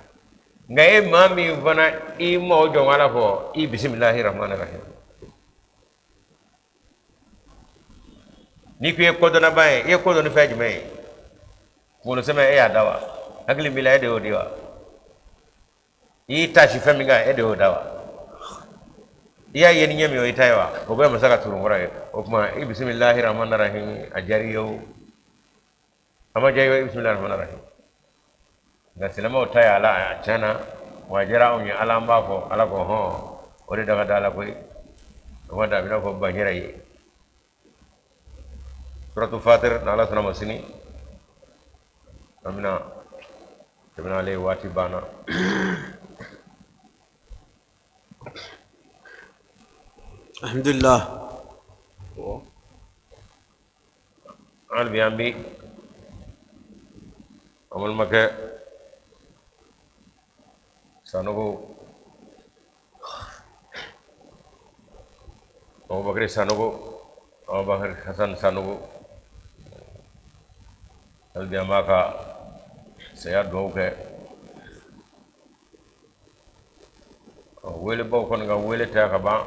Nka e maa min fana i ma o jɔnwala fɔ, i bisimilahi rahmani rahim. N'i ko i ye kodɔnnaba ye, i ye ko dɔn ni fɛn jumɛn ye? Kunkolo sɛmɛ e y'a da wa? Hakili b'i la, e de y'o di wa? I y'i taasi fɛn min kan, e de y'o da wa? I y'a ye ni ɲɛ min ye, o y'i ta ye wa? O bɛɛ masa ka turunkɔrɔ ye. O tuma i bisimilahi rahmani rahim, a diyara i ye o, a ma diya i ye o, i bisimilahi rahmani rahim. Nka silamɛw ta ye ala a tiɲɛna wa, a diyara anw ye, Ala an b'a fɔ. Ala ko hɔn, o de daga da la koyi. O ma da, a bɛ n'a fɔ ban yɛrɛ ye. Suratu Fatir, n'Ala sɔnna ma, sini an bɛna tɛmɛ n'ale ye, waati banna. Alhamdulillah. Hali bi an bi an balimakɛ Sanogo, Abubakari Sanogo, Abubakari Hasan Sanogo, hali bi an b'a ka saya dugawu kɛ. Welebaw kɔni ka wele ta ka ban,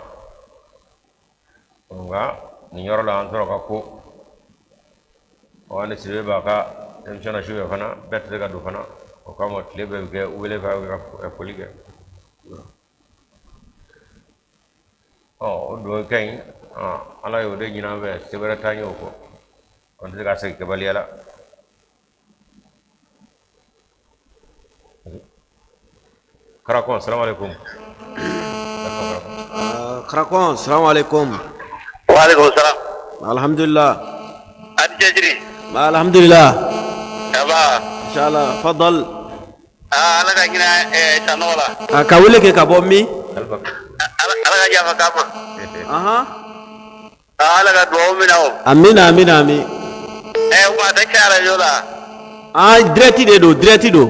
nka nin yɔrɔ la an sɔrɔ ka ko ɔ ni Sidibe b'a ka émission na su fɛ fana, bɛɛ tɛ se ka don fana. O kama tile bɛɛ bɛ kɛ wele fɛ ka foli kɛ. Ɔ o dugawu kɛ in, Ala y'o de ɲini an fɛ, se wɛrɛ t'an ye o kɔ, an tɛ se ka segin kɛbaliya la. Karakɔn, salamu alaikum. Karakɔn, salamu alaikum. Wa alaikum salam. Alhamdulillah. A ni cɛsiri. Alhamdulillah. Ça va? Inshallah, fadal. Aa, Ala ka hinɛ Sanɔgɔ la. A ka wele kɛ ka bɔ min? Ala ka yafa k'a ma. Ahan. Aa, Ala ka dugawu minɛ o. Amina, amina, amin. Wa tɛ kɛ arajo la. Ah, direct de don, direct don.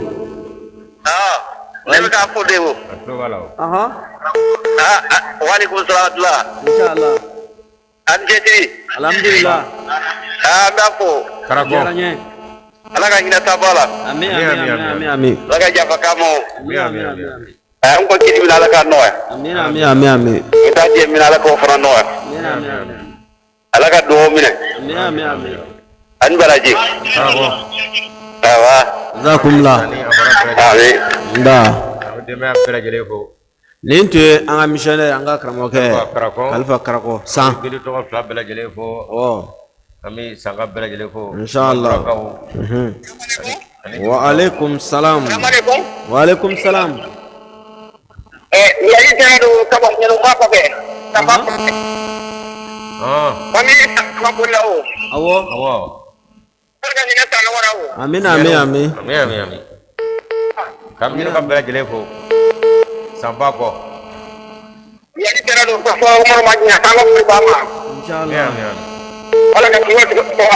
Aa, ne bɛ k'a fo de o. A tulo b'a la o. Ahan. Aa, wa alaikum salam wa rahmatullah. Inshallah. A ni cɛsiri. Alhamdulillah. Aa, an b'a fo. Karakɔn. Diyara n ye. Ala ka hinɛ taaba la. Amin, amin, amin, amin, amin. Ala ka yafa k'a ma o. Amin, amin, amin. Aa, n ko kiti min Ala k'a nɔgɔya. Amin, amin, amin, amin. N t'a diɲɛ min Ala k'o fana nɔgɔya. Amin, amin, amin. Ala ka dugawu minɛ. Amin, amin, amin. Ani baraji. Karakɔn. Awa. Jazakumullah. Ani a fara bɛɛ lajɛlen. Amin. Nba. An bɛ denbaya bɛɛ lajɛlen fo. Nin tun ye an ka missionnaire, an ka karamɔgɔkɛ Kalifa Karakɔ. Kalifa Karakɔ san. Gili tɔgɔ fila bɛɛ lajɛlen fo. Ɔ. An bɛ Sanka bɛɛ lajɛlen fo. Inshallah. Marakaw. Ani Wa alaikum salam. Salaamaaleykum. Wa alaikum salam. Yayi tɛnɛ don ka bɔ ɲɛnɛma kɔfɛ. Ka bɔ kɔfɛ. Ah, Famille ka bɔ la o. Awɔ. Awɔ. Ala ka hinɛ Sanɔgɔ la o. Amina, amin, amin. Amin, amin, amin. K'an bɛ ka bɛɛ lajɛlen fo. Sanba kɔ. Yayi tɛnɛ don ka fɔ Umaru ma ɲina k'an ka wuli ba ma. Amin, Inshallah. amin, amin. Ala ka tugu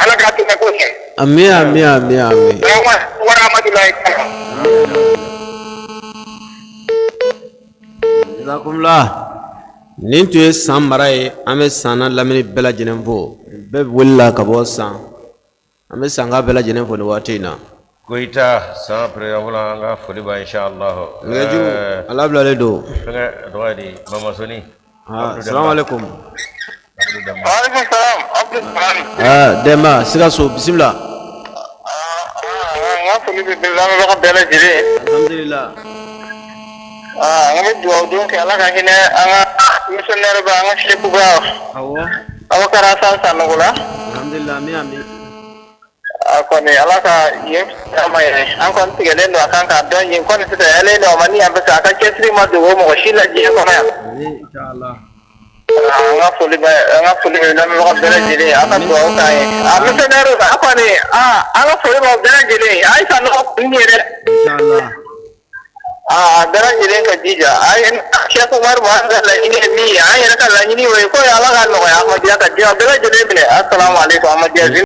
Ala ka tugu ko ɲɛ. Amin, amin, amin, amin. Salamu wa rahmatulahi taala. Jazakumullah. Nin tun ye San mara ye. An bɛ San n'a lamini bɛɛ lajɛlen fo. Bɛɛ bɛ wele la ka bɔ San. An bɛ Sanka bɛɛ lajɛlen fo nin waati in na. Goyita San président fɔlɔ, an ka foli b'a inshallah. Nɛgɛjuru a labilalen don. Fɛnkɛ a tɔgɔ ye di, Mamasoni. Ah, salamu alaikum. Abdou Demba. Waaleykum salam. Abdou Salam. Ah, Demba, Sikaso, bisimila. N ka foli bɛ lamɛnbaga bɛɛ lajɛlen ye. Alhamdulillah. Aa, an bɛ dugawu don kɛ Ala ka hinɛ an ka missionnaire ba, an ka seku ba. Awɔ. Abubakar Hasan Sanogo la. Alhamdulillah, amin, amin. A kɔni Ala ka yen fisaya ma yɛrɛ. An kɔni tigɛlen don a kan k'a dɔn yen kɔni fisayalen don a ma ni yan fɛ a ka cɛsiri ma dogo mɔgɔ si la diɲɛ kɔnɔ yan. Amin, inshallah. An ka foli bɛ an ka foli bɛ lamɛnbaga bɛɛ lajɛlen ye. A ka dugawu k'an ye. A missionnaire a kɔni aa an ka foli b'aw bɛɛ lajɛlen ye. A ye Sanogo kun ye dɛ. Inshallah. Aa, bɛɛ lajɛlen ka jija. A ye Cheikh Umaru Muhammad ka laɲini ye min ye, an yɛrɛ ka laɲini o ye ko ye Ala ka nɔgɔya Ahmadiyya ka diɲɛ bɛɛ lajɛlen minɛ. Asalamu aleykum Ahmadiyya.